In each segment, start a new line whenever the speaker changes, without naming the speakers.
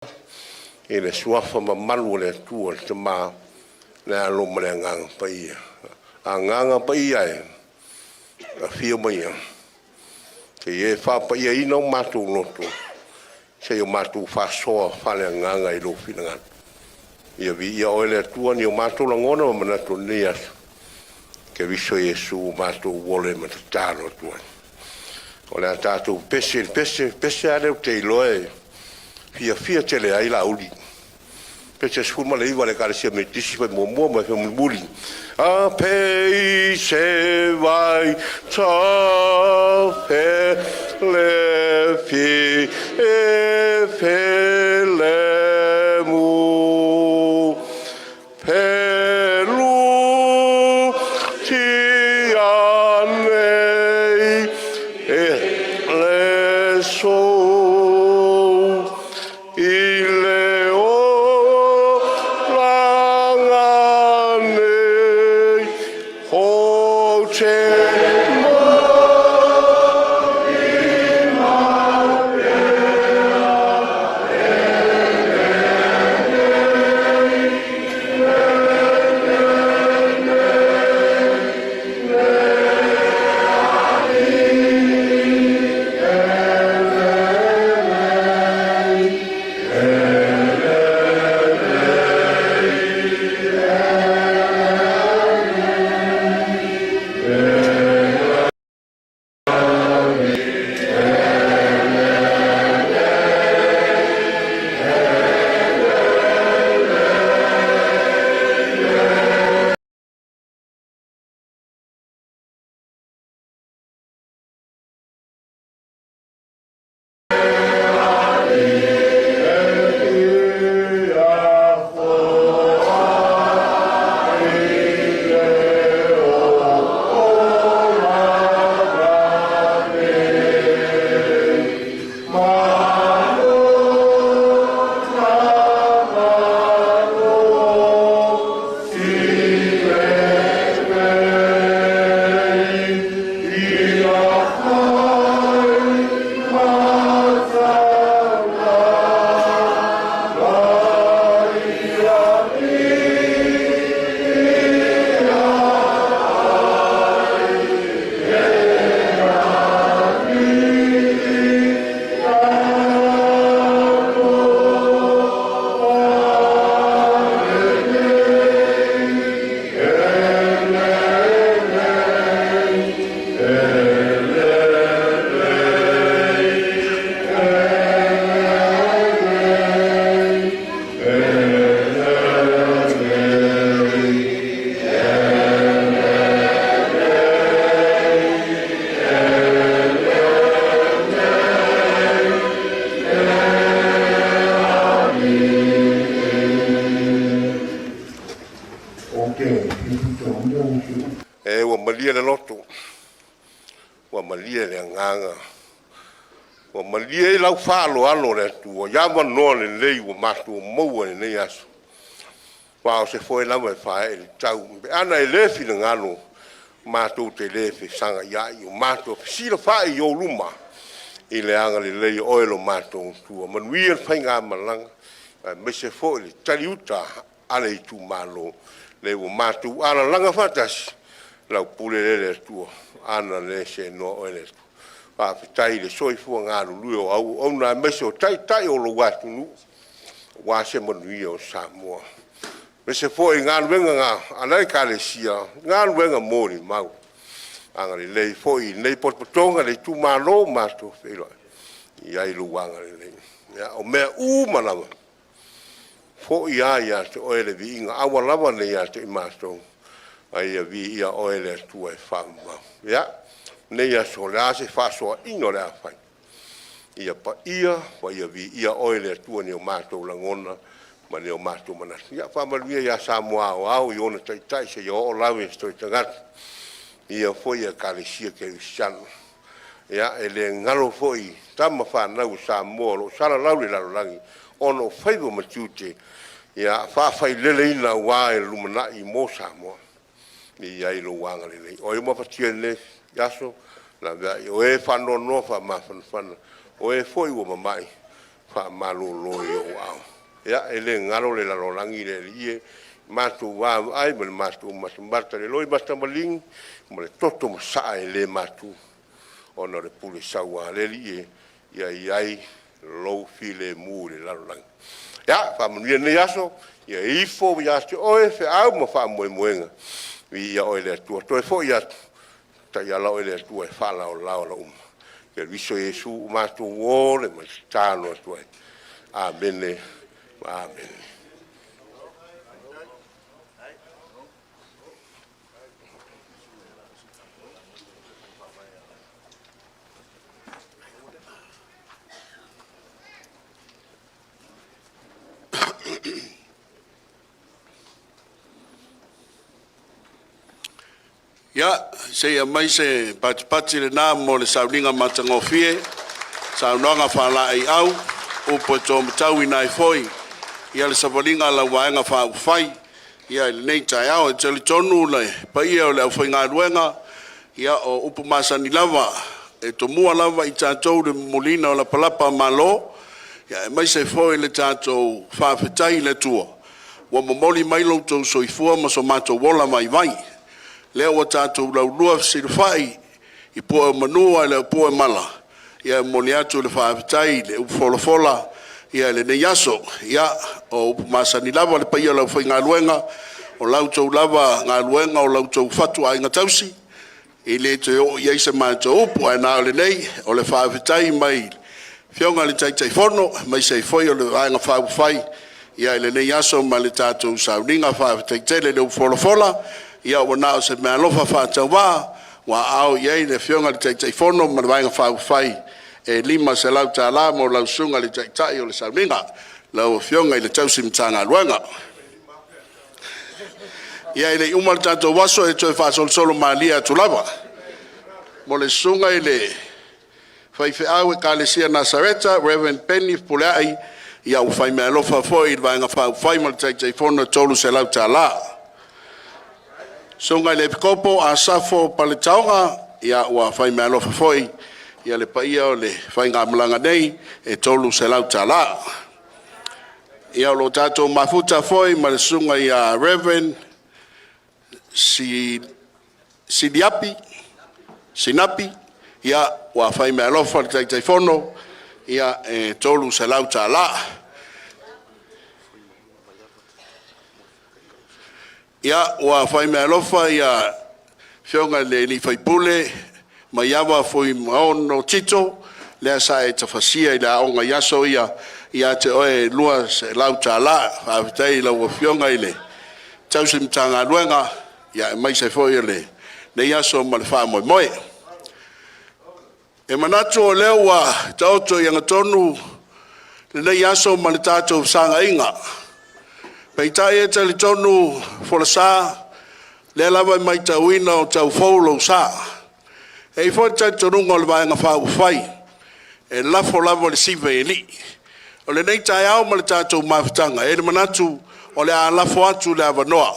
I le suafa mamalu o le Atua le Tama, le Alo ma le Agaga Paia. Agaga Paia e, afio maia se i e faapaiaina o matou loto, se i o matou faasoa faaleagaga i lou finagalo. Ia viia Oe le Atua i ni o matou lagona ma manatu o lenei aso, Keriso Iesu ua matou ola ma tatalo atu ai. O le a tatou pese i le pese, pese lava lea ou te iloa e fiafia tele ai Laauli. Pese 19 a le Ekalesia Metotisi fai muamua ma le fai mulimuli. A pei se vai ta fe le fi e fe le mu pe lu ti ane e le so i le o laga nei o te E ua malie le loto, ua malie le agaga, ua malie i lau faaaloalo le Atua i avanoa lelei ua matou maua i lenei aso, aua o se foe lava e faaee i le tau. Pe ana e le finagalo, matou te le fesagaiai, ua matou fesilafai i ou luma i le agalelei o Oe lo matou Atua. Manuia le faigamalaga aemaise foi le taliuta a le itumalo, lea ua matou alalaga faatasi, lau pule lea le Atua, ana le seanoa Oe le Atua. Faafetai i le soifua galulue o au auauna aemaise o Taitai o lou atunuu aua se manuia o Samoa. Aemaise foi galuega a le Ekalesia, galuega molimau. Agalelei foi i lenei potopotoga i le itumalo ua matou feiloai, ia i ai lou agalelei. Ia, o mea uma lava, foi lava ia te Oe le viiga, aua lava ne i ia te i matou, a ia viia Oe le Atua e faavavau. Ia, lenei aso, o le a se faasoaina o le a fai, ia paia ma ia viia Oe le Atua i ni o matou lagona ma ni o matou manatu. Ia faamanuia ia Samoa aoao i ona taitai seia oo lava i so toe tagata, ia foi Ekalesia Kerisiano. Ia, e le galo foi tama fanau a Samoa o lo o salalau i le lalolagi ona o faiva ma tiute faafaileleina aua le lumanai mo Samoa. Ia i ai lou agalelei. O ai ua mafatia i lenei aso? Laveai. O e faanoanoa faamafanafana. O e foi ua mamai, faamalolo i ou aao. Ia, e le galo le lalolagi le Alii e, matou vaavaai ma le matou matamata i le loimata maligi ma le toto masaa e le matu ona o le pule saua a le Alii e, ia i ai lou filemu i le lalolagi. Ia faamanuia lenei aso, ia ifo ia te oe feau ma faamoemoega, viia oe le Atua. Toe foi atu, taiala oe le Atua e faalaolao ala uma. Iesu ua matou o ma le tatalo atu ai. Amene. Amene.
Ia, se i aumai se patipati lena mo le sauniga matagofie, saunoaga faalaeiau, upu e tolotauina ai foi ia le savaliga a lau Vaega Faaupufai i lenei taeao. E talitonu le paia o le aufaigaluega, ia o upu masani lava, e tomua lava i tatou le momoliina o lapalapa o malo, aemaise foi le tatou faafetai i le Atua ua momoli mai lo outou soifua ma so matou ola vaivai. Lea ua tatou laulua fesilafai i pue o manu ae le o pue o mala, ia e momoli atu le faafetai i le upu folafola i lenei aso. Ia, o upu masani lava le paia o le aufaigaluega, o la outou lava galuega o la outou fatuaiga tausi, e le toe oo i ai sa matou upu. Ae na o lenei, o le faafetai mai le Afioga i le Taitaifono aemaise ai foi o le Vaega Faaupufai i lenei aso ma le tatou sauniga. Faafetai tele i le upu folafola. Ia ua na o se meaalofa faatauvaa ua aao i ai le Afioga i le Taitaifono ma le Vaega Faaupufai e $500 mo lau Susuga i le Taitai o le Sauniga, lau Afioga i le Tausi Matagaluega. Ia, e le i uma le tatou aso, e toe faasolosolo malie atu lava mo le susuga i le faifeau Ekalesia Nasareta, Rev. Benny Fepuleai, ia ua fai meaalofa foi i le Vaega Faaupufai ma le Taitaifono e $300. Susuga i le Epikopo Asafo Paletaoga, ia ua fai meaalofa foi i le paia o le faigamalaga nei e $300. Ia, o lo o tatou mafuta foi ma le susuga ia Rev. Siliapi Sinapi, ia ua fai meaalofa le Taitaifono, ia e $300. Ia, ua fai meaalofa le afioga i le sui usufono Maiava Fuimaono Tito, lea sa e tafasia i le aoga i aso ia, ia te oe e $200. Faafetai i lau Afioga i le tausi Matagaluega, aemaise foi o lenei aso ma le faamoemoe. E manatu o lea ua taoto i agatonu lenei aso ma le tatou fesagai, peitai e talitonu folasa, o lea lava e matauina o tau fou lou sa. E i ai foi le talitonuga o le Vaega Faaupufai, e lafo lava le siva i alii. O lenei taeao ma le tatou mafutaga, e i ai le manatu o le a lafo atu le avanoa,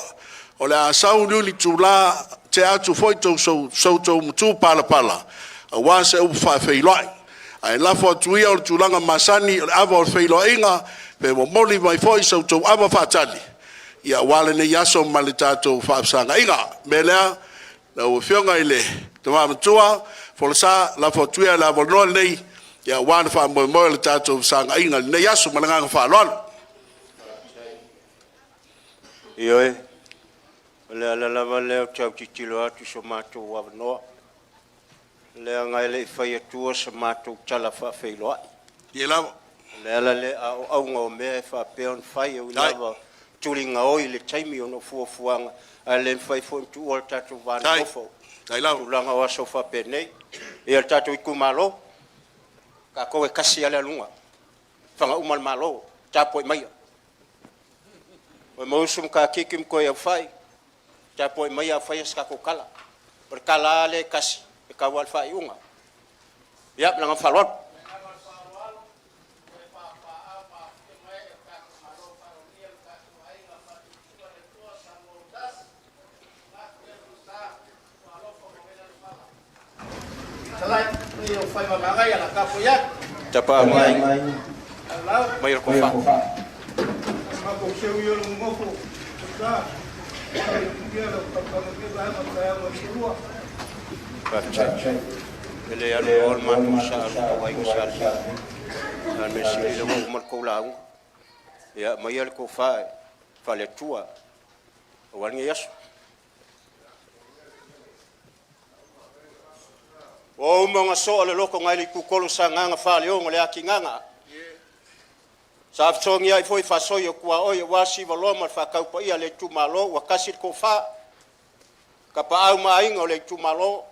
o le a sau liuli tula, tea atu foi so outou matupalapala aua se upu faafeiloai. Ae lafo atu ia o le tulaga masani o le ava o le feiloaiga pe momoli mai foi sa outou ava faatali aua lenei aso ma le tatou faafesagaiga. O le mea lea, lau Afioga i le Tama Matua Folasa, lafo atu ia le avanoa lenei aua le faamoemoe o le tatou fesagai i lenei aso. Ma le agaga faaaloalo.
Ioe, o le ala lava lea ou te autitilo atu i so matou avanoa, leaga e le i fai atua se matou tala faafeiloai.
Ia lava.
O le ala lea, a o auga o mea e faapea ona fai, e ui lava ina tuligaoi i le taimi ona o fuafuaga, ae le mafai foi ona tuua le tatou va nonofo
Faafetai
i
lava.
tulaga o aso faapenei. Ia le tatou itumalo, o tatou e tasi lava le aluga, fana uma le Malo, tapuai maia. Momoemausu, Mutatiki ma Toeaufai, tapuai maia a o faia se tatou tala. O le tala lava lea e tasi, e tau lava i le faaiuga. Ia ma le agaga faaaloalo. Tapaau ma Aiga. Maia le tofa. Faafetai. E le alu loa le matou sa i le tauaiga sa Lefia. A o le mea sili o lea ua uma le tou lauga. Ia aumaia le tofa faale-Atua aua lenei aso. Ua uma ona soa le loto nai le itutolu o Sagaga faaleono le atigaga, sa fesogiai foi faasoi o tuaoi aua Sivaloa ma le faataupaia a le itumalo, ua tasi le tofa, Tapaau ma Aiga o le itumalo,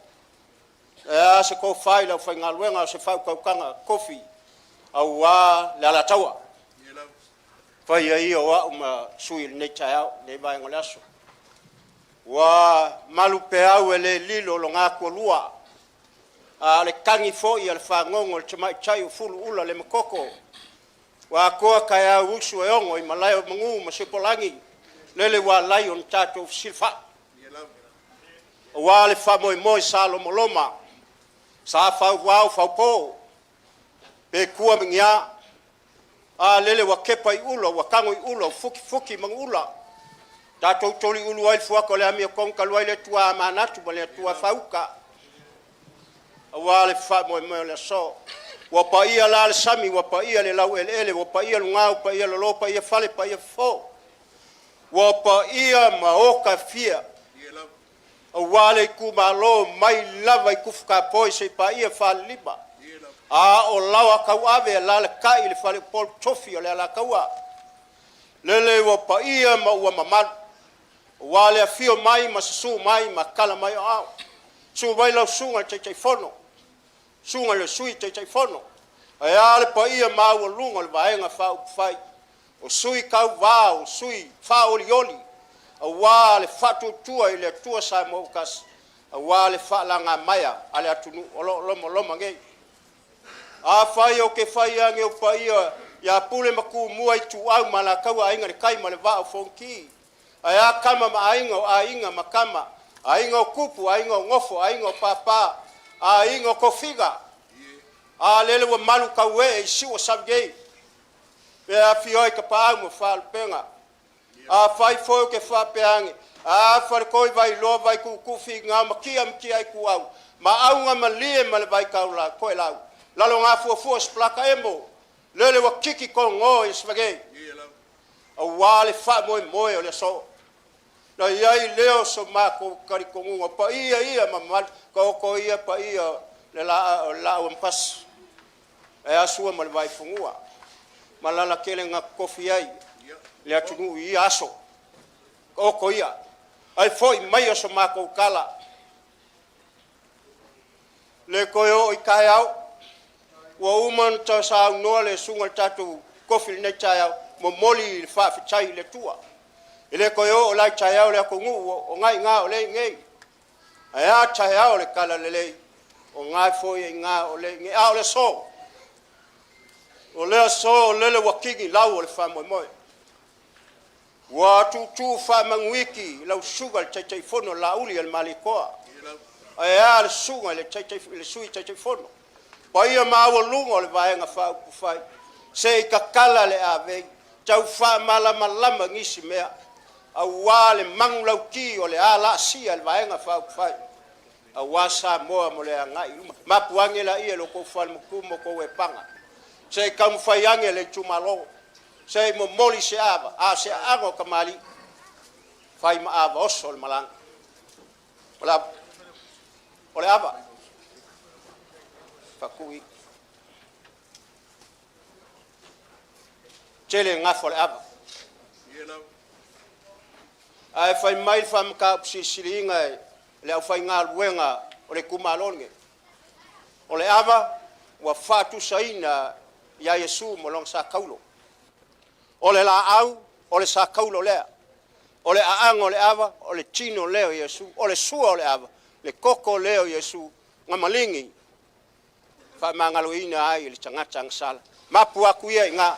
ae a se tofa i le aufaigaluega a o se faautautaga tofi aua le Alataua. Faia ia o au ma sui i lenei taeao, lenei vaega o le aso. Ua malupeau e le lilo lona atualua, a o le tagi foi a le fagogo i le tamaitai o Fuluula Lematoko ua atoa taeao usu e ono i malae o manu ma Siopolagi lele ua ala ai ona tatou fesilafai. Aua le faamoemoe sa lomaloma, sa fauao faupo pe tua ma ni a, a lele ua tepa i ula ua tago i ula ua futifuti manuula. Tatou toliulu ai le fuata o le amiotonu talu ai le Atua manatu ma le Atua fauta aua le faamoemoe o le aso. Ua paia la le sami ua paia le laueleele, ua paia luga ua paia lalo, paia fale paia fofo, ua paia maota e fia aua le itumalo mai lava i Tufutapoe seia paia Falelima, a o laoa tauave, alaalatai le faleupolu tofi o le Alataua. Lele ua paia ma ua mamalu aua le afio mai ma susu mai ma tala mai o aao, susu mai lau Susuga i le Taitaifono, susuga i le Sui Taitaifono, ae a le paia maualuga o le Vaega Faaupufai o Sui Tauva, o Sui Faaolioli aua le Faatuatua i le Atua Samoa ua Tasi, aua le faalagamaea a le atunuu o lo o lomoloma nei. Afai ou te fai ane o paia ia Pule ma Tumua, Ituau ma Alataua, Aiga i le Tai ma le Vaa o Fonoti, ae a Tama ma Aiga, o Aiga ma Tama, Aiga o Tupu, Aiga o Nofo, Aiga o Papa, Aiga o Tofiga, a lele ua malu tauee i siu o Saviei e afio ai Tapaau ma Faalupega. Afai foi ou te faapea ane, a Faletoi, Vailoa Vaituutuu Finao ma Tia ma Tia Ituau, Maauga Malie ma le Vaitoelau, Lalogafuafua Sipalata Emo, lele ua tiki togo i Savagei aua le faamoemoe o le aso. Na i ai lea o so matou talitonuga, o paia ia ma mamalu, taoto ia paia o le laau amepasi, ae a Sua ma le Vaifanua, ma alalatele na totofi ai le atunuu i ia aso. Taoto ia, ae foi maia so matou tala, le toe oo i taeao, ua uma ona saunoa le susuga i le tatou tofi i lenei taeao, momoli le faafetai i le Atua. E le toe oo la i taeao le atunuu o lena e i ina o lea e i inei. Ae a taeao o le talalelei, o lena foi e i ina o lea e i inei. A o le aso, o le aso lele ua tini lau o le faamoemoe, ua tuutuu faamanuiti lau Susuga i le Taitaifono Laaulialemalietoa, ae a le susuga i le Sui Taitaifono, paia maualuga o le Vaega Faaupufai, se i tatala le avei, tau faamalamalama nisi mea aua le manulauti o le a laasia e le Vaega Faaupufai aua Samoa mo le agai i luma. Mapu ane laia i lo outou fale matua ma outou epaga, se i taumafai ane le itumalo se i momoli se ava, a o se aano a tamalii, fai ma ava oso le malaga. O le ava, faatu i, tele gafa o le ava. Ae fai mai le faamataupu silisiliina e le aufaigaluega o le itumalo lenei, o le ava ua faatusaina ia Iesu ma lona sa taulo. O le laau, o le sa taulo lea. O le aano o le ava, o le tino lea o Iesu. O le sua o le ava, le toto lea o Iesu na maligi faamagaloina ai le tagata agasala. Mapu atu ia i ina,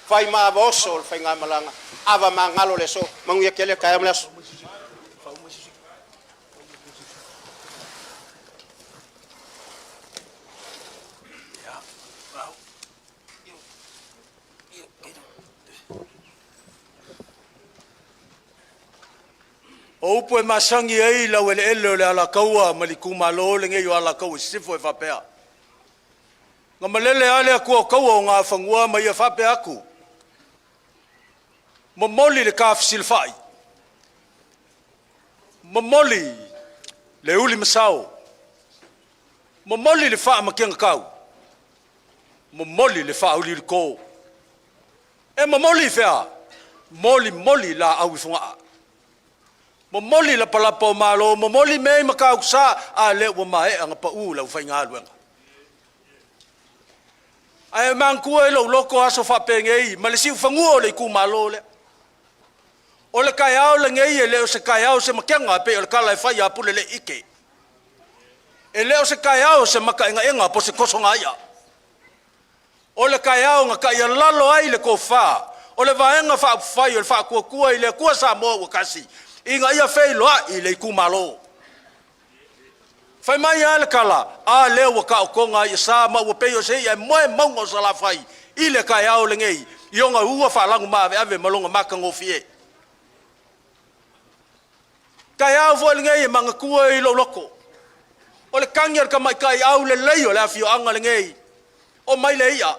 fai ma ava oso le faigamalaga, ava magalo le aso, manuia tele taeao ma le aso.
O upu e masani ai le laueleele o le Alataua ma le itumalo lenei o Alataua Sisifo e faapea; “Na malele lava le Atua o taua o Nafanua ma ia faapea atu, momoli le ta fesilafai, momoli le uli masao, momoli le faamatiegatau, momoli le faauliulito. E momoli i fea? Molimoli i laau i Fogaa, momoli lapalapa o Malo, momoli mea i Matautusa a lea ua maea ona pau le aufaigaluega. Ae manatua i lou loto aso faapenei ma le siufanua o le itumalo lea. O le taeao lenei e le o se taeao o se matega e pei o le tala e fai ia Puleleiite. E le o se taeao o se mataenaena po o se tosogaia. O le taeao na taialalo ai le tofa o le Vaega Faaupufai o le Faatuatua i le Atua Samoa ua Tasi ina ia feiloai le itumalo. Fai mai a le tala, a lea ua taotoga a i'asa ma ua pei o se i'a e moe i mauga o Salafai i le taeao lenei i ona ua faalanumaaveave ma lona matagofie. Taeao foi lenei e manatua i lou loto, o le tagi a le tamaitai aulelei o le afioaga lenei, omai le i'a.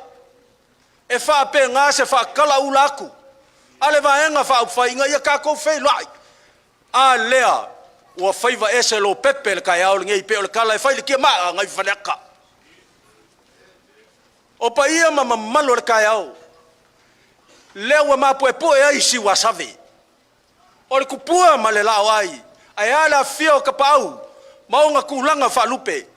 E faapena se faatalauula atu a le Vaega Faaupufai ina ia tatou feiloai. A lea ua faiva ese lopepe le taeao lenei pei o le tala e fai i le tiamaa nai Faleata. O paia ma mamalu o le taeao, lea ua maupuepue ai Siuasave, o le tupua ma le laoai, ae a le afifio o tapaau ma ona tulaga faalupe.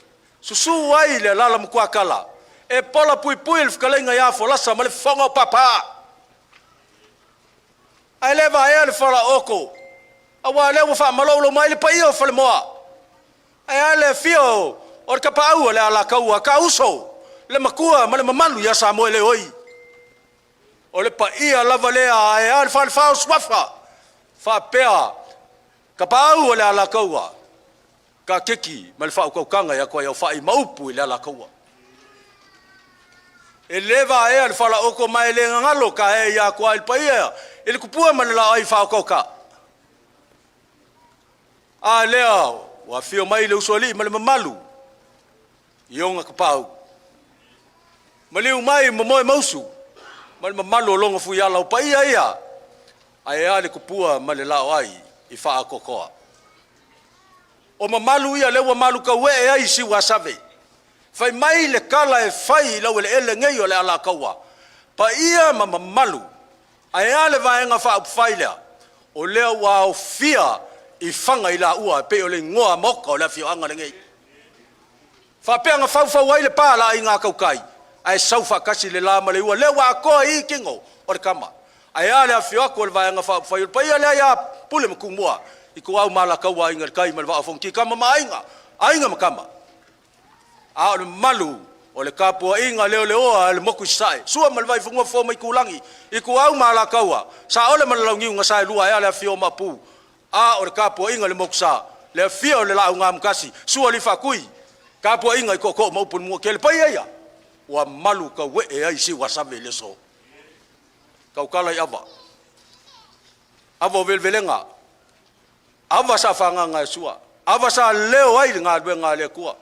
Susu ai le Alaala Matuatala e pola puipui le fetalaiga ia Folasa ma le fofoga o Papa. Ae le vaea le falaooto aua o lea ua faamaloulo mai le paia o Falemoa. Ae a le afio o le tapaau o le Alataua, Taauso, le matua ma le mamalu ia Samoeleoi. O le paia lava lea ae a le falefa o Suafa faapea Tapaau o le Alataua, Taatiki ma le faautautaga ia Tuaiaufai ma upu i le Alataua. E le vaea le falaooto ma e le gagalo taea i atua i le paia i le tupua ma le laai faaotaota. A lea ua afio mai le usoalii ma le mamalu i ona tapaau, maliu mai Momoemausu ma le mamalu o lona fuiala. O paia ia ae a le tupua ma le laoai i Faatoatoa. O mamalu ia lea ua malutauee ai Siuasave. Fai mai le tala e fai i laueleele nei o le Alataua, paia ma mamalu, ae a le Vaega Faaupufai lea, o lea ua aofia i Faga i Laua e pei o le igoa maota o le afioaga lenei. Faapea na faufau ai le pa a le Aiga Tautai, ae sau faatasi le la ma le ua, lea ua atoa i i tino o le tama. Ae a le afifio atu o le Vaega Faaupufai, o le paia lea ia Pule ma Tumua, Ituau ma Alataua, Aiga i le Tai ma le Vaa o Fonoti, Tama ma Aiga, Aiga ma Tama. A o le mamalu o le tapuaiga leleoa a le motu i Sasae, Sua ma le Vaifanua, Fofo ma Aitulagi, Ituau ma Alataua, Saole ma le Launiu na Saelua, ae a le afifio o Maopu. A o le tapuaiga i le Motusa, le afio o le Laau na Amotasi, Sua o Faatui, tapuaiga i Tootoo ma upu i le Manuatele. Paia ia ua malu tauee ai Siuasave i le aso. Tautala i ava, ava o velevelega, ava sa fagaga e Sua, ava sa leo ai le galuega a le Atua,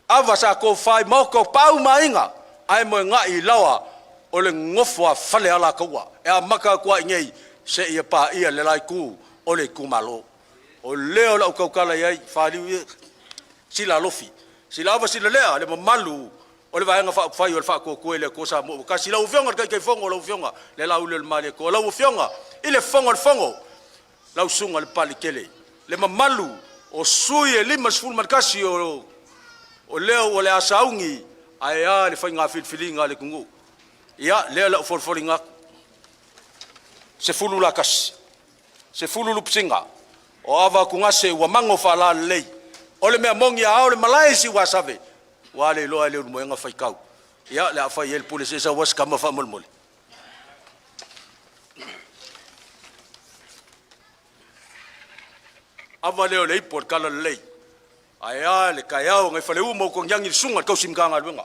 ava sa tofa i maota o Tapaau ma Aiga, ae moegai i laoa o le nofo a fale Alataua, e amata atu lava i inei seia paia le la itu o le itumalo. O lea o le a ou tautala i ai, faaliu ia sila alofi, sila ava sila lea le mamalu o le Vaega Faaupufai o le Faatuatua i le Atua Samoa ua Tasi. Lau Afioga i le Taitaifono, lau Afioga Lelaulaumalietoa, lau Afioga i le Fofoga o le Fono, lau Susuga Lepaletele, le mamalu o sui e 51 o lea ua le a sauni ae a le faiga filifiliga a le atunuu. Ia, lea o le a ou folifolina atu, 10 latasi, 10 lupesina, o Ava Atugase ua mago faalalelei. O le mea moni a ao le malae i Siuasave, ua le iloa e Leulumoega faitau. Ia, o le a fai ai le pule se i sau lava si tama faamolemole. Ava lea o le ipu o le talalelei, ae a le taeao nai Faleu ma Utuagiagi le susuga i le tausi Matagaluega.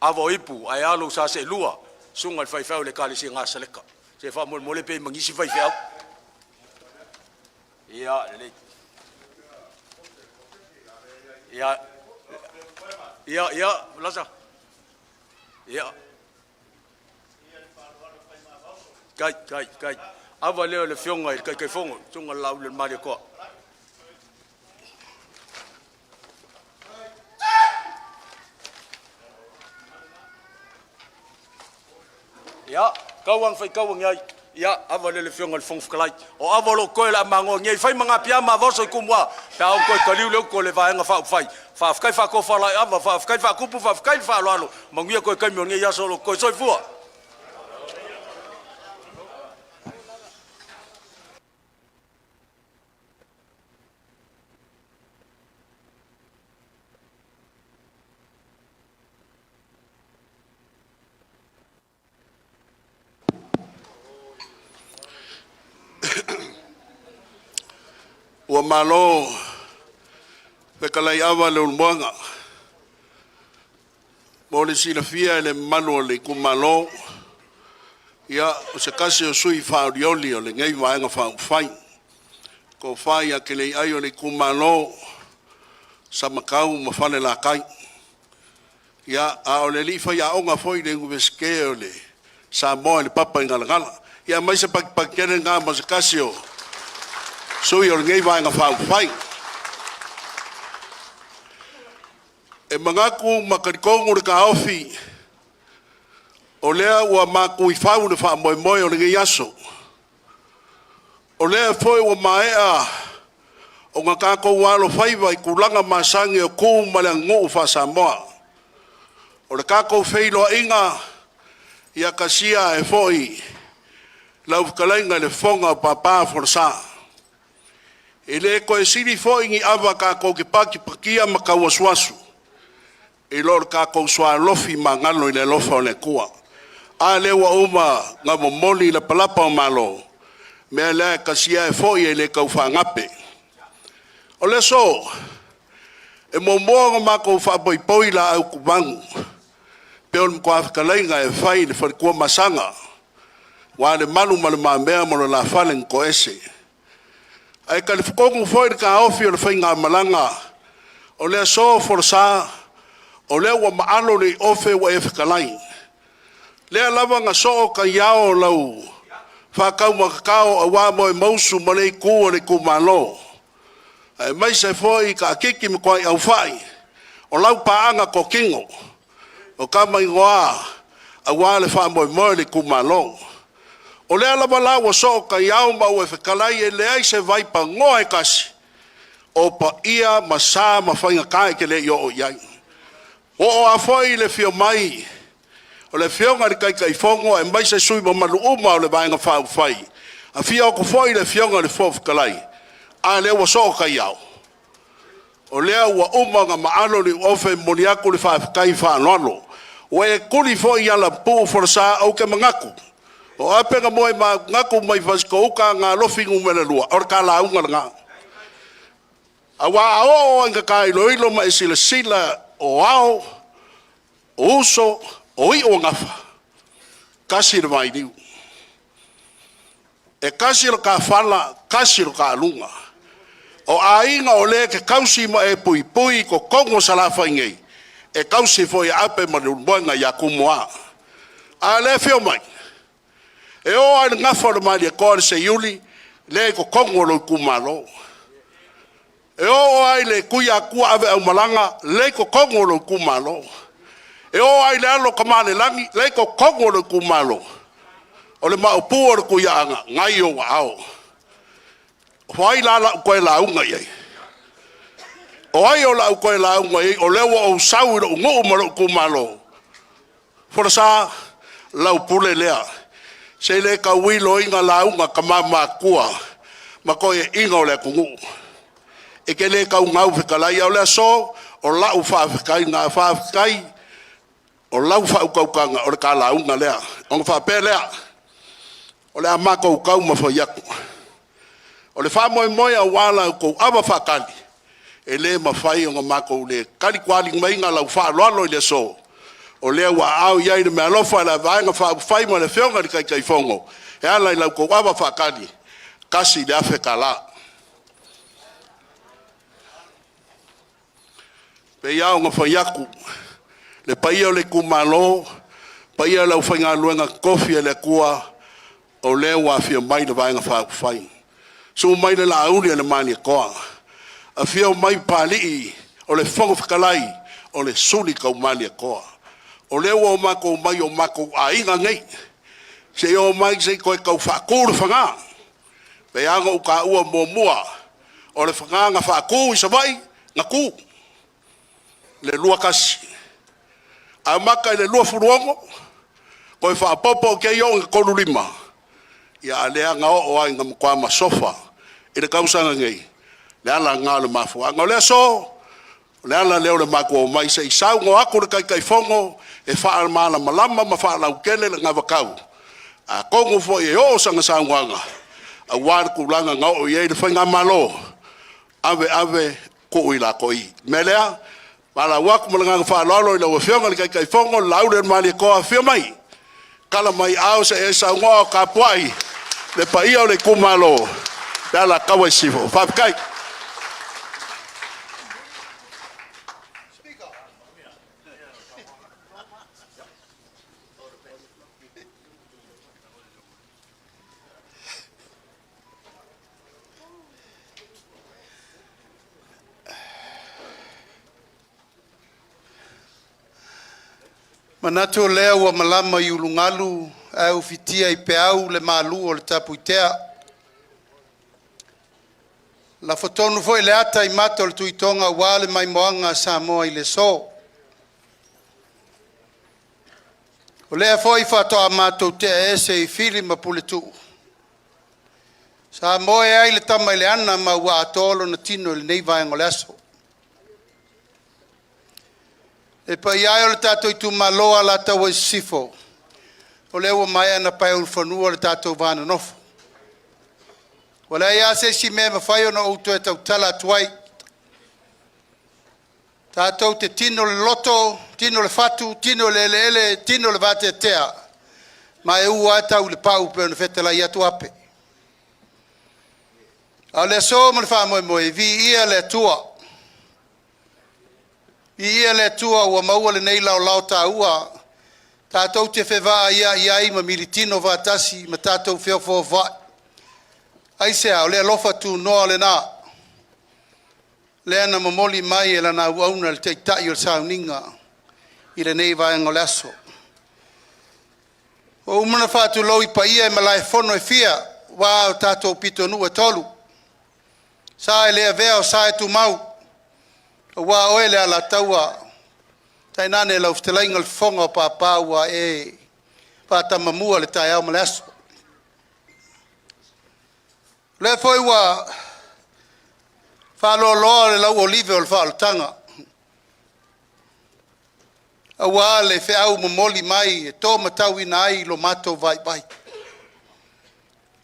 Ava o ipu ae a lou sa seelua. Susuga i le Faifeau o le Ekalesia Gasaleka. Se faamolemole pe i ai ma nisi faifeau. Ia, lelei. Ia, ia, ia, Lasa. Ia. Tai, tai, tai. Ava lea o le Afioga i le Taitaifono, Susuga Laaulialemalietoa. Ia, tau lava ina faitau ane ai. Ia, ava lea i le Afioga i le Fofoga Fetalai. O ava o lo o totoe o le a magoa nei, fai ma napiama a Vao i Tumua pe a oo ina toe taliu le utu a le Vaega Faaupufai. Faafetai faatofalaiava, faafetai faatupu, faafetai le faaaloalo. Manuia toe taimi o lenei aso o lo o totoe. Soifua.
Ua malo fetalai ava Leulumoega. Mo le silafia e le mamalu o le itumalo, ia o se tasi o sui faaolioli o lenei Vaega Faaupufai, Tofa ia Teleiai o le itumalo Samatau ma Falelatai. Ia, a o le alii faiaoga foi i le Iunivesite o le Samoa i le Papaigalagala. Ia aumai se patipati tele lena mo se tasi o sui o lenei Vaega Faaupufai. E manatu ma talitonu le taofi, o lea ua matu i fau le faamoemoe o lenei aso. O lea foi ua maea ona tatou alofaiva i tulaga masani o tu ma le aganuu faa-Samoa. O le tatou feiloaiga, ia tasia ae foi lau fetalaiga i le fofoga o Papa Folasa. E le toe sili foi ni ava tatou te patipatia ma tauasuasu i lo le tatou soalofi magalo i le alofa o le Atua. A lea ua uma ona momoli lapalapa o Malo, o le mea lea e tasi ae foi e le tau faagape. O le aso, e muamua ona matou faapoipoi laau tumanu pei o le matua fetalaiga e fai i le faletua ma Asaga, aua le malu ma le mamea ma le lafale na toese. Ae talitonu foi le taofi o le faigamalaga o le aso folasa, o lea ua maalo le iofe ua e fetalai. Lea lava na soo taiao o lau faataumatatao aua Moemausu ma lea itu o le itumalo, aemaise foi Taatiti ma Tuaiaufai, o lau paaga totino, o Tamaaigoa aua le faamoemoe o le itumalo. O lea lava la ua soo taiao ma ua e fetalai, e leai se vaipanoa e tasi o paia ma sa ma faigata e te le i oo i ai. Ua oo lava foi le afio mai o le Afioga i le Taitaifono aemaise sui usufono mamalu uma o le Vaega Faaupufai, afio atu foi le Afioga i le Fofoga Fetalai, a lea ua soo taiao? O lea ua uma ona maalo le iuofe, e momoli atu le faafetai faaaloalo. Ua e tuli foi alapuu folasa, ou te manatu o ape na moematunatu mai Fasitoo-uta agai Alofi 2, o le ta lauga lena. Aua a oo lava ina ta iloilo ma e silasila o ao, o uso, o iu o gafa, tasi le vailiu. E tasi lo ta fala, tasi lo ta aluga. O aiga o le e te tausi ma e puipui i totonu o Salafai nei, e tausi foi e Ape ma Leulumoega ia Tumua. A o lea e afio mai, e oo lava i le gafa o le Malietoa le Seiuli, lea e i totonu o lou itumalo. E oo lava i le Tuiatua aveaumalaga, lea e i totonu o lou itumalo. E oo lava i le alo o Tamalelagi, la e i totonu o lou itumalo. O le maopu o le Tuiaana, e na i ou aao. O ai la lau toe lauga i ai? O ai o lau toe lauga i ai o lea ua ou sau i lou nuu ma lou itumalo? Folasa lau pule lea, se le tauiloina lauga a tama matutua ma toeaiina o le atunuu. E te le tau gau fetalai, a o le aso, o lau faafetai lena. Faafetai o lau faautautaga o le ta lauga lea. Ona faapea lea, o le a matou taumafai atu. O le faamoemoe aua la outou ava faatali, e le mafai ona matou le talitualimaina lau faaaloalo i le aso. O lea ua aao i ai le meaalofa a le Vaega Faaupufai ma le Afioga i le Taitaifono e ala i la outou ava faatali, $1,000. E pei lava ona fai atu, le paia o le itumalo, paia o le aufaigaluega totofi a le Atua, o lea ua afio mai le Vaega Faaupufai. Susu mai le Laauli a le Malietoa, afio mai Papalii o le Fofoga Fetalai o le suli tau Malietoa. O lea ua matou omai o matou aiga nei, se i omai se i toe tau faatu le fana. E pei lava ona ou taua muamua, o le fana na faatu i Savaii, na tu i le 21, amata i le 26, toe faaopoopo te i oo ina 35, ia a o lea na oo lava ina matua masofa i le tausaga nei. O le ala lena o le mafuaaga. O le aso, o le ala lea o le matou omai se i saunoa atu le Taitaifono e faamalamalama ma faalautele le anavatau, atonu foi e oo sana saunoaga aua le tulaga na oo i ai le faigamalo, ave ave, tuu i latou. O le mea lea, valaau atu ma le agaga faaaloalo i lau Afioga i le Taitaifono Laauli ma le Malietoa, afio mai, tala mai aao se i e saunoa a o tapuai le paia o le itumalo o Alataua i Sisifo. Faafetai.
Manatu o lea ua malama i ulugalu ae ufitia i peau le malu o le Tapuitea, lafo tonu foi le ata i mata o le Tuitoga aua le maimoaga a Samoa i le aso. O lea foi faatoa matou tea ese i Fili ma Puletuu, sa moe ai le tama i le ana ma ua atoa lona tino i lenei vaega o le aso. Le paia e o le tatou itumalo Alataua i Sisifo, o lea ua maea ona paepaeulufanua lo tatou va nonofo. Ua leai lava se isi mea e mafai ona ou toe tautala atu ai, tatou te tino i le loto, tino i le fatu, tino i le eleele, tino i le vateatea ma e ua lava tau i le pau e pei ona fetalai atu Ape. A o le aso ma le faamoemoe, viia le Atua, viia le Atua ua maua lenei laolao taua tatou te fevaaiai ai ma militino faatasi ma tatou feofoofoai. Aisea? O le alofa tunoa lena, lea na momoli mai e Lana auauna le Taitai o le sauniga i lenei vaega o le aso. Ua uma ona faatulou i paia i malaefono e fia aua o tatou pitonuu e tolu, sa e le avea o sa e tumau, aua oe le Alataua, tainane lau fetalaiga i le Fofoga o Papa ua e faatamamua le taeao ma le aso. O lea foi ua faaloaloa le lauolive o le faaolataga aua le feau momoli mai e tolumatauina ai lo matou vaivai.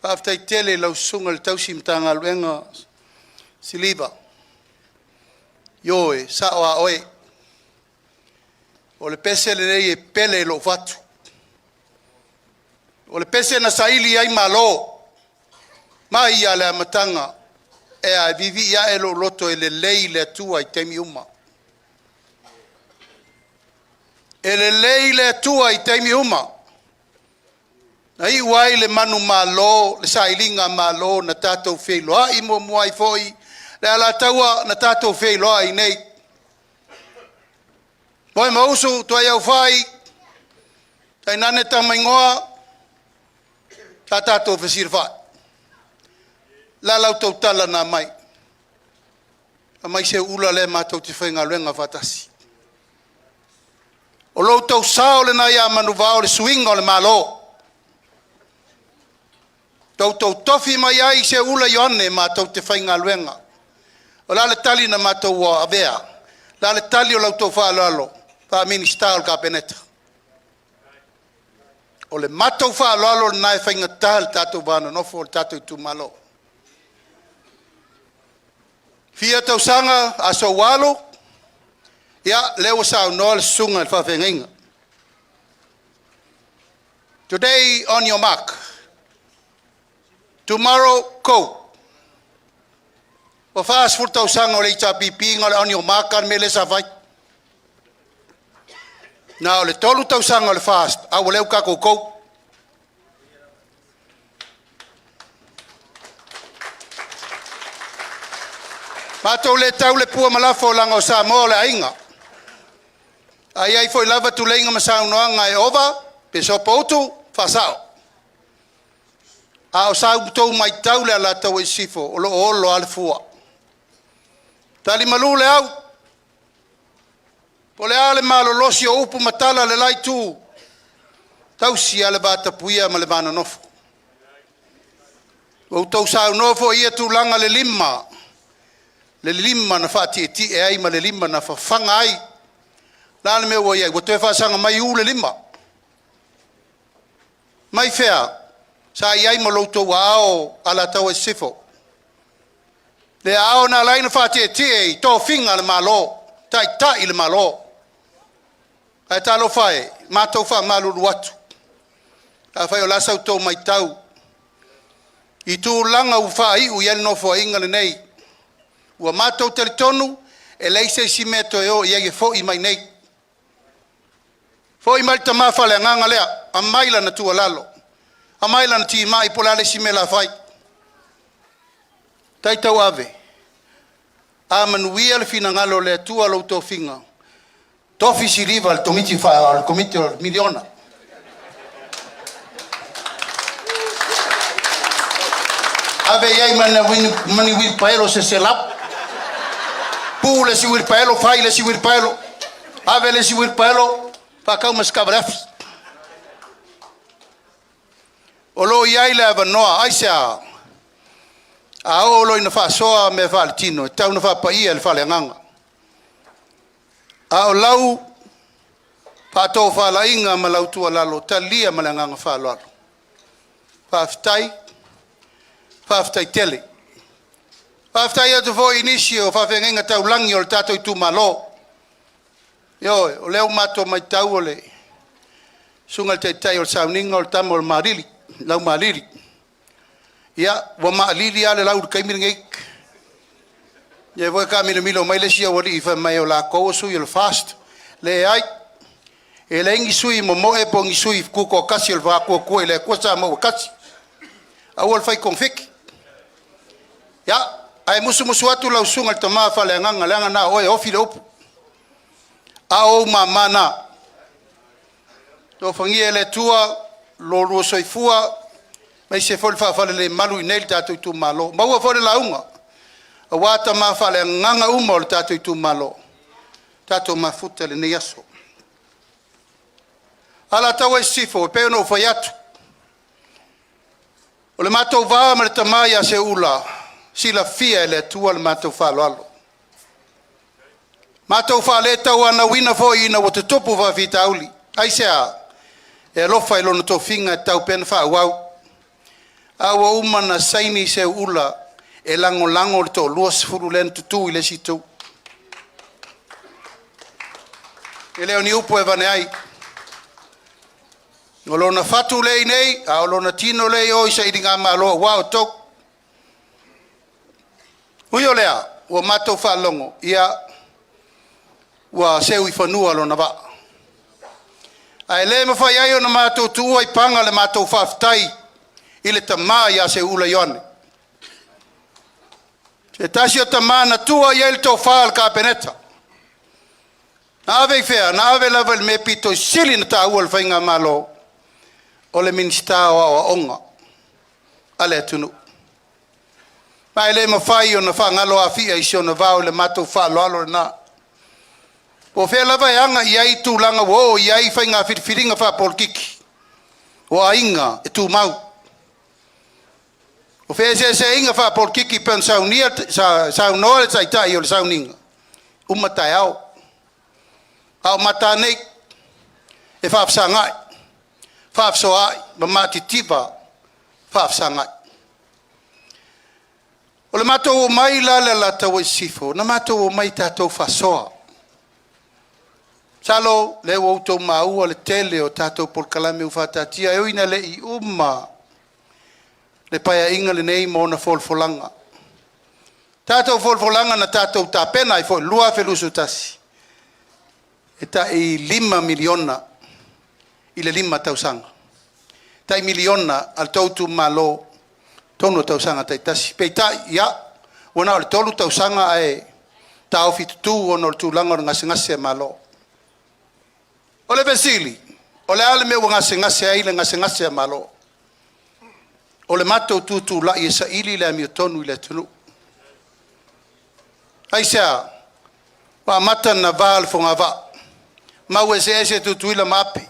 Faafetai tele i lau Susuga i le Tausi Matagaluega Siliva, ioe, e sao lava oe, o le pese lenei e pele i lou fatu. O le pese na saili ai Malo mai lava i le amataga. E a, e viivii ae lou loto e lelei le Atua i taimi uma. E lelei le Atua i taimi uma. Na iu ai le manumalo, le sailigamalo na tatou feiloai muamua ai foi le Alataua, na tatou feiloai nei. Moemausu, Tuaiaufai, tainane Tamaingoa, sa tatou fesilafai. O le a la outou tala na aumai? Aumai se ula lea matou te faigaluega faatasi. O lo outou sao lena ia Manuvao o le suiga o le Malo. Na outou tofi mai ai Seuula Ioane matou te faigaluega. O le a le tali na matou avea? O le a le tali o la outou faaaloalo? Faa-Minisita o le Kapeneta. O le matou faaaloalo lena e faigata le tatou va nonofo le tatou itumalo. Fia tausaga, aso ua alu, ia lea ua saunoa le susuga i le faafeagaiga. Today on your mark. Tomorrow, go. Ua 40 tausaga o le HRPP na o le on your mark lava le mea lea sa fai. Na o le 3 tausaga o le FAST, a ua lea ua tatou go. Matou le tau le pua ma lafo leaga o Samoa o le aiga. A i ai foi lava tuleiga ma saunoaga e ova pe sopoutu, faasao. A o sa outou matau i le Alataua Sisifo, o lo o olo lava le fua. Tali malu le au, po o le a le malolosi o upu ma tala a le la Itu, tausi lava le vatapuia ma le va nonofo. Ua outou saunoa foi i ia tulaga le lima na faatietie ai ma le lima na fafaga ai. O le a le mea ua i ai? Ua toe faasaga mai u le lima. Mai fea? Sa i ai ma lo outou aao Alataua Sisifo. Le aao na ala ai ona faatietie i tofiga a le Malo, taitai le Malo. Ae talofa e, matou faamalulu atu, afai o le a sa outou matau i tulaga ua faaiu i ai le Nofoaiga lenei, ua matou talitonu e leai se isi mea e toe o i ai e foi mai i inei. Foi mai le tama faaleagaga lea, aumai lana tuualalo, aumai lana timai po o le a le isi mea o le a fai. Taitauave, a manuia le finagalo o le Atua i lou tofiga, tofi siliva i le Komiti o le Miliona. Ave i ai ma ni uilipaelo se 100, pu le isi uilipaelo, fai le isi uilipaelo, ave le isi uilipaelo, faatau ma se taavale afi. O lo o i ai le avanoa. Aisea? A oo loa ina faasoa mea faaletino, e tau ina faapaia i le faaleagaga. A o lau faatofalaiga ma lau tuualalo, talia ma le agaga faaaloalo. Faafetai, faafetai tele. Faafetai atu foi i nisi o faafeagaiga taulagi o le tatou itumalo. Ioe, o lea ua matou matau o le susuga i le taitai o le sauniga o le tama o le Malili, Laumaalili. Ia, ua maalili lava le lau i le taimi lenei. O lea foi e taamilomilo mai le isi aualii fai mai o latou o sui o le FAST. Leai, e leai ni sui momoe po o ni sui tutoatasi o le Faatuatua i le Atua Samoa ua Tasi. Aua le fai togafiti. Ia, ae musumusu atu lau susuga i le tama faaleagaga, leaga na o oe e ofi le upu, a o ou mama na. Alofagia e le Atua lo oulua soifua aemaise foi le faafalelemalu i inei i le tatou itumalo. Maua foi le lauga aua tama faaleagaga uma o le tatou itumalo, tatou mafuta i lenei aso. Alataua Sisifo, e pei ona ou fai atu, o le matou va ma le tama ia Seuula, silafia e le Atua le matou faaaloalo. Matou faaletauanauina foi ina ua tutupu faafitauli. Aisea? E alofa i lona tofiga e tatau pea ona faaauau. A ua uma ona saini Seuula e lagolago le toa-20 lea na tutu i le isi itu. E le o ni upu e avane ai. O lona fatu lea e i inei, a o lona tino lea e i o i sailigamalo aua outou. Ui o lea, ua matou faalogo, ia, ua seu i fanua lona vaa. Ae le mafai ai ona matou tuua i paga le matou faafetai i le tama ia Seuula Ioane. Se tasi o tama na tua i ai le tofa a le Kapeneta. Na ave i fea? Na ave lava i le mea pito sili ona taua i le faigamalo, o le Minisita o Aoaoga a le atunuu. Ma e le mafai ona faagalo Afia i si ona vao i le matou faaaloalo lena. Po o fea lava e aga i ai tulaga ua oo i ai faiga filifiliga faapolokiki, o aiga e tumau. O feeseeseaiga faapolokiki pei ona saunia, saunoa le taitai o le sauniga, uma taeao. A o mata nei, e faafesagai, faafesoaai ma matitiva faafesagai. O le matou omai la le Alataua i Sisifo, na matou omai tatou faasoa. Masalo lea ua outou maua le tele o tatou polokalame ua faataatia e ui ina le i uma le Paeaiga lenei ma ona folafolaga. Tatou folafolaga na tatou tapena ai foi i le 2021, e tai $5 miliona i le 5 tausaga. Tai miliona a le tou itumalo totonu o tausaga taitasi. Peitai, ia, ua na o le 3 tausaga ae taofi tutu ona o le tulaga o le gasegase a Malo. O le fesili, o le a le mea ua gasegase ai le gasegase a Malo? O le matou tutulai e saili le amiotonu i le atunuu. Aisea? Ua amata ona va le fogavaa, mau eseese Tutuila ma Ape,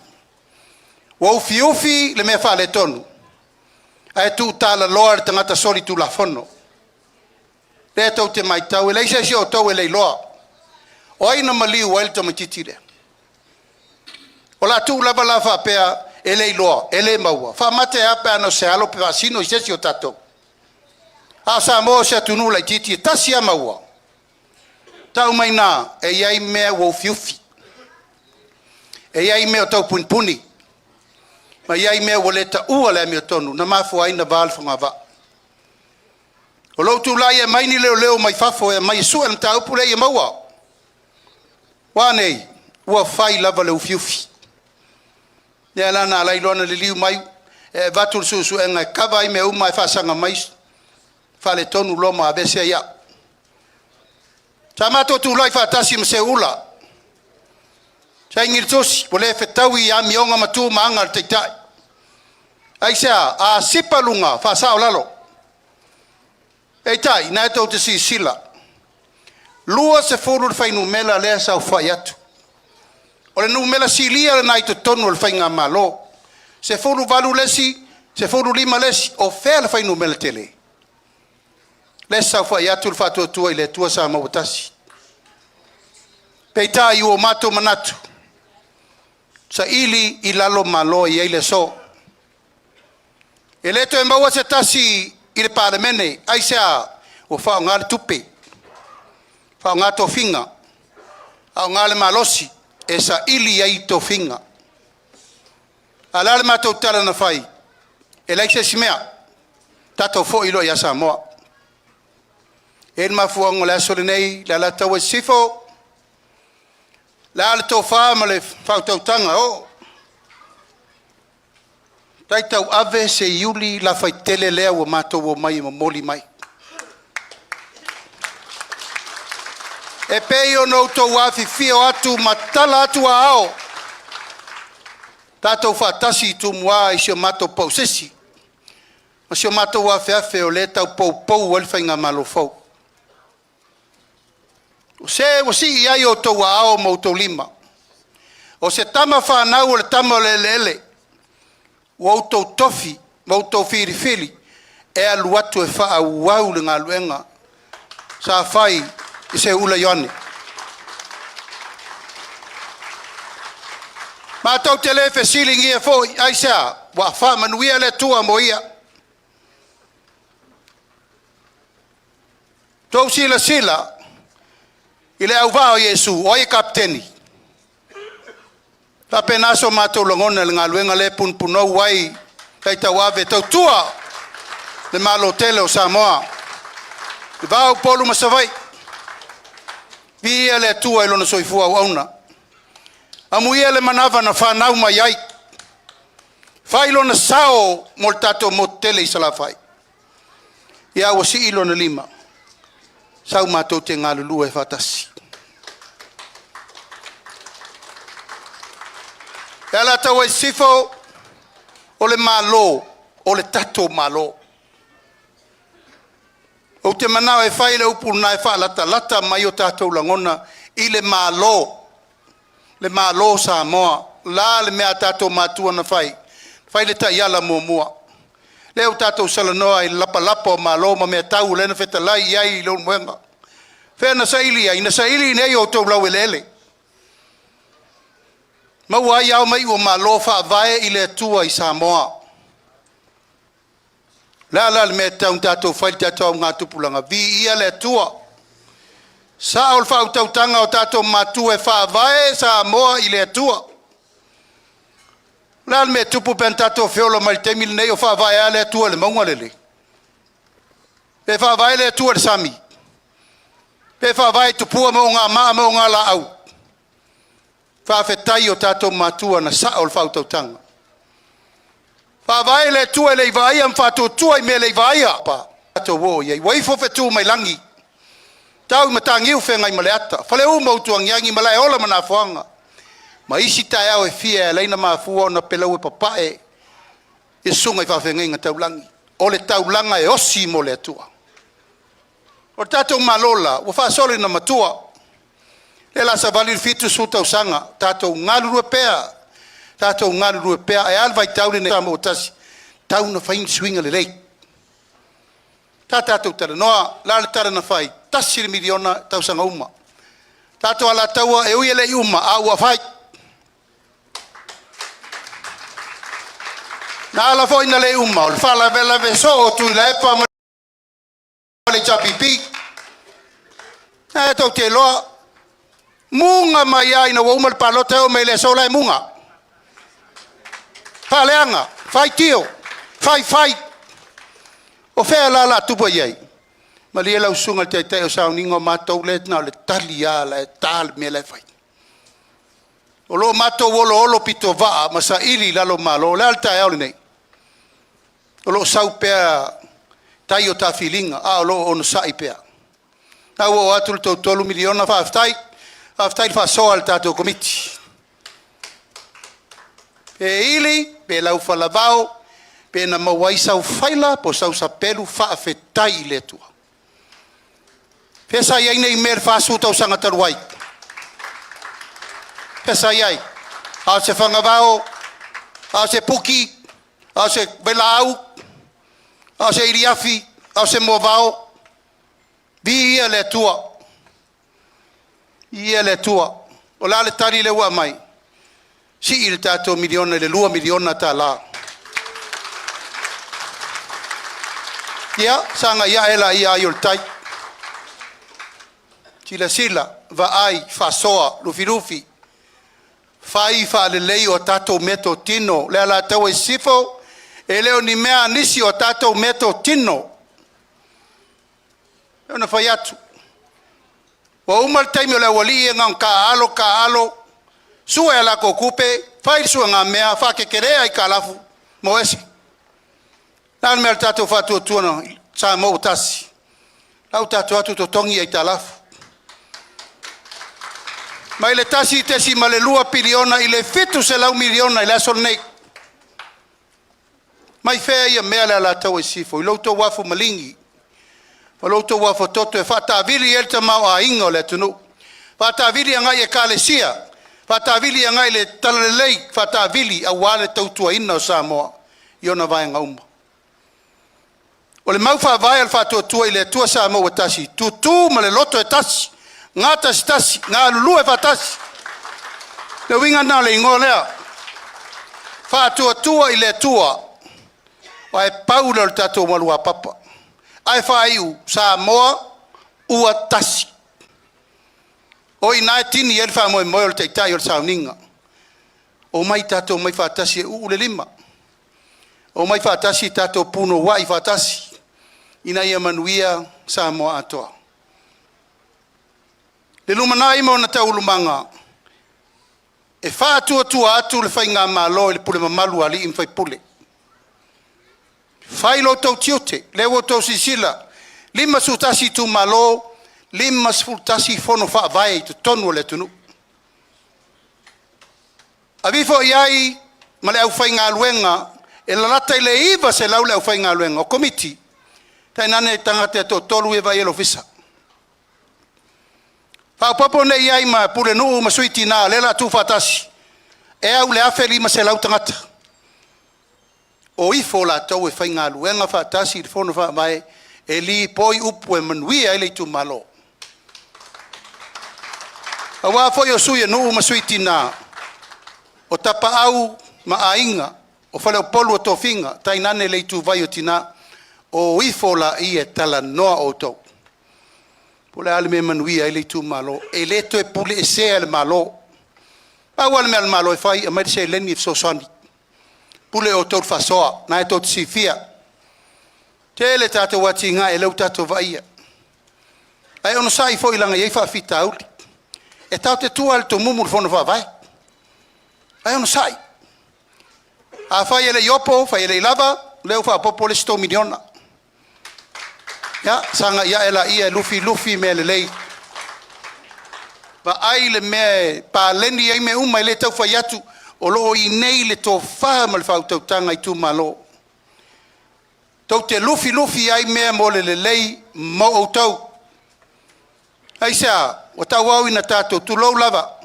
ua ufiufi le mea faaletonu, ae tuutalaloa le tagata solitulafono. Lea tou te matau, e leai se isi o outou e le iloa. O ai na maliu ai le tamaitiiti lea? O le a tuu lava la faapea e le iloa, e le maua, faamate ae a pe a na o se alo pe faasino i se isi o tatou? A o Samoa o se atunuu laitiiti e tasi lava maua. Tau mai ina e i ai mea ua ufiufi, e i ai mea o tau punipuni, ma i ai mea ua le taua le amiotonu na mafua ai ona va le fogavaa. O lou tulai e aumai ni leoleo mai fafo e aumai e sue le mataupu lea ia maua. Ua a nei? Ua fai lava le ufiufi. Lea la na ala ai loa ona liliu mai e avatu le suesuega e kava ai mea uma ae faasaga mai faaletonu loa ma aveese ai au. Sa matou tulai faatasi ma Seuula, saini le tusi, ua le fetaui amioga ma tu ma aga a le Taitai. Aisea? A sipa luga, faasao lalo. Peitai, na tou te silasila, 20 le fuainumera lea e saofai atu. O le numera silia lena i totonu o le faigamalo. 18 le isi, 15 le isi, o fea le fuainumera tele? Lea e saofai atu le Faatuatua i le Atua Samoa ua Tasi. Peitai ua matou manatu, saili i lalo Malo e i ai le aso. E le toe maua se tasi i le Palemene. Aisea? Ua faaaoga le tupe, faaaoga tofiga, faaaoga le malosi e saili ai tofiga. A o le a le matou tala na fai? E leai se isi mea, tatou foi loa ia Samoa. E i ai le mafuaaga o le aso lenei, le Alataua Sisifo, le a le tofa ma le faautautaga, oo. Taitauave se iuli lafaitele lea ua matou omai e momoli mai. E pei ona outou afifio atu ma tala atu aao, tatou faatasi i Tumua i si o matou pausesi ma si o matou afeafe o lea e tau poupou ai le faigamalo fou. O se ua sii i ai outou aao ma outou lima, o se tama fanau o le tama o le eleele, ua outou tofi ma outou filifili e alu atu e faaauau le galuega sa fai i Seuula Ioane. Matou te le fesiligia foi, aisea? Ua faamanuia le Atua mo ia. Tou silasila i le auvaa o Iesu, o ai e kapeteni? E faapena so matou lagona i le galuega lea e punopunou ai taitauave e tautua le Malo tele o Samoa, le va o Upolu ma Savaii. Viia le Atua i Lona soifua auauna. Amuia le manava na fanau mai ai, fai lona sao mo le tatou motu tele i Salafai. Ia ua sii lona lima, sau matou te galulue faatasi. Le Alataua Sisifo, o le Malo, o le tatou Malo. Ou te manao e fai le upu lena e faalatalata mai o tatou lagona i le Malo, le Malo o Samoa. O le a le mea a tatou matua na fai? Fai le taiala muamua. Lea ua tatou salanoa i le lapalapa o malo ma mea tau lea na fetalai i ai Leulumoega. Fea na saili ai? Na saili i inei i o outou laueleele. Maua ai ao ma iu o Malo faavae i le Atua i Samoa. O le a la le mea e tatau ona tatou fai i le tatou augatupulaga? Viia le Atua. Sa'o le faautautaga o tatou matua e faavae Samoa i le Atua. O le a le mea e tupu pe ana tatou feola mai i le taimi lenei o faavae lava le Atua i le mauga lelei? Pe faavae le Atua i le sami? Pe faavae i tupua ma ogamaa ma ogalaau? Faafetai i o tatou matua na sao le faautautaga. Faavae i le Atua e le i vaaia ma faatuatua i mea e le i vaaia. Tatou o i ai. Ua ifo fetu mai lagi, tau i mataniu feagaimaleata, Faleu ma Utuagiagi, Malaeola ma Nafoaga, ma isi taeao e fia e ala ai ona mafua ona peleue papae ia susuga i faafeagaiga taulagi. O le taulaga e osi mo le Atua. O le tatou Malo la, ua faasolo ina matua, lea o le a savali le 70 tausaga, tatou galulue pea, tatou galulue pea. Ae a le vaitau lenei Samoa ua tasi? E tatau ona fai ni suiga lelei. Sa tatou talanoa, o le a le tala na fai? $1 miliona i tausaga uma. Tatou Alataua, e ui e le i uma, a ua fai. Na ala foi ina le uma, o le faalavelave soo o Tuilaepa ma le HRPP. E tou te iloa, muga mai lava ina ua uma le palota e oo mai i le aso la e muga, faaleaga, faitio, faifai. O fea la o le a tupu i ai? Malie lau susuga i le taitai o sauniga o matou lea na o le tali lava o la e ta le mea la e fai. O lo o matou oloolo pitovaa ma saili i lalo o Malo. O le a le taeao lenei? O lo o sau pea tai o tafiliga, a o lo o onosai pea. O lena ua oo atu le tou $3 miliona faafetai. Faafetai le faasoa i le tatou Komiti. Pe ili pe laufalavao, pe na maua ai sau faila po o sau sapelu, faafetai i le Atua. Fea sa i ai nei mea i le 40 tausaga talu ai? Fea sa i ai? A o se fagavao, a o se puki, a o se vailaau, a o se iliafi, a o se moavao. Viia le Atua, viia le Atua. O le a le tali lea ua aumai? Sii le tatou miliona i le $2 miliona. Ia sagai ae laia ai o le tai, silasila, vaai, faasoa, lufilufi, fai faalelei o tatou meatotino. Le Alataua Sisifo, e le o ni mea a nisi o tatou meatotino. E pei ona fai atu, ua uma le taimi o le aualii ia na ona taaalo taaalo, sue a latou tupe, fai le suegamea, faatetele aitalafu ma o ese. O le a le mea o le tatou faatuatua Samoa ua tasi? O la ua tatou o atu totogi aitalafu, mai le 1.2 piliona i le $700 miliona i le aso lenei. Mai fea ia mea le Alataua Sisifo? I lo outou afu maligi ma lo outou atoto e faataavili ai le tamaoaiga o le atunuu, faataavili agai i ekalesia, faataavili agai i le talalelei, faataavili aua le tautuaina o Samoa i ona vaega uma. O le mau faavae o le Faatuatua i le Atua Samoa ua tasi, tutu ma le loto e tasi, gatasitasi, galulue faatasi. Le uiga lena o le igoa lea, Faatuatua i le Atua, aua e pau lea o le tatou aluapapa, ae faaiu, Samoa ua tasi. O i ina e tini ai le faamoemoe o le Taitai o le sauniga. Omai tatou omai faatasi e uu le lima, omai faatasi tatou punouai faatasi ina ia manuia Samoa atoa. Le lumanai ma ona taualumaga, e faatuatua atu le faigamalo i le pule mamalu a alii ma faipule. Fai lo outou tiute, lea ua outou silasila, 51 itumalo, 51 fono faavae i totonu o le atunuu. Aveifo i ai ma le aufaigaluega e lalata i le 900 le aufaigaluega o komiti, tainane tagata e toatolu ia e vaaia le ofisa. Faaopoopo nei i ai ma pulenuu ma sui tina o lea o le a tuufaatasi, e au i le 1,500 tagata. O ifo latou e faigaluega faatasi i le Fono Faavae e lipoi upu e manuia ai le itumalo. Aua foi o sui o nuu ma sui tina, o tapaau ma aiga, o faleupolu o tofiga, tainane le ituvai o tina, o ifo laia e talanoa outou. Po o le a le mea e manuia ai le itumalo. E le toe puleesea e le Malo. Pau lava le mea a le Malo e fai, aumai le seleni e fesoasoani, pule outou i le faasoa, o lena tou te silafia. Tele tatou atinae lea ua tatou vaaia, ae onosai foi leaga e i ai faafitauli. E tatou te tua lava i le tomumu i le Fono Faavae, ae onosai. Afai e le i opo, fai e le i lava, o lea ua faaopoopo le isi $3 miliona. Ia sagai ae laia e lufilufi mea lelei, vaai le mea e paleni ai mea uma, e le tau fai atu, o lo o i inei le tofa ma le faautautaga i itumalo. Tou te lufilufi ai mea mo le lelei mo outou. Aisea? Ua tauau ina tatou, tulou lava,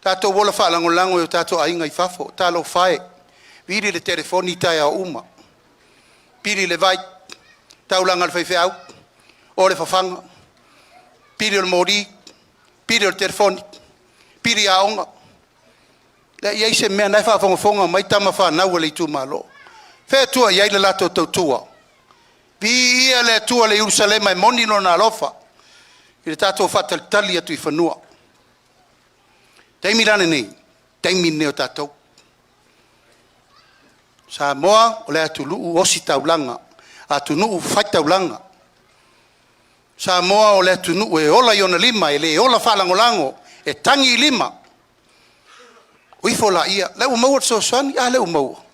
tatou ola faalagolago i o tatou aiga i fafo. Talofa e, vili le telefoni i taeao uma, pili le vai, taulaga a le faifeau, o le fafaga, pili o le moli, pili o le telefoni, pili aoga. E leai se mea, o lena e faafogafoga mai tama fanau a le itumalo. O fea e tua i ai le latou tautua? Viia le Atua i le Ierusalema e moni Lona alofa i le tatou faatalitali atu i fanua. O le taimi la lenei, o le taimi lenei o tatou. O Samoa o le atunuu ositaulaga, atunuu faitaulaga. O Samoa o le atunuu e ola i ona lima, e le ola faalagolago, e tagi i lima. O ifo laia, o lea ua maua le fesoasoani, a lea ua maua?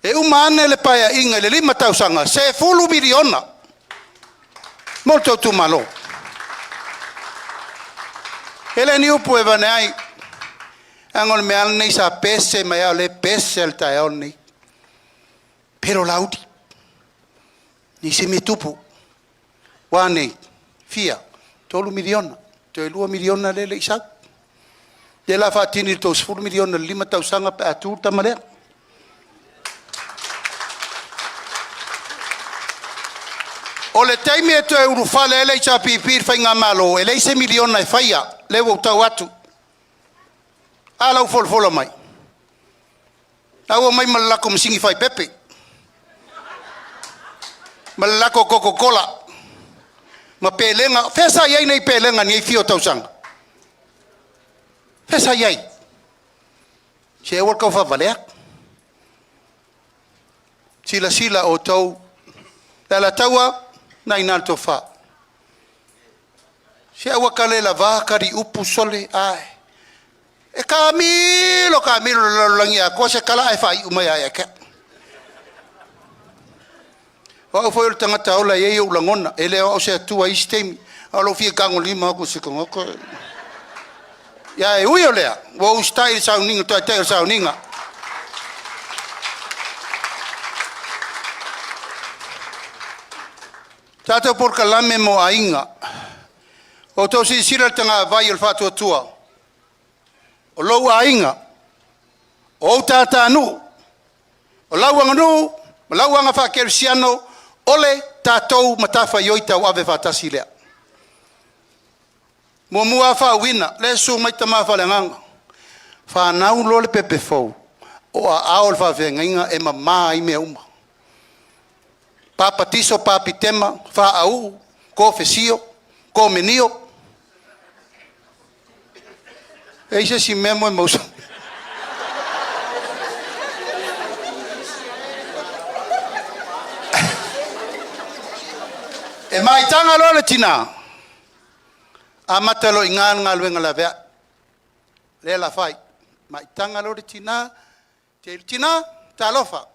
E uma ane le Paeaiga i le 5 tausaga, $10 miliona mo le tou itumalo. E le o ni upu e avane ai, leaga o le mea lava lenei sa pese mai lava o lea e pese lava i le taeao lenei. Pero Laauli, leai se mea e tupu. Ua a nei? Fia? $3 miliona, toe $2 miliona lea e le i sau. O lea o le a faatini i le tou $10 miliona i le 5 tausaga pe a tu le tama lea. O le taimi e toe ulufale ai le HRPP i le faigamalo, e leai se miliona e faia, lea ua ou tau atu. A la ua folafola mai? La ua omai ma le latou masini fai pepe ma le latou Coca-Cola ma pelega. O fea sa i ai nei pelega i nei fia o tausaga? O fea sa i ai? Se aua le tau faavalea. Silasila outou, le Alataua, o lena e i ina le tofa. Se aua ta taliupu sole, a e taamilo taamilo i le lalolagi atoa se tala ae faaiu mai lava ia te au. O au foi o le tagata ola e i ai ou lagona, e le o au o se atua i isi taimi, a o lou fia tagolima atu i se tagata. Ae ui o lea, ua ou usitai i le sauniga, taitai o le sauniga. Tatou polokalame mo aiga. Ua outou silasila i le tagavai o le faatuatua, o lou aiga, o ou tatanuuu, o lau aganuu ma lau aga faakerisiano, o le tatou matafaioi tauave faatasi lea. Muamua lava faauuina, lea e susu mai tama faaleagaga, fanau loa le pepe fou, o aao o le faafeagaiga e mama ai mea uma. Papatiso, papitema, faauu, kofesio, komenio. E i ai se isi mea Momoemausu? E maitaga loa le tina, amata loa i ina le galuega laveai. Lea o le a fai. Maitaga loa le tina, tina, talofa,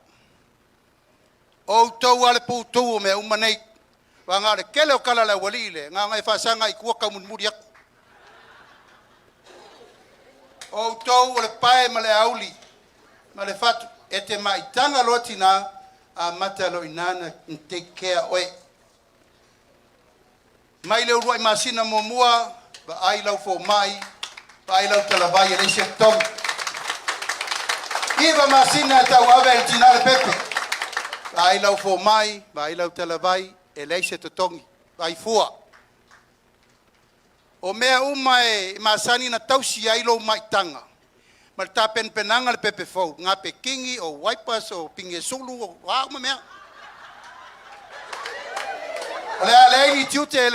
o outou lava le putu o mea uma nei. Aua o le tele o tala a le aualii lea, na ona e faasaga i tua taumulimuli atu. O outou o le pae ma le auli ma le fatu. E te maitaga loa tina, amata loa i ina ona take care oe. Mai le uluai masina muamua, vaai lau fomai, vaai lau talavai e leai se totogi. 9 masina e tauave ai e le tina le pepe. Vaai lau fomai, vaai lau talavai, e leai se totogi, vaai fua. O mea uma e masani ona tausi ai lou maitaga ma le tapenapenaga o le pepe fou, napekini o wipers o pigi sulu o a uma mea. O le a leai ni tiute,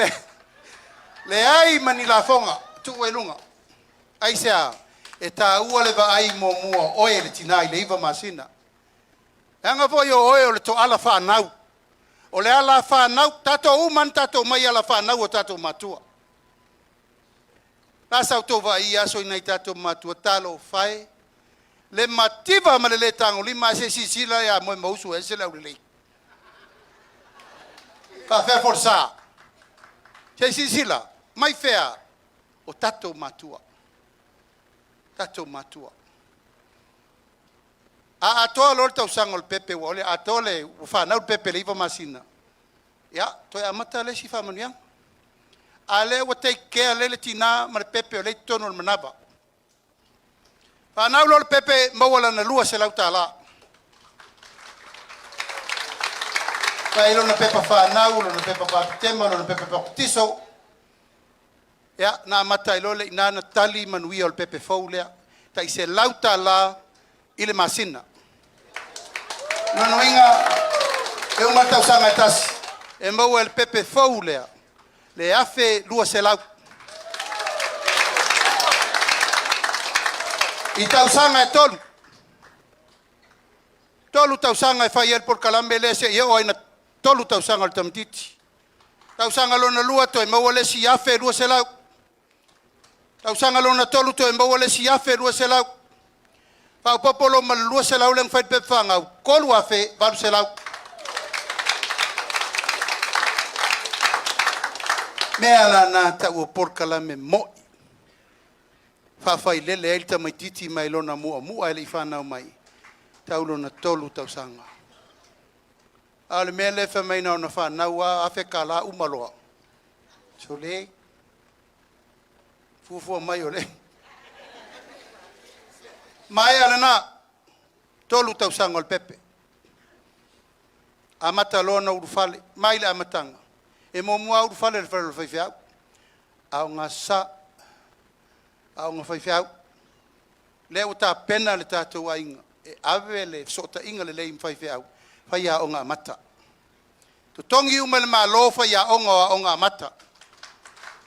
Leai ma ni lafoga tuu ai luga. Aisea? E taua le vaai muamua o oe le tinā i le 9 masina. Leaga foi o oe o le toala fanau. O le ala fanau, tatou uma na tatou mai ala fanau o tatou matua. La sa outou vaai i aso ina i tatou matua, talofa e, le mativa ma le le tagolima ae se i silasila ia Moemausu e ese le aulelei. Faafefea folasa? Se i silasila, mai fea? O tatou matua. Tatou matua. A atoa loa le tausaga o le pepe ua ole atoa le ua fanau le pepe i le 9 masina, ia, toe amata le isi faamanuiaga. A lea ua take care lelei le tinā ma le pepe o lea e i totonu o le manava. Fanau loa le pepe maua lana $200. Fai lona pepa fanau, lona pepa bapetema, lona pepa papatiso. Ia, na amata ai loa le ina na tali manuia o le pepe fou lea. Tai $100 i le masina. Lona uiga, e uma le tausaga e tasi, e maua e le pepe fou lea, le 1200. I tausaga e 3, 3 tausaga e fai ai le polokalame lea seia oo ai ina 3 tausaga o le tamaitiiti. Tausaga lona lua toe maua le isi 1200. Tausaga lona tolu toe maua le isi 1200. Faaopoopo loa ma le 200 lea na fai le pepa fanau, 3800. Mea la na taua o polokalame moi, faafailele ai le tamaitiiti mai lona muamua e le i fanau mai, tau lona 3 tausaga. A o le mea lea e fai mai na ona fanau lava $1000 uma loa, sole, fuafua mai o le maea lena, 3 tausaga o le pepe. Amata loa ona ulufale, mai le amataga, e muamua lava ulufale i le fale o le faifeau, aoga Aso Sa, aoga faifeau. Lea ua tapena le tatou aiga e ave le fesootaiga lelei ma faifeau, faiaoga amata. Totogi uma e le Malo faiaoga o aoga amata.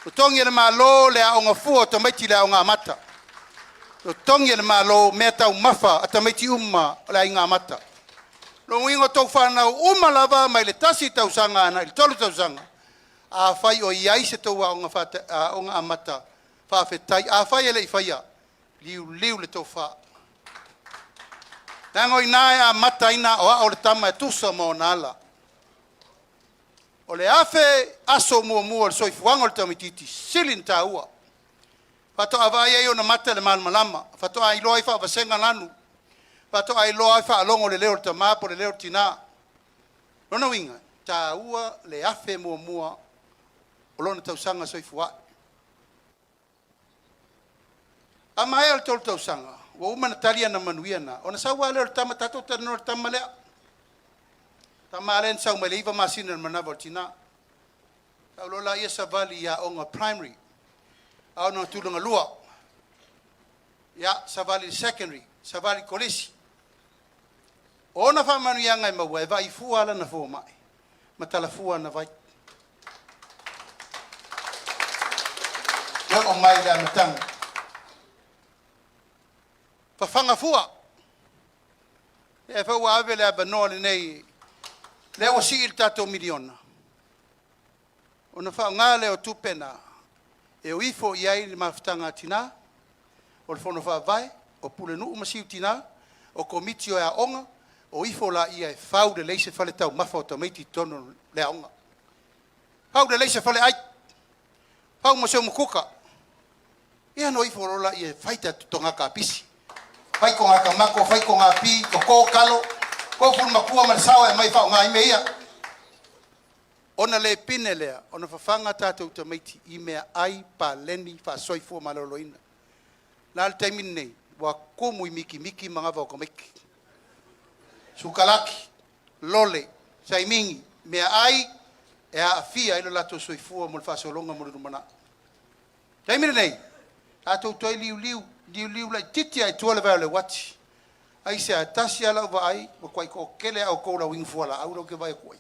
Totogi e le Malo le aoga fua o tamaiti i le aoga amata. Totogi e le Malo mea taumafa a tamaiti uma o le aiga amata. Lona uiga o tou fanau uma lava mai le 1 tausaga agai i le 3 tausaga, afai o i ai se tou aoga, aoga amata, faafetai. Afai e le i faia, liuliu le tofa. Leaga o i ina e amata ai ona aoao le tama e tusa ma ona ala. O le 1000 aso muamua o le soifuaga o le tamaitiiti, sili ona taua. Faatoa vaai ai ona mata i le malamalama, faatoa iloa ai faavasega lanu, faatoa iloa ai faalogo i le leo o le tamā po o le leo o le tinā. Lona uiga, e taua le 1000 muamua o lona tausaga soifua. A maea le 3 tausaga, ua uma ona tali ana manuia na, ona sau lava lea o le tama, tatou talanoa i le tama lea. Tama lea na sau mai le 9 masina i le manava o le tina. Sau loa laia savali i aoga primary, aoga tulaga lua, ia savali i le secondary, savali i le kolisi. O ona faamanuiaga e maua, e vaai fua lana fomai, ma talafua ana vai. E oo mai i le amataga, fafaga fua. E foi ua ave le avanoa lenei, lea ua sii le tatou miliona, ona faaaoga lea o tupe na, e o ifo i ai le mafutaga a tina, o le fono faavae, o pulenuu ma siu tina, o komiti o aoga, o ifo laia e fau lelei se fale taumafa o tamaiti i totonu o le aoga. Fau lelei se faleai, fau ma se umukuka. Ia ona o ifo loa laia e fai toga kapisi, fai toga tamato, fai toga pi, toto talo, tofu le matua ma le sao e aumai e faaaoga ai mea ia. Ona le pine lea, ona fafaga tatou tamaiti i mea ai paleni faasoifua maloloina. La le taimi lenei, ua tumu i mikimiki manava o tamaiti. Sukalaki, lole, saimigi, mea ai e aafia ai lo latou soifua mo le faasologa mo le lumanai. Taimi lenei, tatou toe liuliu, liuliu laitiiti lava i tua le vae o le uati. Aisea? Tasi lava lau vaai, ua matuai toatele lava outou o le au inu fualaau lea ou te vaai atu ai.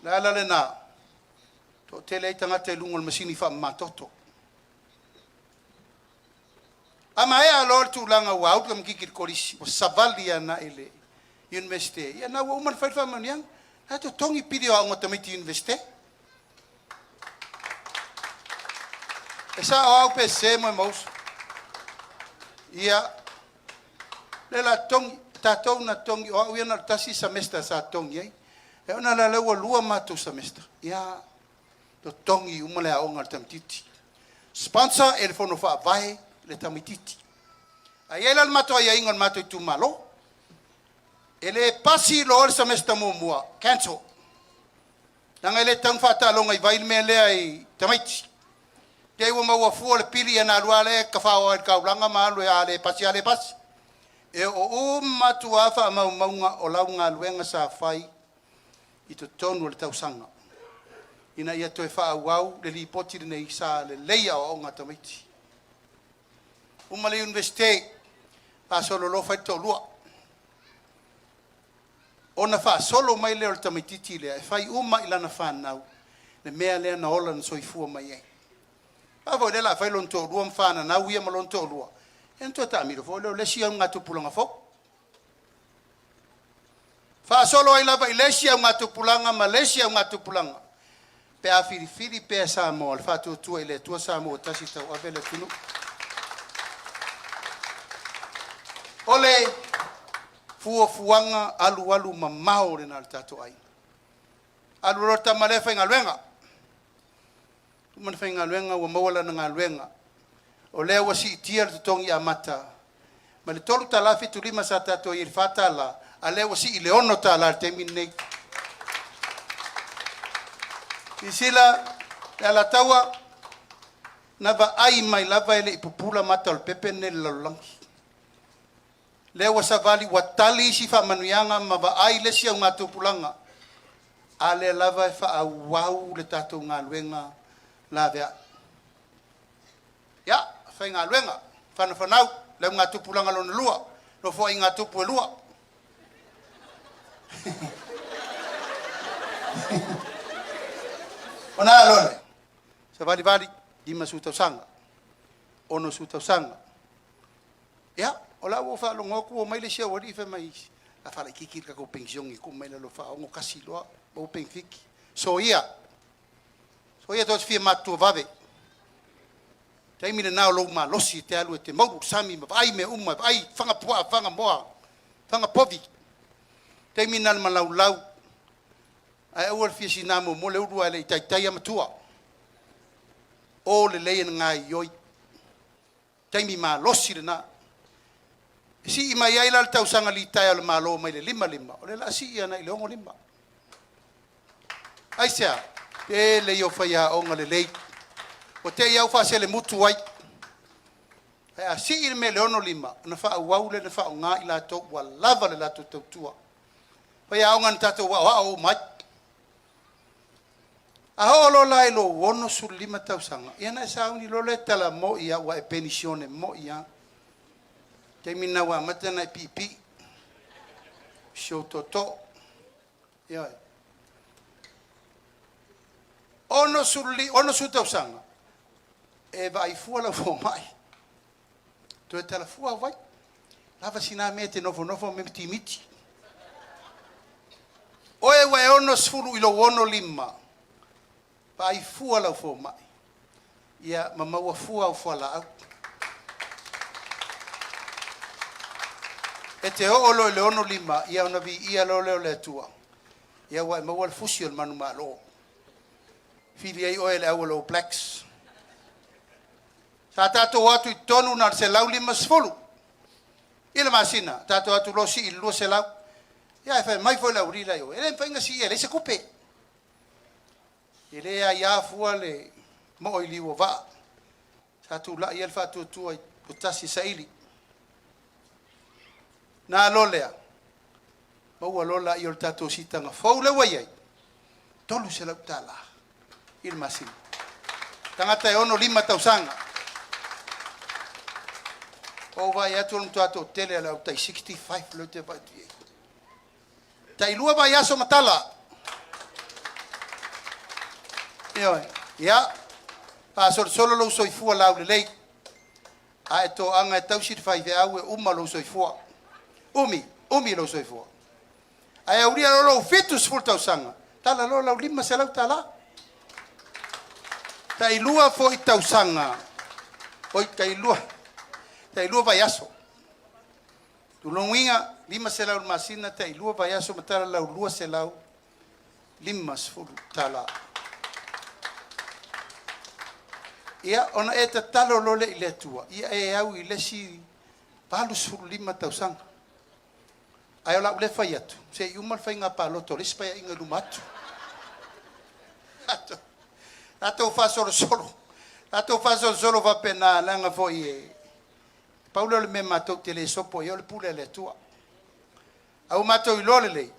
O le ala lena, Toatele ai tagata i luga o le masini faamamatoto. A maea loa le tulaga ua au le tamaitiiti i le kolisi ua savali agai le Iunivesite, ia lena ua uma ona fai le faamanuiaga, la e totogi pili o aoga o tamaiti i Iunivesite. E sao au pe sese Momoemausu? Ia, lea la totogi, tatou na totogi, o au ia na o le tasi le semester sa totogi ai. E ona la lea ua lua matou semester, ia totogi uma le aoga a le tamaitiiti. Sponsor e le Fono Faavae le tamaitiiti. Ae i ai la le matou aiaiga o le matou itumalo, e le pasi loa le semester muamua, cancel. Leaga e le tatau ona faataaloga i vai le mea lea i tamaiti. Te i ua maua fua le pili ona alu lava lea tafao i le taulaga ma alu a le pasi lava le pasi. E oo uma atu lava faamaumauga o lau galuega sa fai i totonu o le tausaga ina ia toe faaauau le lipoti lenei sa lelei aoaoga a tamaiti. Uma le Iunivesite, faasolo loa fai le toalua. Ona faasolo mai lea o le tamaitiiti lea e fai uma i lana fanau le mea lea na ola na soifua mai ai. A foi o lea o le a fai lona toalua ma fananau ia ma lona toalua, ia ona toe taamilo foi lea o le isi augatupulaga fou. Faasolo ai lava i le isi augatupulaga ma le isi augatupulaga pe a filifili pea e Samoa le Faatuatua i le Atua Samoa ua Tasi e Tauave le atunuu. O le fuafuaga alualumamao lena a le tatou aiga. Alu loa le tama lea faigaluega, uma ona faigaluega ua maua lana galuega, o lea ua siitia le totogi amata mai le $3.75 sa tatou i ai i le $4, a o lea ua sii i le $6 i le taimi lenei. Silasila le Alataua, na vaai mai lava e le i pupula mata o le pepe lenei i le lalolagi. Lea ua savali ua tali isi faamanuiaga ma vaai le isi augatupulaga, a lea lava e faaauau le tatou galuega laveai. Ia, faigaluega, fanafanau le augatupulaga lona lua, nofoaiga a tupu e lua. Ona a loa lea, savalivali, 50 tausaga, 60 tausaga. Ia, o la ua ou faalogo atu ua omai le isi aualii fai mai, o le a faalaitiiti le tatou penisione e tuu mai i lalo e 61 loa maua penefiti. Soia, soia tou te fia matutua vave. O le taimi lena o lou malosi e te alu e te moulu i le sami ma vaai mea uma, vaai fana puaa, fana moa, fana povi. O le taimi lena o le malaulau, ae aua le fia sina muamua le ulu ae le i taitai lava matua. O lelei ona gaoioi, taimi malosi lena. E sii mai ai la le tausaga litaea o le Malo mai le 55, o lea o le a sii agai i le 65. Aisea? Tele ia o faiaoga lelei, ua te i lava ua faaselemutu ai. Ae a sii le mea i le 65, ona faaauau lea ona faaaoga i latou ua lava le latou tautua. Faiaoga na tatou aoao uma ai. A oo loa la i lou 65 tausaga, ia ona e sauni loa lea e tala moi lava ua e penisione moi lava. O le taimi lena ua amata ona e piipii si ou tootoo. Ioe. 60 tausaga, e vaai fua lau fomai, toe talafua au vai. Lava sina mea e te nofonofo ma mitimiti. Oe ua e 60 i lou 65, vaai fua lau fomai, ia ma maua fua au fualaau. E te oo loa i le 65, ia ona viia loa lea o le Atua, ia ua e maua le fusi o le manumalo. Fili ai oe e le au o le All Blacks. Sa tatou o atu i totonu na o le 150 i le masina, tatou o atu loa sii i le 200. Ia ae fai mai foi le aualii la i o, e le mafai ona siia e leai se tupe. E le aia fua le moo i liu o vaa. Sa tulai ai le faatuatua ua tasi e saili. Na loa lea, maua loa lea o le tatou siitaga fou lea ua i ai, $300 i le masina. Tagata e 65 tausaga. Ua ou vaai atu o le matua toatele lava o le au tai 65 lea ou te vaai atu i ai. Tai lua vaiaso ma tala. Ioe. Ia, faasolosolo lou soifua laulelei, a e toaga e tausi le faifeau e uma lou soifua. Umi, umi lou soifua. Ae aulia loa lou 70 tausaga, tala loa lau $500. Tailua foi tausaga, oi tailua, tailua vaiaso. Tuloguiga 500 le masina, tailua vaiaso ma tala lau $250. Ia, ona e tatalo loa lea i le Atua, ia e au i le isi 85 tausaga. Ae o le a ou le fai atu, se i uma le faiga palota o le isi paeaiga i luma atu. Tatou faasolosolo, tatou faasolosolo faapena, leaga foi e pau lea o le mea matou te le sopo i ai o le pule a le Atua. Ae ua matou iloa lelei,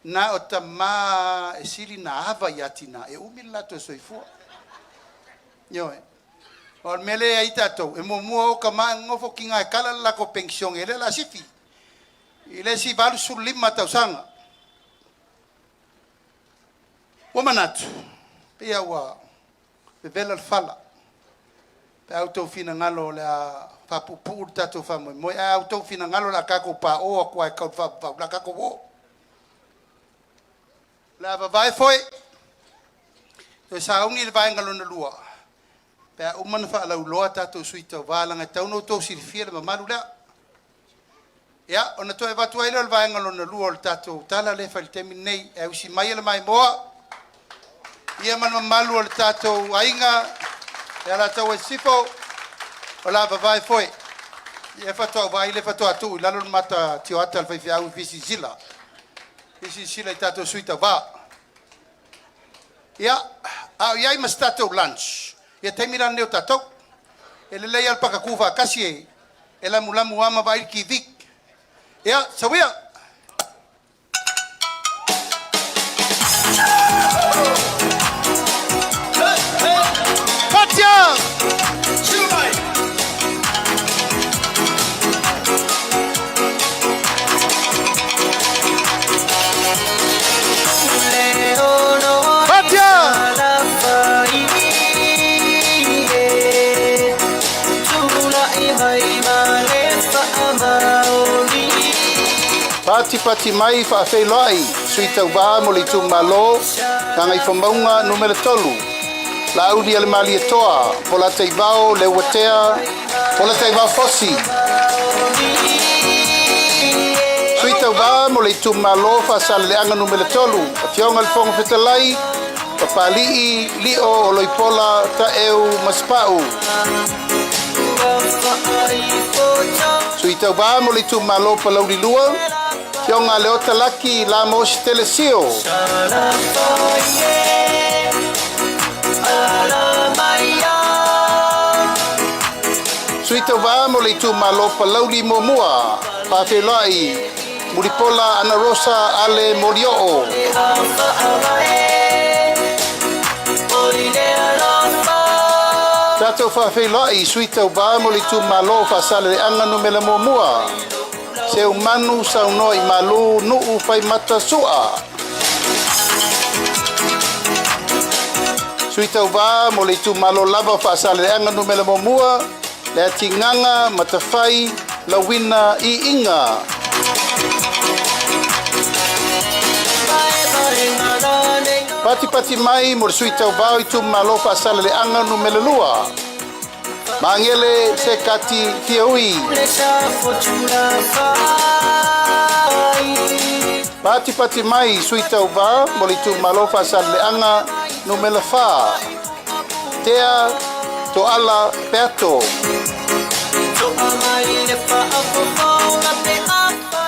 na o tama e sili ona ava ia tina e umi le latou soifua. Ioe. O le mea lea e i ai tatou, e muamua o tama ae nonofo tiga e kala le latou penisione, lea o le a sifi i le isi 85 tausaga. Ua manatu, pei lava ua vevela le fala, pe a outou finagalo o le a faapuupuu le tatou faamoemoe, ae a outou finagalo o le a tatou paoa atu lava e tau i le faavavau, o le a tatou o. O le a vavae foe, toe sauni le vaega lona lua pe a uma ona faalauiloa tatou sui tauva, leaga e tatau ona outou silafia le mamalu lea. Ia, ona toe avatu ai lea o le vaega lona lua o le tatou tala lea e fai i le taimi lenei, e ausi mai e le maimoa ia ma le mamalu o le tatou aiga i Alataua Sisifo, o le a vavae foe. Ia faatoa ou vaai lea faatoa tuu i lalo le mata tioata a le faifeau e fia silasila, fia silasila i tatou sui tauva. Ia, a o i ai ma se tatou lunch, ia taimi la lenei o tatou. E lelei lava le pakatu faatasi e lamulamu lava ma vaai le TV. Ia, sauia! Fatia! Fatia! Patipati mai faafeiloai sui tauva mo le itumalo Gagaifomauga Nu.3, Laauli Alemalietoa, Polataivao Leuatea, Polataivao Fosi. Sui tauva mo le itumalo Faasaleleaga Nu.3, Afioga i le Fofoga Fetalai, Papali'i Lio Oloipola Taeu Masepau. Sui tauva mo le itumalo Palauli 2, Afioga Leota Laki Lamos Telesio. Sui tauva mo le itumalo Palauli 1, Faafeiloai Mulipola Ana Rosa Ale Molioo. Tatou faafeiloai sui tauva mo le itumalo Faasaleleaga Nu.1, Seumanu Saunoa i Malu Nuu Faimata Sua. Sui tauva mo le itumalo lava Faasaleleaga Nu.1, Leatigaga Matafai Lauina Iiga. Patipati mai mo le sui tauva o itumalo Faasaleleaga Nu.2, Magele Sekati Fiaui. Patipati mai sui tauva mo le itumalo Faasaleleaga Nu.4, Tea Toala Peato.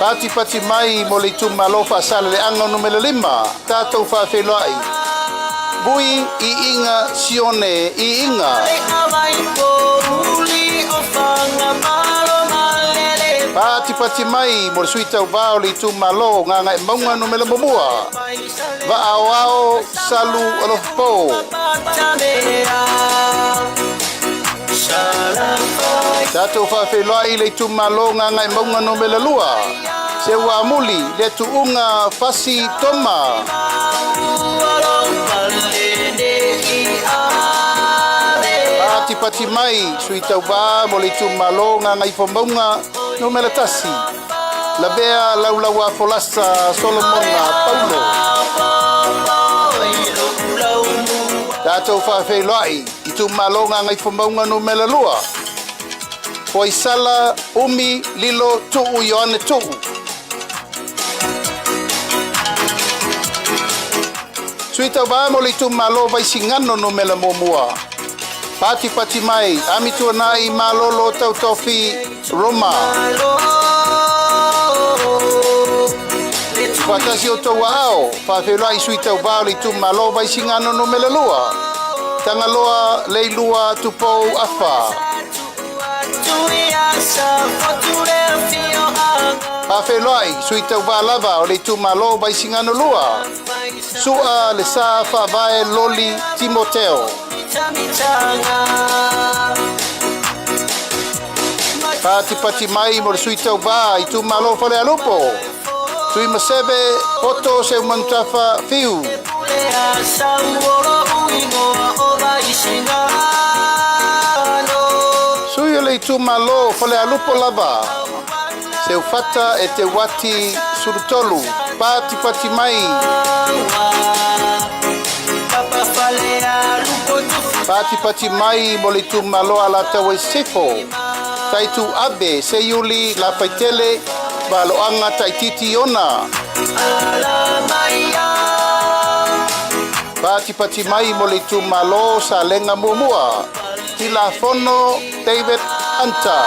Patipati mai mo le itumalo Faasaleleaga Nu.5, tatou faafeiloai Vui Iiga Sione Iiga. Patipati mai mo le sui tauva o le itumalo Gagaemauga Nu.1, Vaaoao Salu Alofapo. Tatou faafeiloai le itumalo Gagaemauga Nu.2, Seuamuli le Tuuga Fasi Toma. Patipati mai sui tauvā mo le itumalo Gagaifomauga Numera 1, Lavea Laulauafolasa Solomona Paulo. Tatou faafeiloai itumalo Gagaifomauga Numera 2, Foaisala Umi Lilo Tuu Ioane Tuu. Sui tauvā mo le itumalo Vaisigano Numera 1, Patipati mai Amituanai Malolo Tautofi Roma. Faatasi outou aao, faafeiloai sui tauvā o le itumalo Vaisigano Numera 2, Tagaloa Leilua Tupou Afa. Faafeiloai sui tauvā lava o le itumalo Vaisigano 2, Sua Le Sa Faavae Loli Timoteo. Patipati mai mo le sui tauvā itumalo Falealupo, Tuimaseve Poto Seumanutafa Fiu. Sui o le itumalo Falealupo lava, Seufata e Te Wati Sulutolu, patipati mai. Patipati mai mo le itumalo Alataua i Sisifo, Taitu Abe Seiuli Lafaitele Valoaga Taititi Iona. Patipati mai mo le itumalo Salega Muamua, Tilafono David Hunter.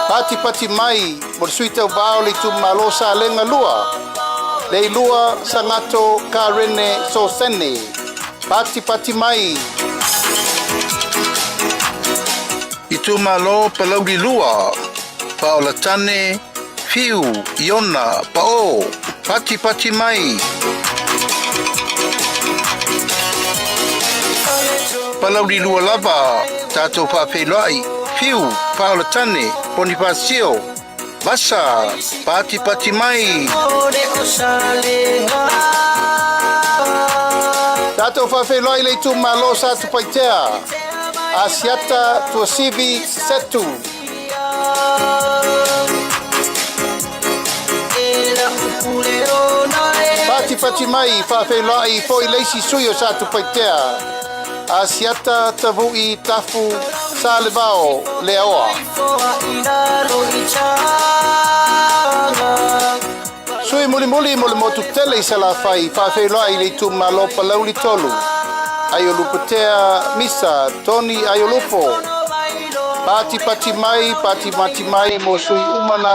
Patipati mai mo le sui tauvā o le itumalo Salega 2, Leilua Sagato Karene Sosene. Patipati mai. Itumalo Palauli 2, Paolatane Fiu Iona Pao. Patipati mai. Palauli 2 lava, tatou faafeiloai Fiu Paolatane Ponifasio Vasa. Patipati mai. Tatou faafeiloai le itumalo Satupaitea, Asiata Tuasivi Setu. Patipati mai faafeiloai foi le isi sui o Satupaitea, Asiata Tavu'i Tafu Salevao Leaoa. Sui mulimuli mo le motu tele i Salafai, faafeiloai le itumalo Palauli 3, Aiolupotea Misa Tony Aiolupo. Patipati mai, patipati mai mo sui uma na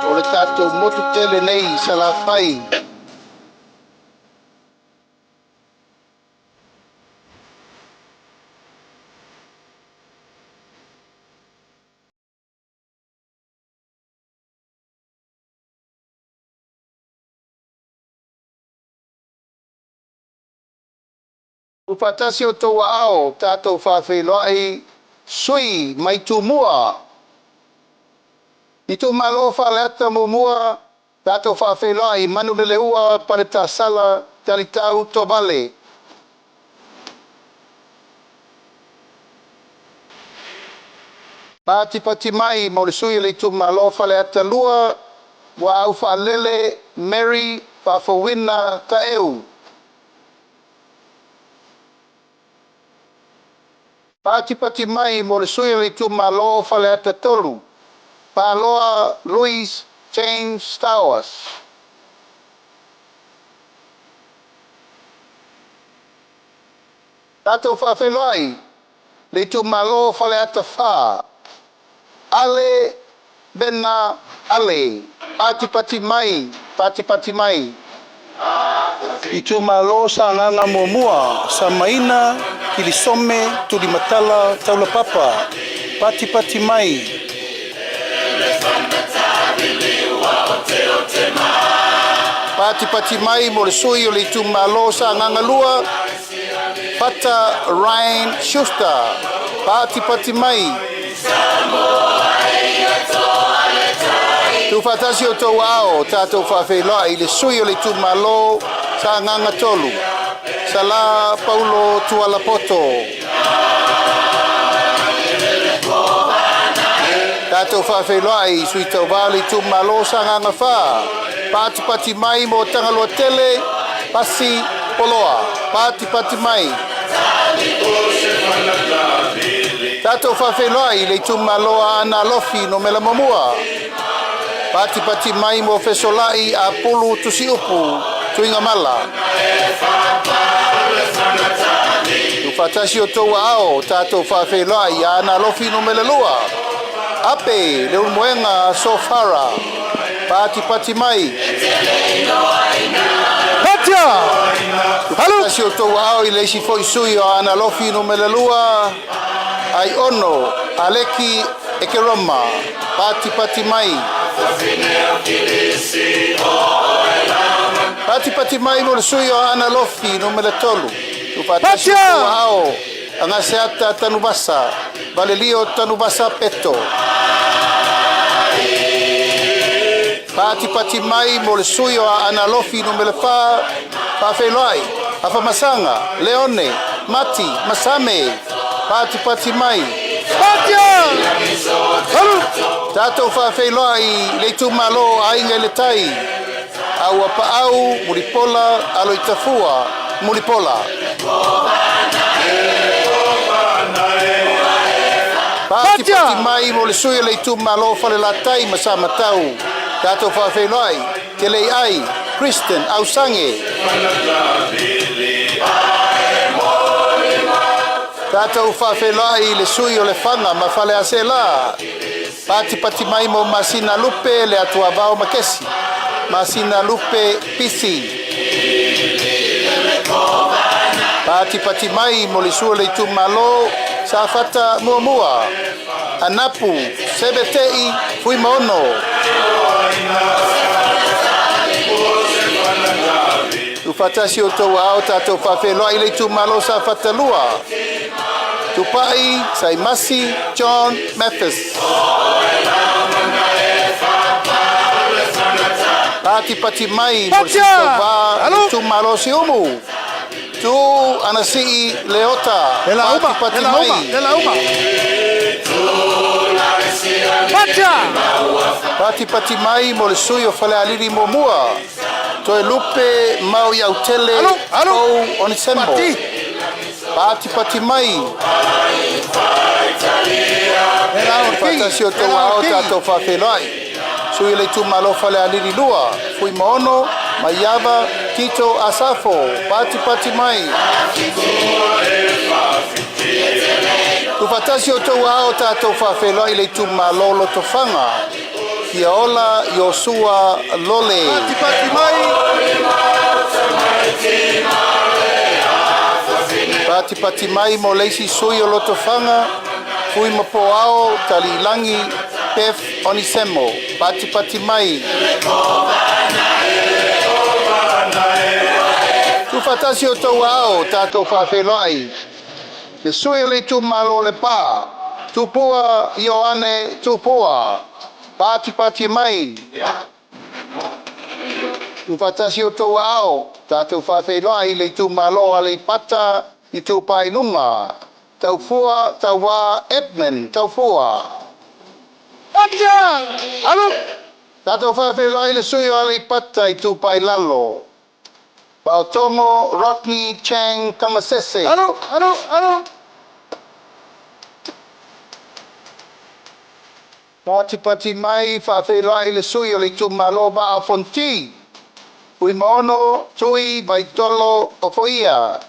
o le tatou motu tele nei i Salafai. Tuufaatasi outou aao, tatou faafeiloai sui mai Tumua. Itumalo Faleata 1, tatou faafeiloai Manuleleua Paletasala Talitau Tovale. Patipati mai mo le sui o le itumalo Faleata 2, Muaau Faalele Mary Faafouina Taeu. Patipati mai mo le sui o le itumalo Faleata 3, Paloa Louis James Stowers. Tatou faafeiloai le itumalo Faleata 4, Ale Vena Ale. Patipati mai, patipati mai. Itumalo Sagaga 1, Samaina Kilisome Tulimatala Taulapapa. Patipati mai. Patipati mai mo le sui o le itumalo Sagaga 2, Fata Ryan Schuster. Patipati mai. Tuufaatasi outou aao, tatou faafeiloai le sui o le itumalo Sagaga 3, Sala Paulo Tualapoto. Tatou faafeiloai i sui tauva o le itumalo Sagaga 4, patipati mai mo Tagaloa Tele, Pasi Poloa, patipati mai. Tatou faafeiloai i le itumalo Aana Alofi numera 1, patipati mai mo Fesolai Apulu Tusiupu, Tuigamala. Tuufaatasi o outou aao, tatou faafeiloai i Aana Alofi numera 2, Ape Leulumoega Sofara, patipati mai. Tuufaatasi o outou aao i le isi foi sui o Aana Alofi numera 2, Aiono Aleki Ekeroma, patipati mai. Patipati mai mo le sui o Aana Alofi numera 3, Tuufaatasi o outou aao, Agaseata Tanuvasa, Valelio Tanuvasa Peto. Patipati mai mo le sui o Aana Alofi numera 4, Faafeiloai, Afamasaga, Leone, Mati, Masame, patipati mai. Tatou faafeiloai i le itumalo o Aiga i le Tai, a ua paau Mulipola Aloitafua Mulipola. Patipati mai mo le sui o le itumalo o Falelatai ma Samatau, tatou faafeiloai Keleiai Kristen Ausange. Tatou faafeiloai i le sui o Lefaga ma Faleaseela, patipati mai mo Masina Lupe le Atuavao Makesi, Masina Lupe Pisi. Patipati mai mo le sui o le itumalo Safata 1, Anapu Sevetei Fuimaono. Tuufaatasi o outou aao, tatou faafeiloai i le itumalo Safata 2, Tupai Saimasi John Mathis. Patipati mai mo le sui tauva i le itumalo Siumu, Tu Anasii Leota. Patipati mai. Patipati mai mo le sui o Falealili 1, Toelupe Mauiautele Pou Onesemo. Patipati mai. Tuufaatasi o outou aao, tatou faafeiloai. Sui o le itumalo Falealili 2, Fuimaono Maiava Tito Asafo, patipati mai. Tuufaatasi o outou aao, tatou faafeiloai i le itumalo Lotofaga, Fiaola Iosua Lole.
Patipati mai.
Patipati mai mo le isi sui o Lotofaga, Fuimapoao Taliilagi Beth Onisemo, patipati mai. Tuufaatasi o outou aao, tatou faafeiloai le sui o le itumalo Lepa, Tupua Ioane Tupua, patipati mai. Tuufaatasi o outou aao, tatou faafeiloai i le itumalo Aleipata Itupa i Luga, Taufua Tauā Edmund Taufua. Tatou faafeiloai le sui o Aleipata Itupa i Lalo, Paotogo Rodney Chang Tamasese. Patipati mai faafeiloai le sui o le itumalo Vaa o Fonoti, Fuimaono Tui Vaitolo Ofoia.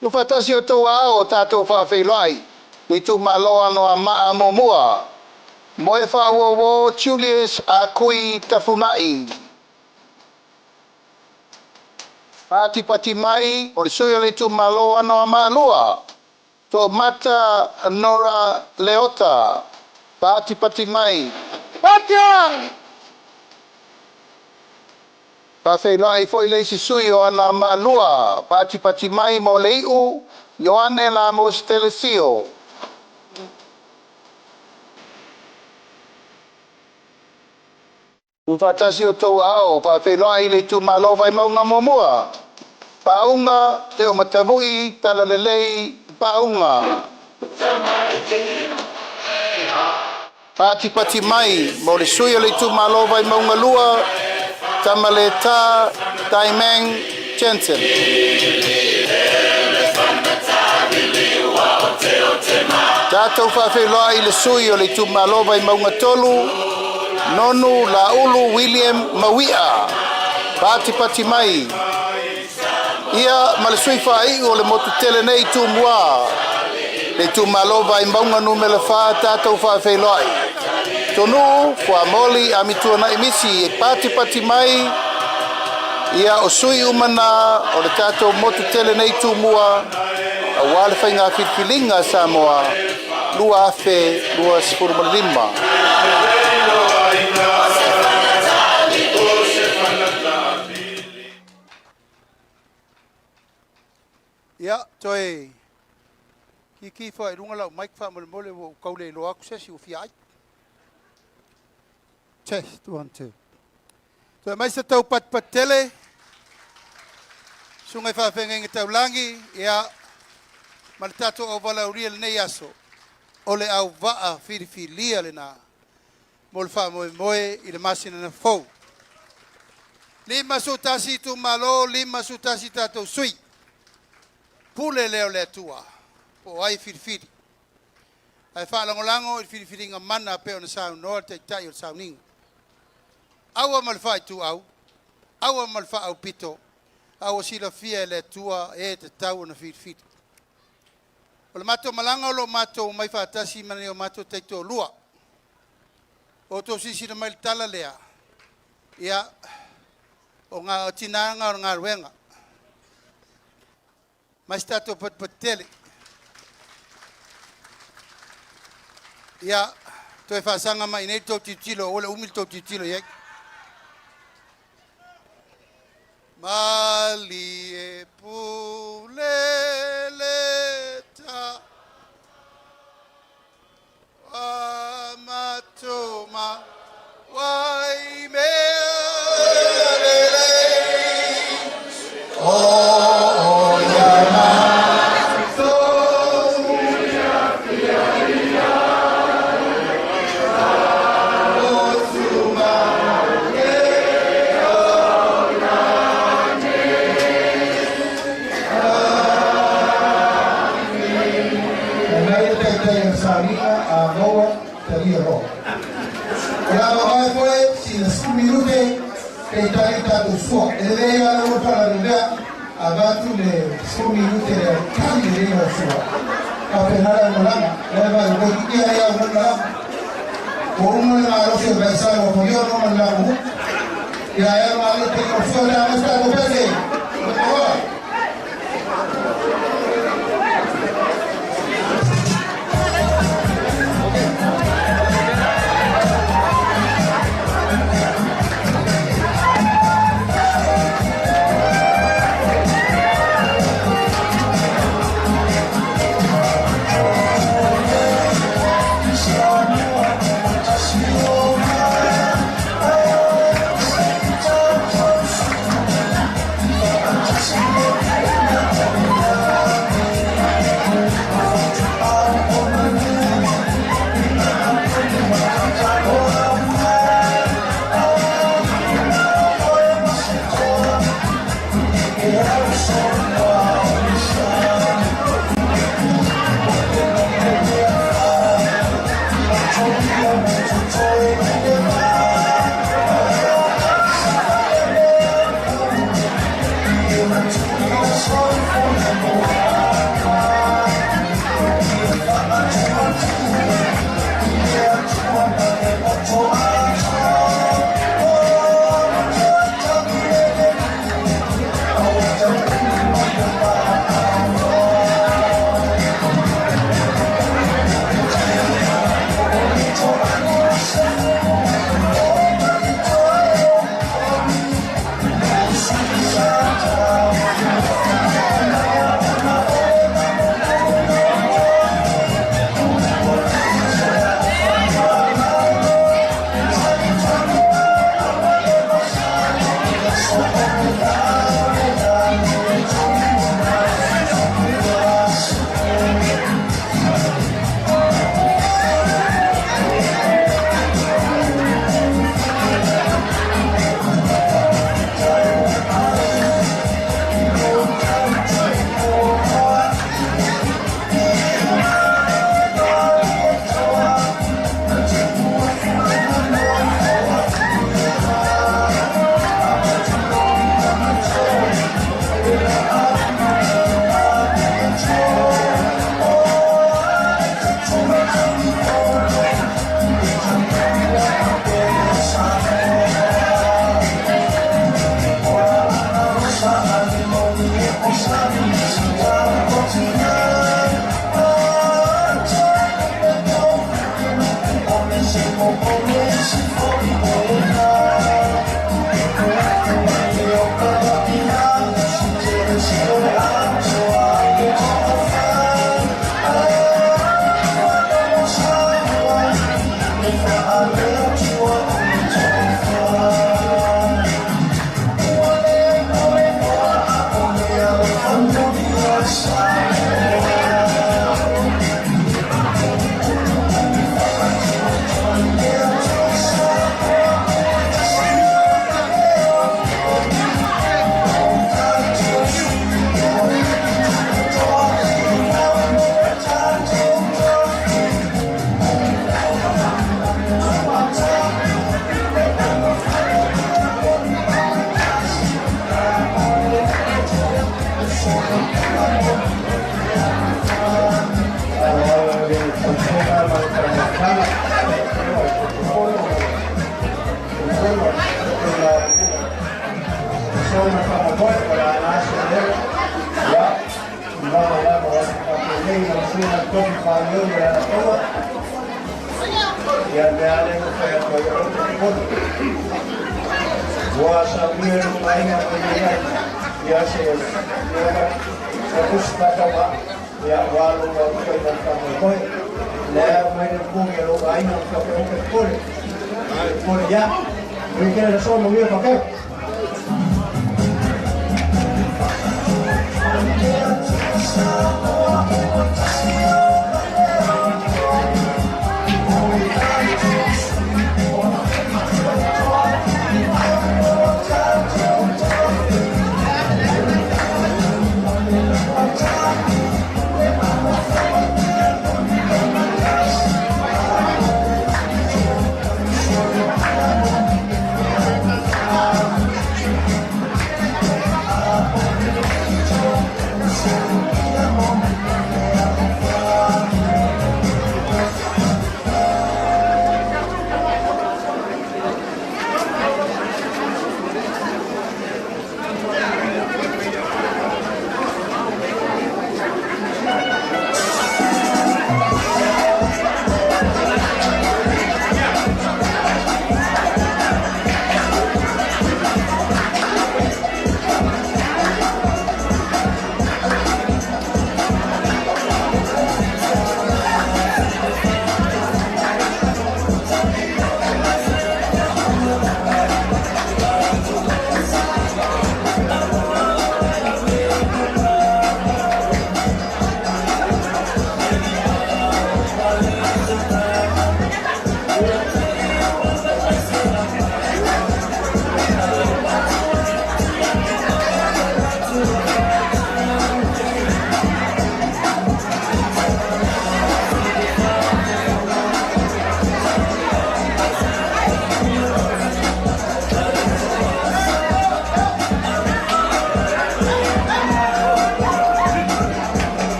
Tuufaatasi o outou aao, tatou faafeiloai le itumalo Anoamaa 1, Moefaauouo Julius Akui Tafunai. Patipati mai o le sui o le itumalo Anoamaa 2, Toomata Nora Leota, patipati mai. Faafeiloai foi le isi sui o Anoamaa 2, patipati mai mo Lei'u Ioane Lamos Telesio. Tuufaatasi outou aao faafeiloai i le itumalo Vaimauga 1, Paauga Teomatavui Talalelei Paauga. Patipati mai mo le sui o le itumalo Vaimauga 2, Tamaleta Taimang Jensen. Tatou faafeiloai i le sui o le itumalo Vaimauga 3, Nonu Laulu William Mauia. Patipati mai ia ma le sui faaiu o le motu tele nei Tumua, le itumalo Vaimauga 4, tatou faafeiloai. Tonuu Fuamoli Amituanai Misi e patipati mai ia o sui uma na o le tatou motu tele nei Tumua auā le faiga filifiliga a Samoa 2025. Ia, toe kiki ifo i luga lau mic faamolemole ua ou tau le iloa atu se isi ua fia ai. Test, one, two. Toe mai se tau patipati tele, susuga i faafeagaiga taulagi, ia, ma le tatou auvalaulia i lenei aso, o le auvaa filifilia lena mo le faamoemoe i le masina na fou. 51 itumalo, 51 tatou sui. Pule lea o le Atua, po o ai filifili. Ae faalagolago i le filifiliga mana pei ona saunoa le taitai o le sauniga. Aua ma le faaituau, aua ma le faaaupito, a ua silafia e le Atua e tatau ona filifili. O le matou malaga o lo o matou omai faatasi ma nai o matou taitoalua. O outou silasila mai i le tala lea, ia, o tina na o le galuega. Mai se tatou patipati tele. Ia, toe faasaga mai i inei le tou tilotilo, aua le umi le tou tilotilo i ai. Malie pule le ta wa matuma wai mea lelei o ia matou. Mai le taitai o le sauniga a maua talia loa. O le avanoa foi sina 10 minute peitali le tatou sua. E lelei lava le faalavelave avatu le 10 minute le tali lelei o le sua. Faapena le aumalaga. Le vai ua ititia ai au malaga. Ua uma le malosi o le vaisala ua fuiono ma le lagu. Ia e malo te o sua le amasta ko pese. Oa.
Ua saunia e lou aiga ma i ai ia se tusitataua aua lou aumai ma le faamoemoe. Lea e aumai le opogi a lou aiga ma faapea oke popole, popole ia. Manuia tele le aso, manuia faapea.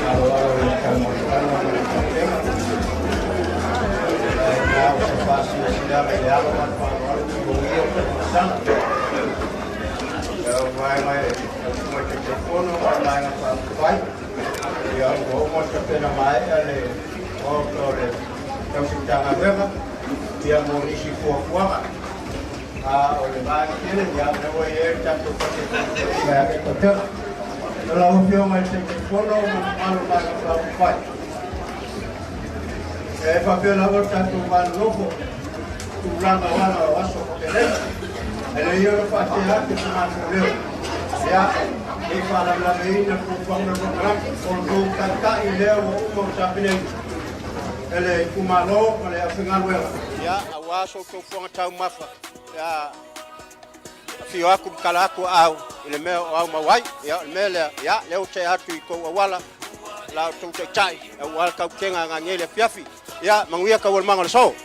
Aloalo i le taumafataga ma le tautega. Ae na o se faasilasila i le alo ma le faaaloalo tulogia o le tausaga. Lau vaega e tautua i Taitaifono ma le Vaega Faaupufai, ia ua uma ona tapena maea le Maota o le Tausi Matagaluega ia mo nisi fuafuaga. A o le vaega tele, ia o lea ua i ai le tatou faataitaiga e tautega. Lau Afioga i le Taitaifono ma le mamalu o Vaega Faaupufai, e faapea lava le tatou va nonofo i tulaga o ala o aso fapenei. E lelei ona faatea atu se matou leo, ia, ne i faalavelaveina le fuafuaga ma le polokalame. O le tou taitai lea ua uma ona tapenaina e le itumalo ma le aufaigaluega.
Ia, aua so outou fofoga taumafa, pe a afio atu ma tala atu aau i le mea o aumau ai. Ia, o le mea lea, ia, lea ua tea atu i tou auala la outou taitai aua le tautega nanei i le afiafi. Ia, manuia taualumaga o le aso.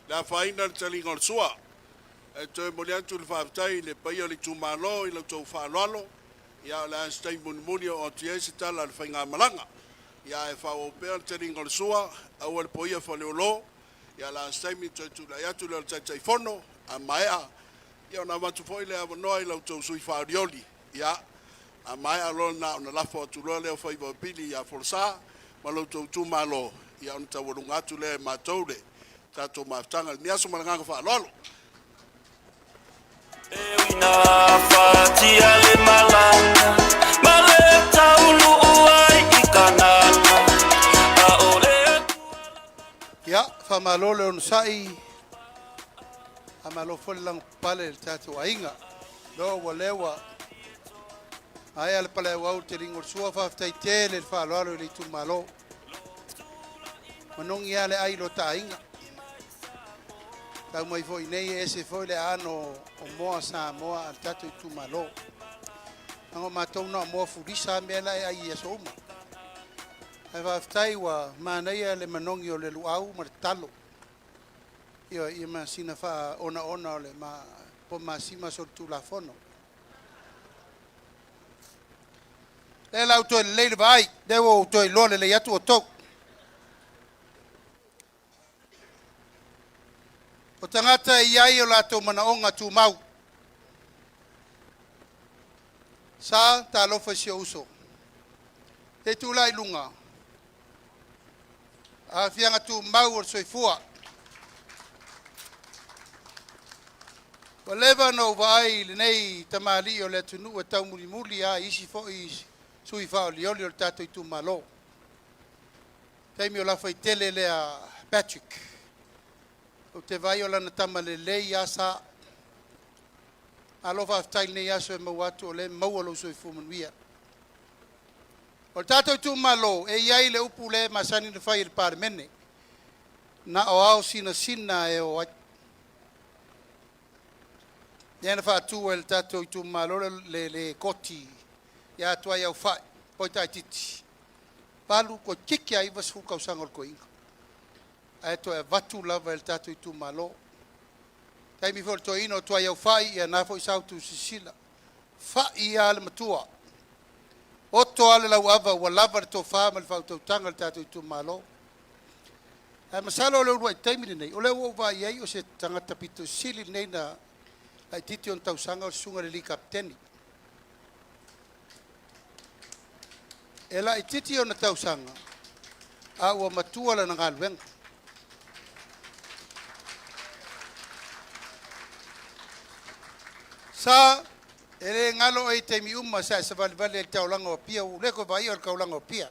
Le afaina i le taliga o le sua. E toe momoli atu le faafetai i le paia o le itumalo i la outou faaaloalo. Ia o le a se taimi mulimuli e oo atu i ai se tala a le faigamalaga. Ia ae faaauau pea le taliga o le sua, aua le poia Faleolo. Ia o le a se taimi toe tulai atu lea o le Taitaifono, a maea ona avatu foi lea o le avanoa i la outou sui faaolioli. Ia, a maea loa lena ona lafo atu loa lea o faiva o Pili ia Folasa ma lo outou itumalo, ia ona taualuga atu lea e matou le tatou mafutaga i lenei aso. Ma le agaga faaaloalo.
Ia, faamalo le onosai, faamalo foi le lavapapale i le tatou aiga. Loa ua lea ua maea le paleauau i le taliga o le sua, faafetai tele le faaaloalo i le itumalo. E manogi lava le ai i lo ta aiga. Tau mai foi i inei e ese foi le aano o moa Samoa a le tatou itumalo. Leaga o matou na o moa fulisa lava mea la e ai i aso uma. Ae faafetai ua manaia le manogi o le luau ma le talo. Ioe, ia ma sina faaonaona o le masima solitulafono. Lea la ua toe lelei le vaai, lea ua ou toe iloa lelei atu outou. O tagata e i ai o latou manaoga tumau. Sa, talofa i si ou uso. Se i tulai i luga aafiaga tumau o le soifua. Ua leva ona ou vaai i lenei tamalii o le atunuu e taumulimuli lava i isi foi sui faaolioli o le tatou itumalo. Taimi o Lafaitele lea Patrick, ou te vaai o lana tama lelei lava Sa. Malo faafetai i lenei aso e maua atu o lea e maua lou soifua manuia. O le tatou itumalo, e i ai le upu lea e masani ona fai e le Palemene, na o ao sinasina e o ai. Lea na faatu e le tatou itumalo le, le koti ia Tuaiaufai Poitaititi, 8 toeitiiti lava 90 tausaga o le toeaina, ae toe avatu lava e le tatou itumalo. Taimi foi o le toeaina o Tuaiaufai, ia na foi sa outou silasila, fai lava le matua, oto lava le lauava ua lava le tofa ma le faautautaga a le tatou itumalo. Ae masalo o le uluai taimi lenei o lea ua ou vaai i ai o se tagata pito sili lenei na laitiiti ona tausaga o le susuga i le alii Kapeteni. E laitiiti ona tausaga a ua matua lana galuega. Sa e le galo oe i taimi uma sa e savalivali ai i le taulaga o Apia, ua ou le toe vaaia o le taulaga o Apia.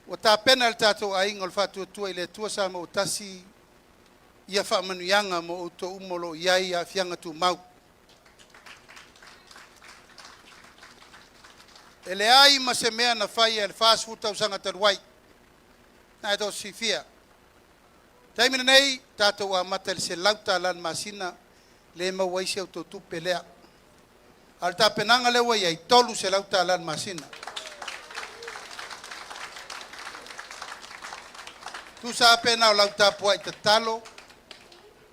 Ua tapena e le tatou aiga o le Faatuatua i le Atua Samoa ua Tasi ia faamanuiaga mo outou uma o lo o i ai aafiaga tumau. E leai ma se mea na faia i le 40 tausaga talu ai, na e tou te silafia. O le taimi lenei, tatou amata i le $100 i le masina, le maua ai se tou tupe lea. A o le tapenaga lea ua i ai, e $300 i le masina. Tusa lava pe na o lau tapuai tatalo,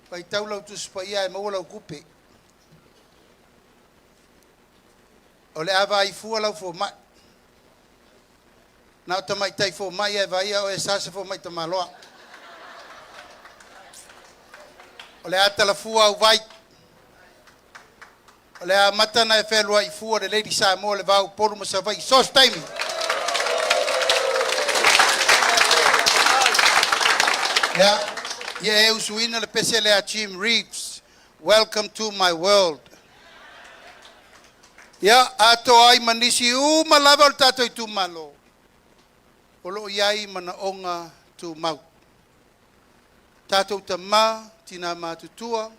faitau lau Tusi Paia ae maua lau tupe. O le a vaai fua lau fomai. Na o tamaitai fomai lava e vaaia oe, e sa se fomai tamaloa. O le a talafua au vai. O le a amata ona e fealuai fua i le Lady Samoa i le va o Upolu ma Savaii i so o se taimi. Ia, ia e usuina le pese lea a Jim Reeves, "Welcome to my world." Ia, atoa ai ma nisi uma lava o le tatou itumalo o lo o i ai manaoga tumau. Tatou tama, tina matutua,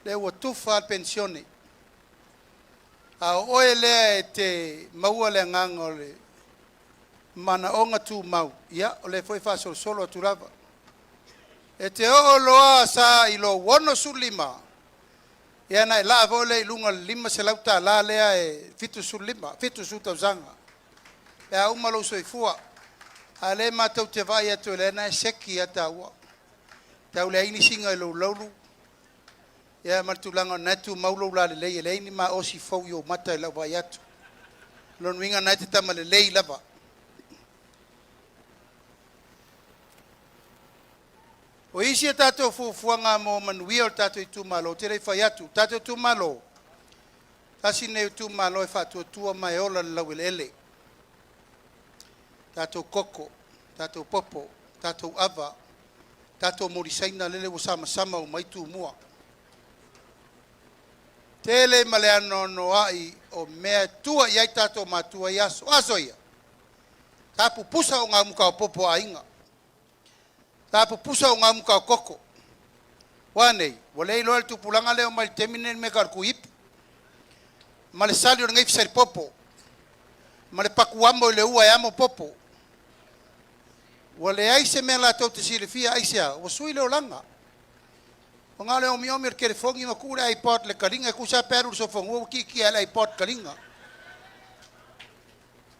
lea ua tufa le penisione, a o oe lea e te maua le agaga o le manaoga tumau, ia o lea foi e faasolosolo atu lava. E te oo loa sa i lou 65, ia ona e laa foi lea i luga o le $500 lea e 75, 70 tausaga pe a uma lou soifua. A o lea matou te vaai atu o lea na e seki lava taua, tau leai ni siga i lou laulu ia ma le tulaga o lena e tumau lou lalelei, e leai ni maosi fou i ou mata i lau vaai atu. O lona uiga o lena e te tama lelei lava. O isi a tatou fuafuaga mo manuia o le tatou itumalo, ou te le i fai atu, tatou itumalo, tasi lenei o itumalo e faatuatua ma e ola i le laueleele. Tatou koko, tatou popo, tatou ava, tatou moli saina lele ua samasama uma ai Tumua. Tele ma le anoanoai o mea e tua i ai tatou matua i aso, o aso ia, sa pupusa ogaumutaopopo a aiga, sa pupusa ogaumutaokoko. Ua a nei? Ua le iloa e le tupulaga lea e omai i le taimi lenei le mea e tau o le tuiipu, ma le sali o le gaifa salipopo, ma le patuamo i le ua e amo popo. Ua leai se mea latou te silafia. Aisea? Ua sui le olaga, ona o le omiomi o le telefoni ma tuu le iPod i le taliga, e tusa lava pe alu i le sofanua ua tietie lava i le iPod i le taliga.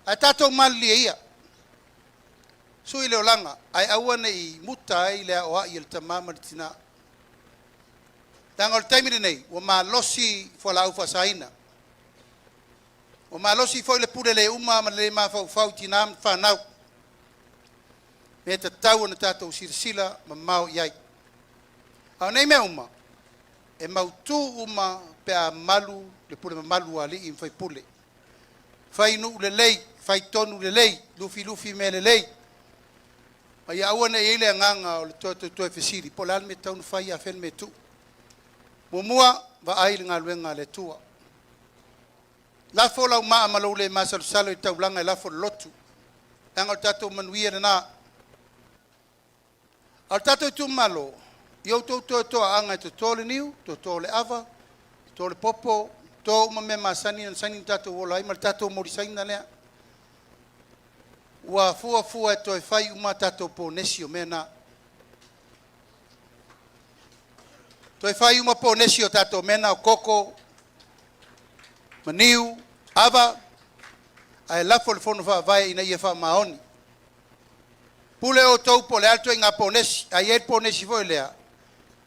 Ae tatou malilie ia, sui le olaga, ae aua ne i muta ai le aoai a le tama ma le tina. Leaga o le taimi lenei, ua malosi fualaau faasaina, ua malosi foi le pule le uma ma le le mafaufau i tina ma fanau, mea e tatau ona tatou silasila mamao i ai. A o nei mea uma, e mautu uma pe a malu le pule mamalu a alii ma faipule. Fai nuu lelei, fai tonu lelei, lufilufi mea lelei, ma ia aua ne i i ai le agaga o le toe toe fesili po o le a le mea e tatau ona fai, a fea le mea e tuu. Muamua, vaai le galuega a le Atua. Lafo lau maa ma lou le masalosalo i taulaga e lafo lolotu, leaga o le tatou manuia lena. A o le tatou itumalo, ia outou toatoaaga e toto le niu, toto le ava, toto le popo, toto uma mea masani ona saini na tatou ola ai ma le tatou moli saina lea. Ua fuafua e toe fai uma a tatou ponesi o mea na. Toe fai uma ponesi o tatou mea na o koko, ma niu, ava, ae lafo le fono faavae ina ia faamaoni. Pule outou po o le a le ituaiga ponesi, a i ai le ponesi foi lea,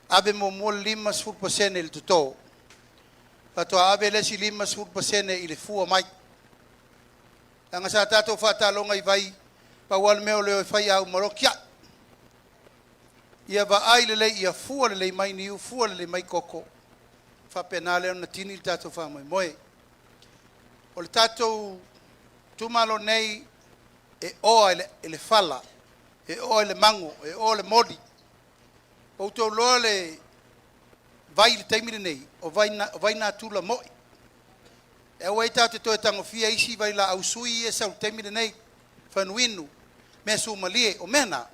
ave muamua le 50% i le toto, faatoa ave le isi 50% i le fua mai. Leaga sa tatou faataloga i vai, pau lava le mea o le o e fai a uma loa tiai. Ia vaai lelei ia fua lelei mai niu, fua lelei mai koko, faapena lea ona tini le tatou faamoemoe. O le tatou itumalo nei e oa i le fala, e oa i le mago, e oa i le moli. Ua outou iloa le vai i le taimi lenei, o vai natura moi. E aua ai tatou te toe tagofia isi vailaau sui ia e sau i le taimi lenei, fanuinu, mea sumalie, o mea na,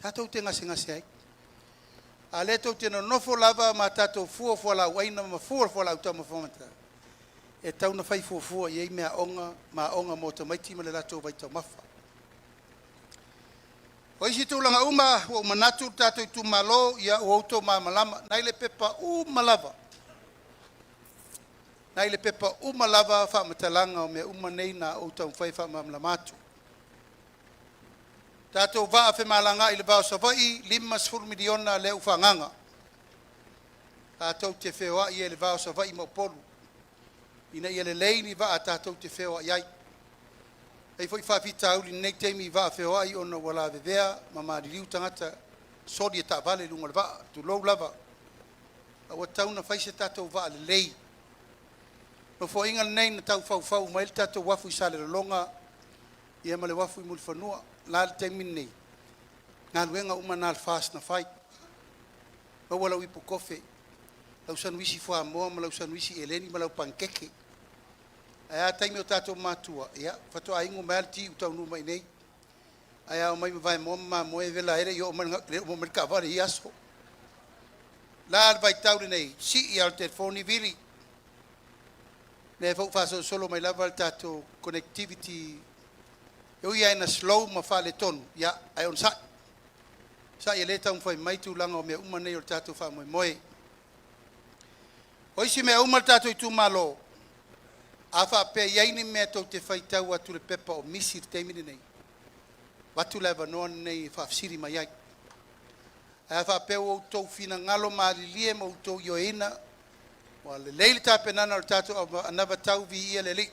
tatou te gasegase ai. A lea tou te nonofo lava ma tatou fua fualaauaina ma fua fualaau taumafa mata, e tatau ona fai fuafua i ai meaaoga ma aoga mo tamaiti ma le latou vaitaumafa. O isi tulaga uma ua ou manatu le tatou itumalo, ia ua outou malamalama na i le pepa uma lava, na i le pepa uma lava faamatalaga o mea uma nei na ou taumafai e faamalamalama atu. Tatou vaa femalagaai i le va o Savaii, $50 miliona lea ua faaagaaga tatou te feoai ai i le va o Savaii ma Upolu ina ia lelei ni vaa tatou te feoai ai. E i ai foi faafitauli i lenei taimi i vaa feoai ona ua lavevea ma maliliu tagata, soli e taavale i luga o le vaa, tulou lava. A ua tatau ona fai se tatou vaa lelei. O le Nofoaiga lenei na tau faufau uma ai le tatou uafu i Salelologa ia ma le uafu i Mulifanua. O le a le taimi lenei? O galuega uma na a le FAST na fai, maua lau ipu kofe, lau sanuisi fuamoa ma lau sanuisi eleni ma lau panikeke. Ae a taimi a o tatou matua, ia faatoa inu mai a le ti ua taunuu mai i inei. Ae a omai ma vaemoa ma mamoe e vela ai e le i oo mai le taavale i ia aso. O le a le vaitau lenei? Sii lava o le telefoni vili, lea foi ua faasolosolo mai lava le tatou connectivity e ui lava ina slow ma faaletonu, ae onosai, onosai o lea e taumafai mai tulaga o mea uma nei o le tatou faamoemoe. O isi mea uma le tatou itumalo, a faapea e i ai ni mea tou te faitau atu i le pepa o misi i le taimi lenei, avatu le avanoa lenei e faafesili mai ai. Ae a faapea ua outou finagalo malilie ma outou ioeina ua lelei le tapenaga o le tatou anavatau, viia le Alii.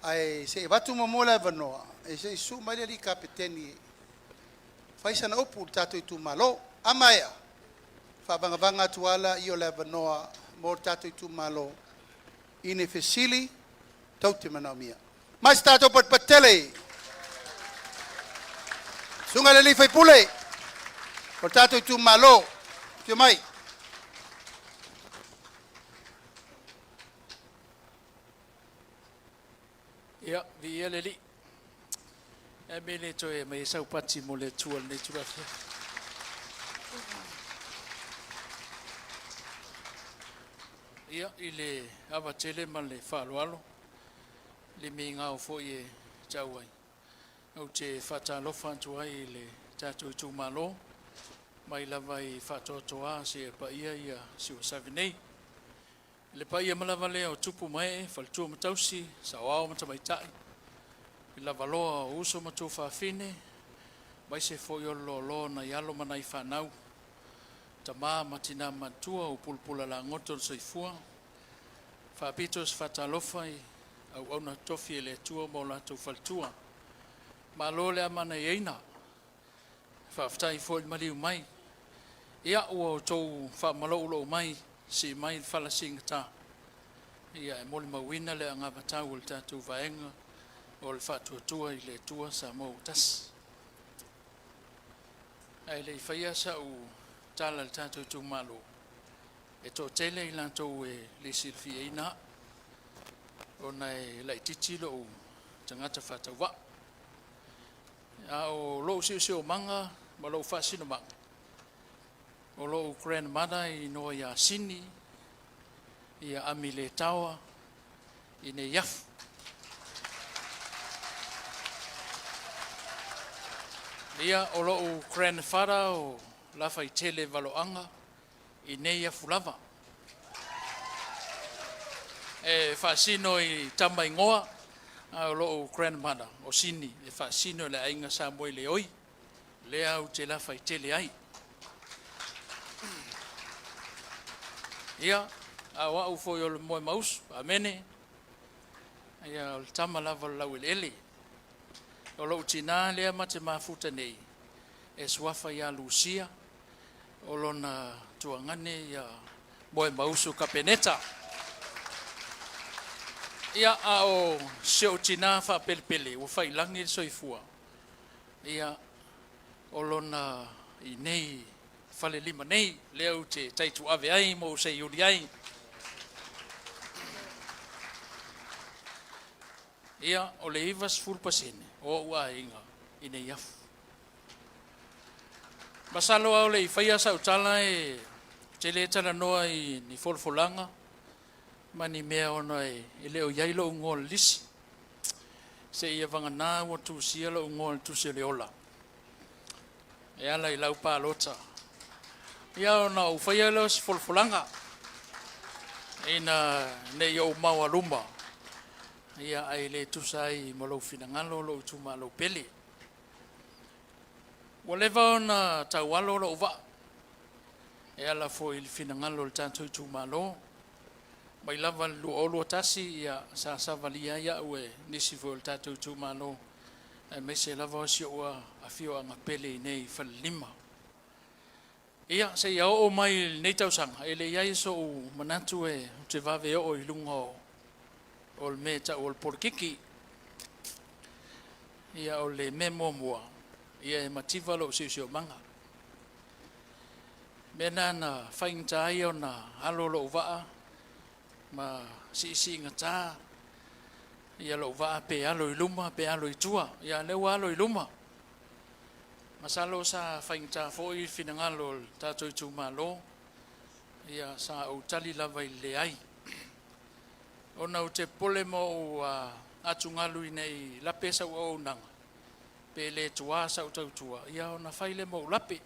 Ae se i avatu muamua le avanoa se i susu mai le alii Kapeteni e fai sana upu i le tatou itumalo. A maea ona faavagavaga atu loa lea o le avanoa mo le tatou itumalo i ni fesili tou te manaomia. Mai se tatou patupatu tele i le susuga i le sui usufono o le tatou itumalo. Afio mai.
Ia, viia le Alii. E a le mea e le toe aumai ai sau pati mo le Atua i lenei itula afiafi? Ia, i le ava tele ma le faaaloalo, le migao foi e tau ai, ou te faatalofa atu ai i le tatou itumalo, mai lava i Faatoatoa seia paia Siuasave nei. Le paia lava lea o tupu ma ee, faletua ma tausi, saoao ma tamaitai, le lavaloa o uso ma tuafafine, aemaise foi o le loaloa o nai alo ma nai fanau, tama ma tina matutua ua pulapula lagoto le soifua. Faapito se faatalofa i auauna totofi a le Atua ma o latou faletua. Malo le amanaiaina, faafetai foi le maliu mai. Ia ua outou faamaloulou mai, sii mai le fala siigata, ia e molimauina le anavatau a le tatou vaega o le Faatuatua i le Atua Samoa ua Tasi. Ae le i faia sau tala i le tatou itumalo, e toatele i latou e le silifiaina au, ona e laitiiti lou tagata faatauvaa. A o lou siosiomaga ma lou faasinomaga, o lou grandmother e igoa ia Sini, ia Amiletaoa i Neiafu. Ia, o lou grandfather o Lafaitele Valoaga i Neiafu lava. E faasino i tama igoa, a o lou grandmother o Sini e faasino i le aiga Samoeleoi, lea ou te lafaitele ai. Ia, a o au foi o le Moemausu, amene. Ia, o le tama lava o le laueleele. O lou tina lea ma te mafuta nei, e suafa ia Lusia, o lona tuagane ia Moemausu Kapeneta. Ia, a o si ou tina faapelepele ua faiilagi le soifua, ia, o lona i inei falelima nei, lea ou te taituave ai ma ou seiuli ai. Ia, o le 90% o ou aiga i Neiafu. Masalo a o le i faia sau tala e te le talanoa i ni folafolaga ma ni mea ona e le o i ai lou igoa i le lisi. Seia vagana ua tusia lou igoa i le tusi o le ola e ala i lau palota. Ia ona ou faia lea o se folafolaga ina ne i ou maoaluma, ia ae le tusa ai ma lou finagalo lou itumalo pele. Ua leva ona taualo lou vaa e ala foi i le finagalo o le tatou itumalo. Mai lava i le 2021, ia sa savalia ai au e nisi foi o le tatou itumalo, aemaise lava o si ou afioaga pele i inei i Falelima. Ia, seia oo mai i lenei tausaga, e le i ai sou manatu e ou te vave oo i luga o le mea e tau o le polokiki. Ia, o le mea muamua, ia e mativa lou siosiomaga. Mea na na faigata ai ona alo lou vaa ma siisiigata ia lou vaa pe alo i luma pe alo i tua. Ia, lea ua alo i luma. Masalo sa faigata foi le finagalo o le tatou itumalo, ia sa ou tali lava i le leai. Ona ou te popole ma ou atugalu ina i lape sau auaunaga, pe le tuā sau tautua, ia ona fai lea ma ou lape.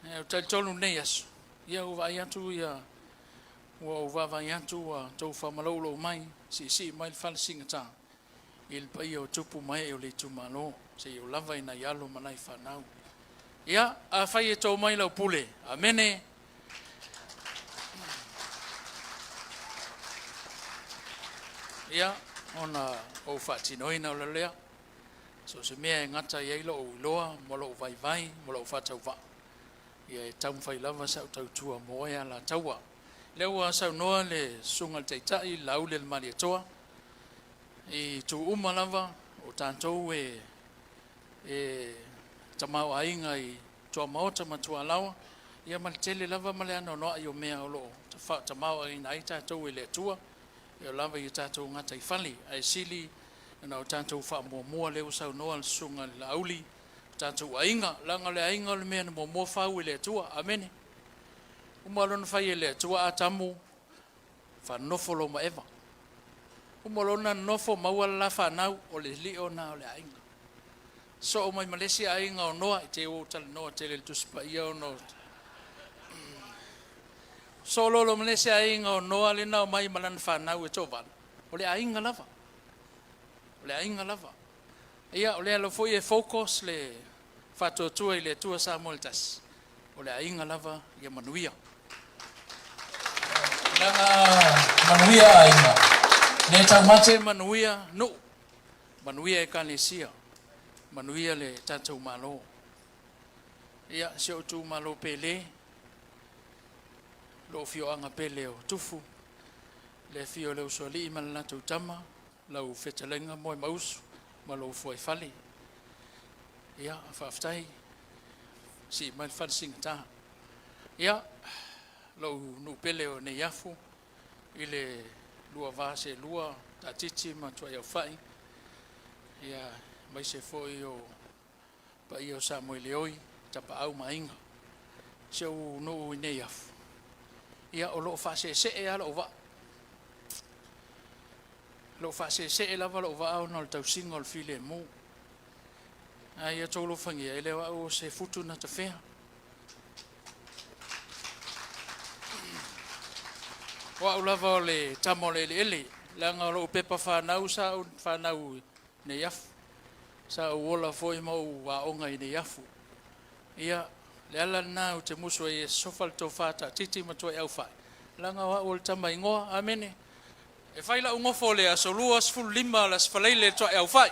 Ou te talitonu i lenei aso, ia ua vaai atu ia, ua ou vaavaai atu ua outou faamaloulou mai, siisii mai le fala siigata i le paia o tupu ma ee o le itumalo, seia oo lava i nai alo ma nai fanau. Ia, afai e to mai lau pule, amene. Ia, ona ou faatinoina o lea, so o se mea e gata i ai lou iloa ma lou vaivai ma lou faatauvaa, ia e taumafai lava sau tautua mo oe Alataua. Lea ua saunoa le susuga i le Taitai Laauli o le Malietoa, i itu uma lava o tatou e tamaoaiga i tuamaota ma tualaoa, ia ma le tele lava ma le anoanoai o mea o lo o faatamaoaigaina ai tatou e le Atua, e oo lava i o tatou gataifale, ae sili ona o tatou faamuamua lea ua saunoa le susuga i le Laauli, o tatou aiga, leaga o le aiga o le mea na muamua fau e le Atua. Amene. Uma loa ona fai e le Atua Atamu, faanonofo loa ma Eva. Uma loa ona nonofo maua le la fanau, o le lio lena o le aiga. Sosoo mai ma le isi aiga o Noa, i te i ua ou talanoa tele i le Tusi Paia ona o... Sosoo loa ma le isi aiga o Noa lea na omai ma lana fanau e toavalu, o le aiga lava. O le aiga lava. Ia, o lea lava foi e focus le Faatuatua i le Atua Samoa ua tasi, o le aiga lava ia manuia. Leaga manuia aiga, le taumate manuia nuu, manuia ekalesia, manuia le tatou Malo. Ia, si ou itumalo pele, lou afioaga pele o Tufu, le afio o le Usoalii ma le latou Tama, lau fetalaiga Moemausu ma lou fuaifale. Ia, faafetai, sii mai le fala siigata. Ia, lou nuu pele o Neiafu i le lua va seelua Taatiti ma Tuaiaufai, ia, aemaise foi o paia o Samoeleoi, Tapaau ma Aiga. Si ou nuu i Neiafu, ia, o lo o faaseesee lava lou vaa. O lo o faaseesee lava lou vaa ona o le tausiga o le filemu. Ae ia outou alofagia, e le o au o se futu na tafea. O au lava o le tama o le eleele, leaga o lou pepa fanau sa ou fanau i Neiafu. Sa ou ola foi ma ou aoga i Neiafu. Ia, le ala lena ou te musu ai e sosofa le tofa Taatiti ma Tuaiaufai, leaga o au o le tama igoa. Amene. E fai lau gofo le aso 25 o le Aso Faraile i le Tuaiaufai.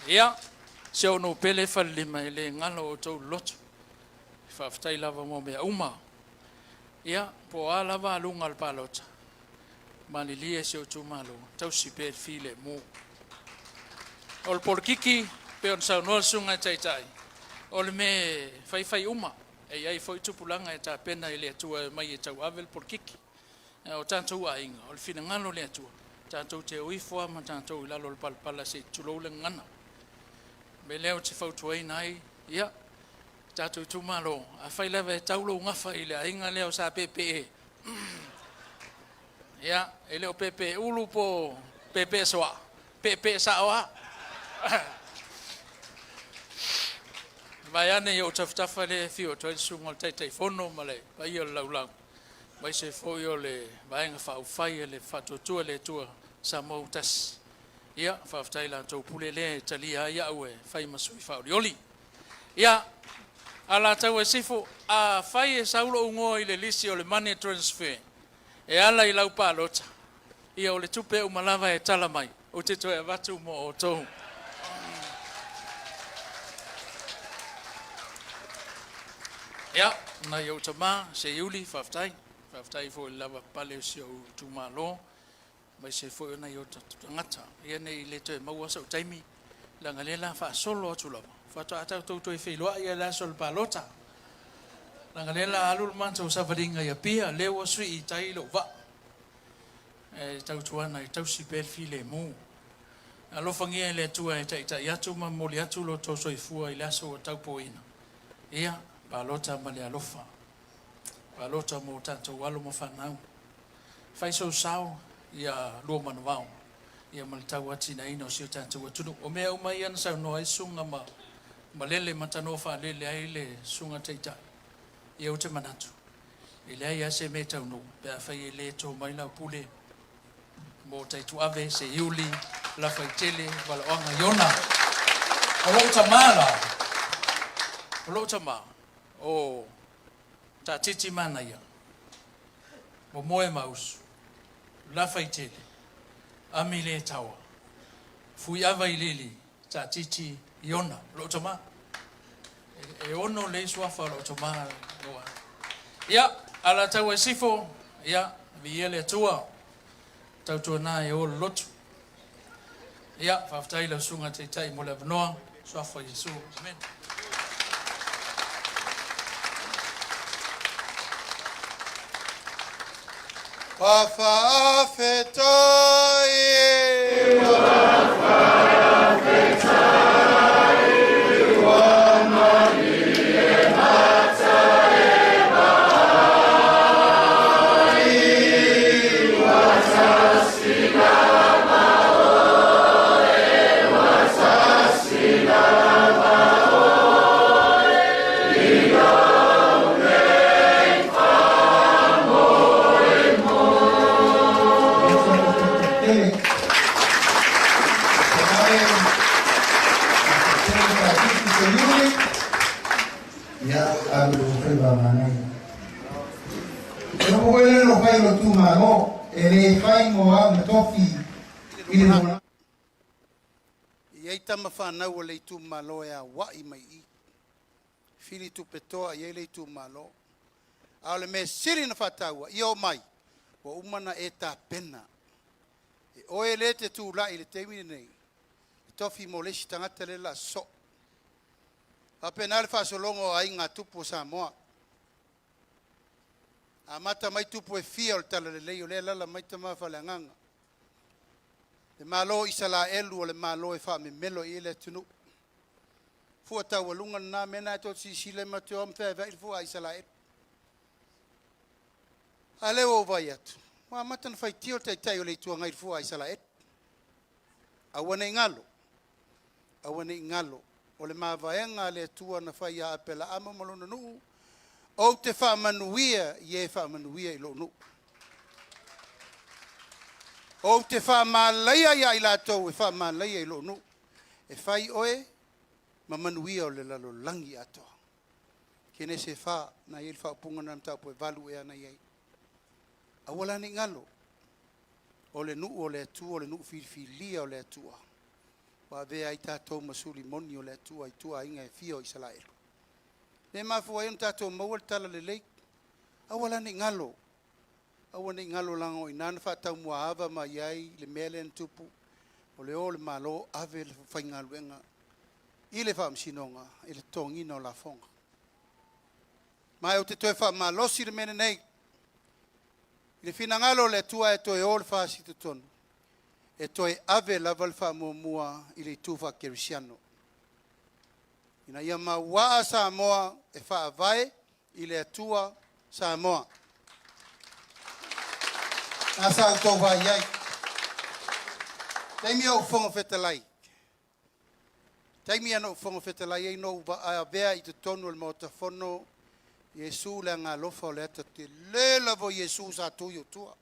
Ia, si ou nuu pele Falelima, e le galo outou loloto. Faafetai lava mo mea uma. Ia, po o a lava aluga o le palota, malilie si ou itumalo, tausi pea le filemu. O le polokiki, pei ona saunoa le susuga i le Taitai, o le mea e faifai uma, e i ai foi tupulaga e tapena i le Atua e omai e tauave le polokiki. O tatou aiga, o le finagalo o le Atua, Tatou te o ifo lava ma tatou i lalo o le palapala se i tulou le gagana. O le mea lea ou te fautuaina ai, ia, tatou itumalo, afai lava e tau lou gafa i le aiga lea o Sa Peepee, ia, e le o peepee ulu po o peepee soa, peepee sao lava. Vaeane i ou tafatafa lea e afio atu ai le susuga i le Taitaifono ma le paia o le laulau, aemaise foi o le Vaega Faaupufai a le Faatuatua i le Atua Samoa ua Tasi. Ia, faafetai i la outou pule lea e talia ai au e fai ma sui faaolioli. Ia, Alataua i Sisifo, afai e sau lou igoa i le lisi o le money transfer e ala i lau palota, ia o le tupe uma lava e tala mai, ou te toe avatu mo outou. Ia, nai ou tama, Seiuli, faafetai. Faafetai foi i le lavapapale o si ou itumalo, aemaise foi o nai o tatou tagata. Ia ne i le toe maua sou taimi, leaga o lea o le a faasolo atu lava, faatoa tatou toe feiloai lava i le aso o le palota. Leaga o lea o le a alu le matou savaliga i Apia, o lea ua sui i tai lou vaa, e tautuana e tausi pea le filemu. Alofagia e le Atua e taitai atu ma momoli atu lo outou soifua i le aso ua taupoina. Ia, palota ma le alofa. Palota mo tatou alo ma fanau. Fai sou sao ia lua manuvao ia ma le tauatiaeina o si o tatou atunuu. O mea uma ia na saunoa ai susuga ma malele ma tanoa faalele ai le susuga i le Taitai, ia ou te manatu, e leai lava se mea e taunuu pe afai e le to mai lau pule mo Taituave, Seiuli, Lafaitele, Valaoaga, Iona. O lou tama la, o lou tama, o Taatiti Manaia, Momoe Mausu, Lafaitele, Amiletaua, Fuiava Iliili, Taatiti Iona, lou tama. E ono le suafa o lou tama. Ia, Alataua i Sisifo, ia, viia le Atua, tautuana e o le lotu. Ia, faafetai i lau susuga i le Taitai mo le avanoa, suafa o Iesu. Amen.
Ua faafetai e, ua faafetai ua malie mata e vaai, ua tasi lava oe, ua tasi lava oe, i lou nei faamoemoe.
Ia, alu i faiva manaia. O le upu foi lea na fai i lou itumalo, e le fai mo au na tofi i le
lumanai. E i ai tama fanau a le itumalo e auai mai i i. Fili tupe toa i ai le itumalo. A o le mea sili ona faataua, ia oo mai, ua uma ona e tapena. E oe lea e te tulai i le taimi lenei, e tofi mo le isi tagata lea o le a sosoo. Faapena le faasologa o aiga a tupu o Samoa. Amata mai tupu e fia o le talalelei o lea e alaala mai tama faaleagaga. Le Malo o Isalaelu o le Malo e faamemelo i ai le atunuu. Fua taualuga lena mea lena e tou te silasila ma te o ma feaveai le fua a Isalaelu. A lea ua ou vaai atu, ua amata ona faitio le Taitai o le Itu Agai i le fua a Isalaelu. Aua ne i galo, aua ne i galo, o le mavaega a le Atua na fai ia Apelaama ma lona nuu, ou te faamanuia i e faamanuia i lou nuu. Ou te faamalaia ia i latou e faamalaia i lou nuu. E fai oe ma manuia o le lalolagi atoa. Kenese 4, na i ai le faaupuga na mataupu e 8 ea na i ai. Aua la ne i galo, o le nuu o le Atua, o le nuu filifilia o le Atua, ua avea ai tatou ma suli moni o le Atua i ituaiga e fia o Isalaelu. Le mafua ai ona tatou maua le talalelei. Aua la ne i galo, aua ne i galo leaga o i ina na faataumuaava mai ai le mea lea na tupu, o le o o le Malo ave le faigaluega i le Faamasinoga i le totogiina o lafoga. Ma ou te toe faamalosi le mea lenei, i le finagalo o le Atua e toe o le FAST i totonu. E toe ave lava le faamuamua i le itu faakerisiano. Ina ia mauaa Samoa e faavae i le Atua Samoa. A sa outou vaai ai. Taimi o ou fofoga fetalai, taimi na ou fofoga fetalai ai na ou avea i totonu o le Maota Fono Iesu le Agaalofa o le ata tele lava o Iesu sa tu i ou tua.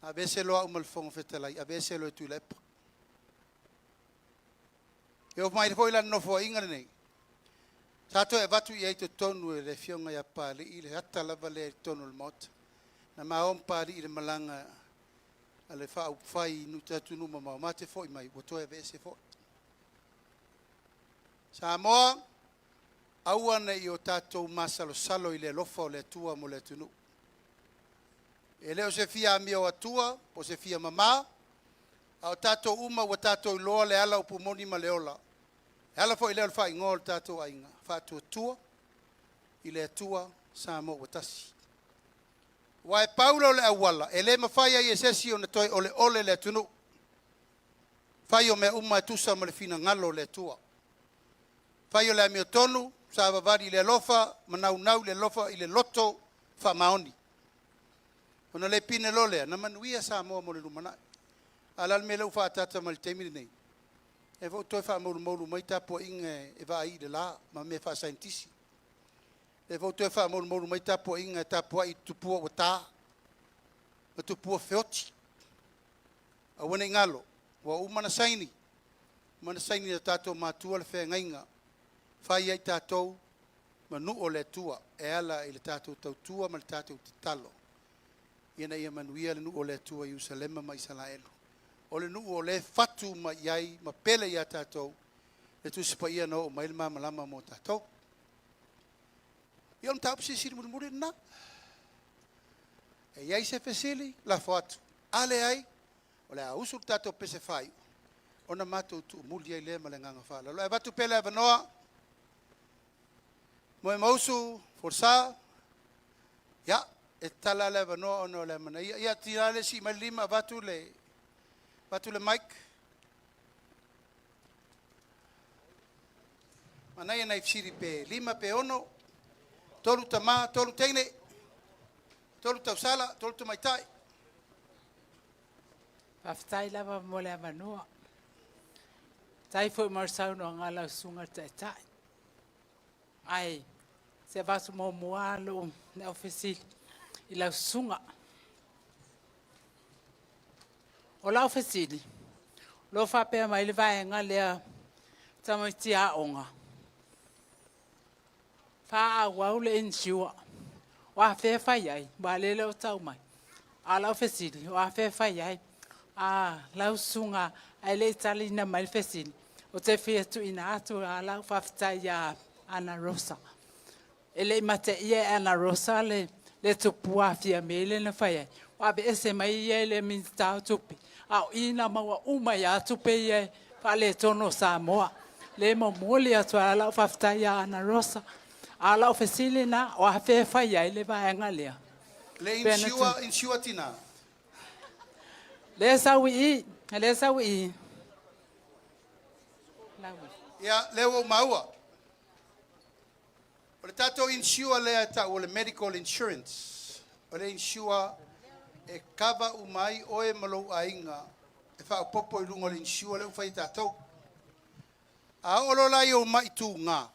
Aveese loa au ma le Fofoga Fetalai, aveese loa e Tuilaepa. E oo mai foi la i le Nofoaiga lenei, sa toe avatu i ai i totonu e le Afioga ia Papalii le ata lava lea i totonu o le Maota. Na ma o ma Papalii i le malaga a le faaupufai i atunuu mamao, ma te foi mai ua toe aveese foi. Samoa, aua ne i o tatou masalosalo i le alofa o le Atua mo le atunuu. E le o se fia amio atua po o se fia mama, a o tatou uma ua tatou iloa le ala o upu moni ma le ola. E ala foi lea o le faaigoa o le tatou aiga, Faatuatua i le Atua Samoa ua Tasi. Aua e pau lea o le auala e le mafai ai e se isi ona toe oleole le atunuu. Fai o mea uma e tusa ma le finagalo o le Atua. Fai o le amiotonu, savavali i le alofa ma naunau i le alofa i le loto faamaoni. Ona le pine loa lea, na manuia Samoa mo le lumanai. A o le a le mea lea ua faaataata mai i le taimi lenei? E foi ua toe faamalumalu mai tapuaiga e vaai i le la ma mea faasaienitisi. O lea foi ua toe faamalumalu mai tapuaiga e tapuai i tupua ua ta ma tupua feoti. Aua ne i galo, ua uma ona saini, uma ona saini e o tatou matua le feagaiga, fai ai tatou ma nuu o le Atua e ala i le tatou tautua ma le tatou tatalo ina ia manuia le nuu o le Atua i Ierusalema ma Isaraelu. O le nuu o lea e fatu mai i ai ma pele ia tatou le Tusi Paia na oo mai ai le malamalama mo tatou. Ia o le mataupu silisili mulimuli lena. E i ai se fesili, lafo atu. A leai, o le a usu le tatou pese faaiu ona matou tuumuli ai lea ma le agaga faaaloalo. Ae avatu pea le avanoa Moemausu Folasa, ia, e tatala lava le avanoa ona o le amanaia. Ia, tiga lea e sii mai le lima avatu le mic. Manaia nai fesili pe 5 pe 6, tolu tama, tolu teine, tolu tausala, tolu tamaitai.
Faafetai lava mo le avanoa. Faafetai foi mo le saunoaga a lau Susuga i le Taitai. Ae se i avatu muamua lava lau fesili i lau susuga. O lau fesili, o lo o faapea mai le vaega lea tamaiti aoga, faaauau le insure. O afea e fai ai? Aua o lea e le o tau mai. A o lau fesili, o afea e fai ai? Lau susuga ae le i taliina mai le fesili, ou te fia tuuina atu lau faafetai ia Ana Rosa. E le i mateia e Ana Rosa le tupua Fiame lea na fai ai, ua aveese mai ia e le Minisita o Tupe, a o i na maua uma ai lava tupe ia faaletonu o Samoa. Le momoli atu ai lau faafetai ia Ana Rosa. A o lau fesili lena, o afea e fai ai le vaega lea?
Le insure, insure tina.
Lea sau i i, lea sau i i.
Ia, lea ua ou maua. O le tatou insure lea e tau o le medical insurance. O le insure e kava uma ai oe ma lou aiga e faaopoopo i luga o le insure lea ua fai e tatou. A oo loa la i ou mai tuga,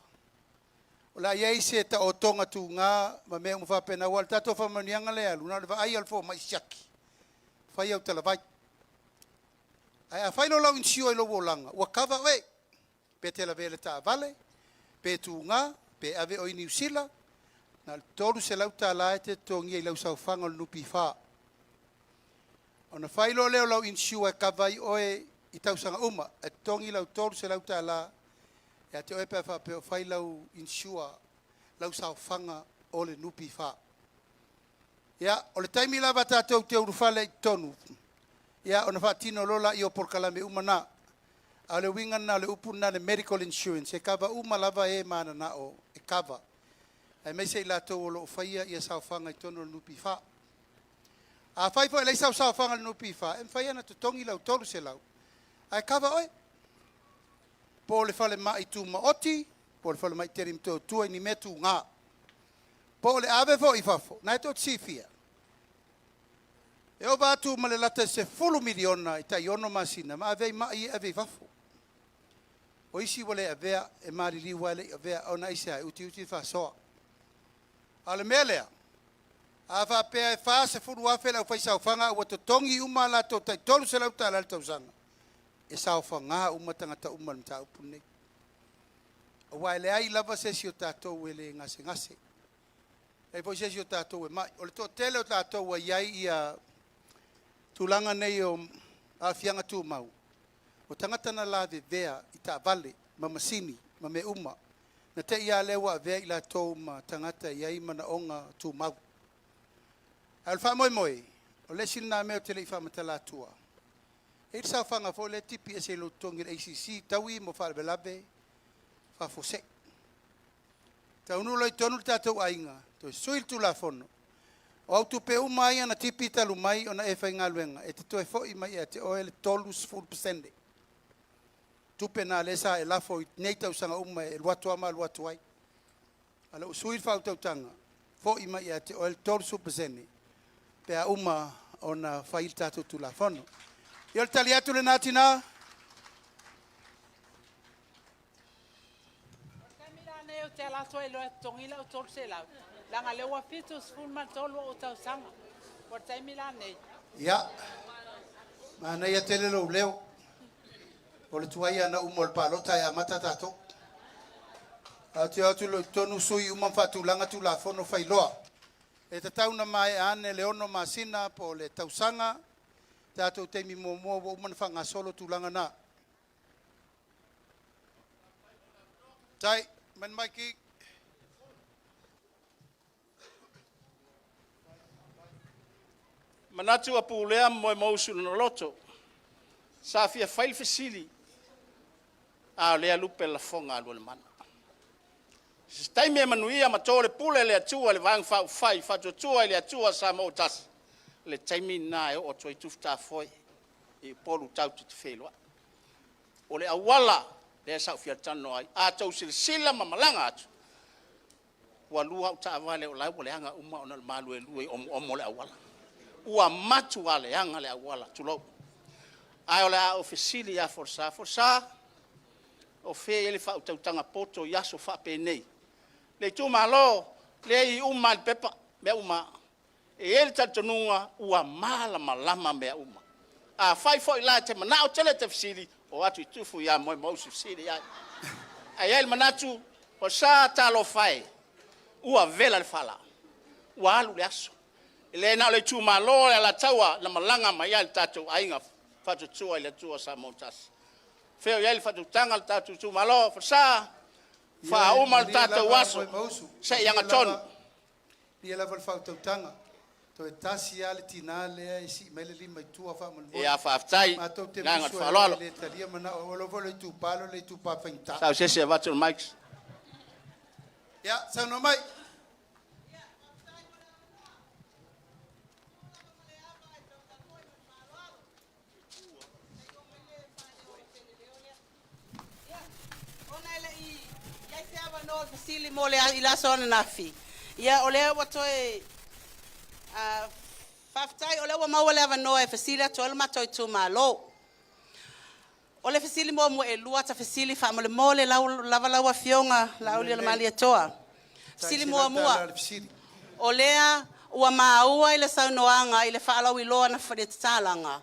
o le a i ai se taotoga tuga ma mea uma faapena, aua o le tatou faamanuiaga lea e alu, na o le vaai lava o le fomai siaki, fai au talavai. Ae a fai loa lau insure i lou olaga, ua kava oe, pe te lavea i le taavale, pe tuga, pe ave oe i Niu Sila, na o le $300 e te totogia i lau saofaga o le NPF. Ona fai loa lea o lau insure e kava ai oe i tausaga uma, e totogi lau $300 ia te oe pe a faapea o fai lau insure, lau saofaga o le NPF. Ia, o le taimi lava tatou te ulufale ai i totonu, ia ona faatino loa lea o polokalame uma na. A o le uiga lena o le upu lena o le medical insurance, e kava uma lava e mananao e kava, aemaise i latou o lo o faia ia saofaga i totonu o le NPF. Afai foi e leai sau saofaga i le NPF, e mafai ona totogi lau $300 ae kava oe, po o le falemai tumaoti, po o le falemai tele i Motootua i ni mea tuga, po o le ave foi i fafo. Na e tou te silafia, e ova atu ma le lata i le $10 miliona i tai 6 masina ma ave ai mai ia e ave i fafo. O isi ua le avea, e maliliu lava e le i avea, ona aisea? E utiuti le faasoa. A o le mea lea, a faapea e $40,000 le aufaisaofaga a ua totogi uma a latou tai $300 i le tausaga, e saofaga uma tagata uma i le mataupu lenei. Aua e leai lava se isi o tatou e le gasegase, e leai foi se isi o tatou e mai. O le toatele o tatou ua i ai tulaga nei o aafiaga tumau, o tagata na lavevea i taavale ma masini ma mea uma, na te i lava lea ua avea i latou ma tagata e i ai manaoga tumau. Ae o le faamoemoe, o le isi lena mea ou te le i faamatala atua, e i ai le saofaga foi lea e tipi ese i lou totogi e le ACC, taui mo faalavelave faafuasei. Taunuu loa i totonu le tatou aiga, toe sui le Tulafono, o au tupe uma lava ia na tipi talu mai ona e faigaluega, e te toe foi mai ia te oe le 30%. Tupe na lea sa e lafo i nei tausaga uma e alu atu lava ma alu atu ai. A o lea ua sui le faautautaga, foi mai ia te oe le 30% pe a uma ona fai le tatou Tulafono. Ia o le tali atu lena tina. O le taimi la lenei ou te alu atu ai loa e totogi lau $300 leaga o lea ua 73 ou tausaga. O le taimi la lenei. Ia, manaia tele lou leo. O le tuai lava ona uma o le palota ae amata tatou. Ae ou te o atu loa i totonu sui uma ma faatulaga Tulafono fai loa. E tatau ona maea ane le 6 masina po o le tausaga, tatou taimi muamua ua uma ona faagasolo tulaga na. Tai, mai le maiki.
Manatu ua pulea ma Moemausu i lona loto, sa fia fai le fesili, a o lea e lupe le lafoga a Lualimana. Se taimi e manuia ma to le pule a le Atua i le Vaega Faaupufai Faatuatua i le Atua Samoa ua Tasi, o le taimi lena e oo atu ai Tufutafoe i Upolu tatou te feiloai. O le auala lea sa ou fia talanoa ai, a outou silasila ma malaga atu, ua 2 au taavale o la e ua leaga uma ona o le maluelue i omoomo o le auala. Ua matua leaga le auala, tulou. Ae o le a ou fesili ia Folasa. Folasa, o fea e i ai le faautautaga poto i aso faapenei? Le itumalo, lea e i i uma lava i le pepa mea uma lava. E i ai le talitonuga ua malamalama mea uma. Afai foi la e te manao tele e te fesili, o atu i Tufu ia Momoemausu e fesili i ai. Ae i ai le manatu, Folasa talofa e, ua vela le fala, ua alu le aso. E le na o le itumalo o le Alataua na malaga mai ai le tatou aiga Faatuatua i le Atua Samoa ua Tasi. O fea o i ai le faautautaga a le tatou itumalo? Folasa, faauma le
Malie
tatou
lava
aso
Moemausu,
se i
malie
agatonu.
lava, malie lava le faautautaga. Toe tasi lava le tina lea e sii mai le lima i tua faamolemole.
Ia faafetai,
Matou te
le agaga o le
musu e
faaaloalo.
le talia manao, o lea foi o le itupa lea o le itupa faigata.
Sau se isi e avatu le mic.
Ia, saunoa mai.
Ona e le i i ai se avanoa o le fesili mo le i le aso ananafi, ia o lea ua toe faafetai o lea ua maua le avanoa e fesili atu ai lo matou itumalo. O le fesili muamua, e 2 ata fesili faamolemole lava lau Afioga Laaulialemalietoa.
Tai
Fesili
$100
muamua,
le fesili.
o lea ua maua i le saunoaga i le faalauiloa na le tatalaga,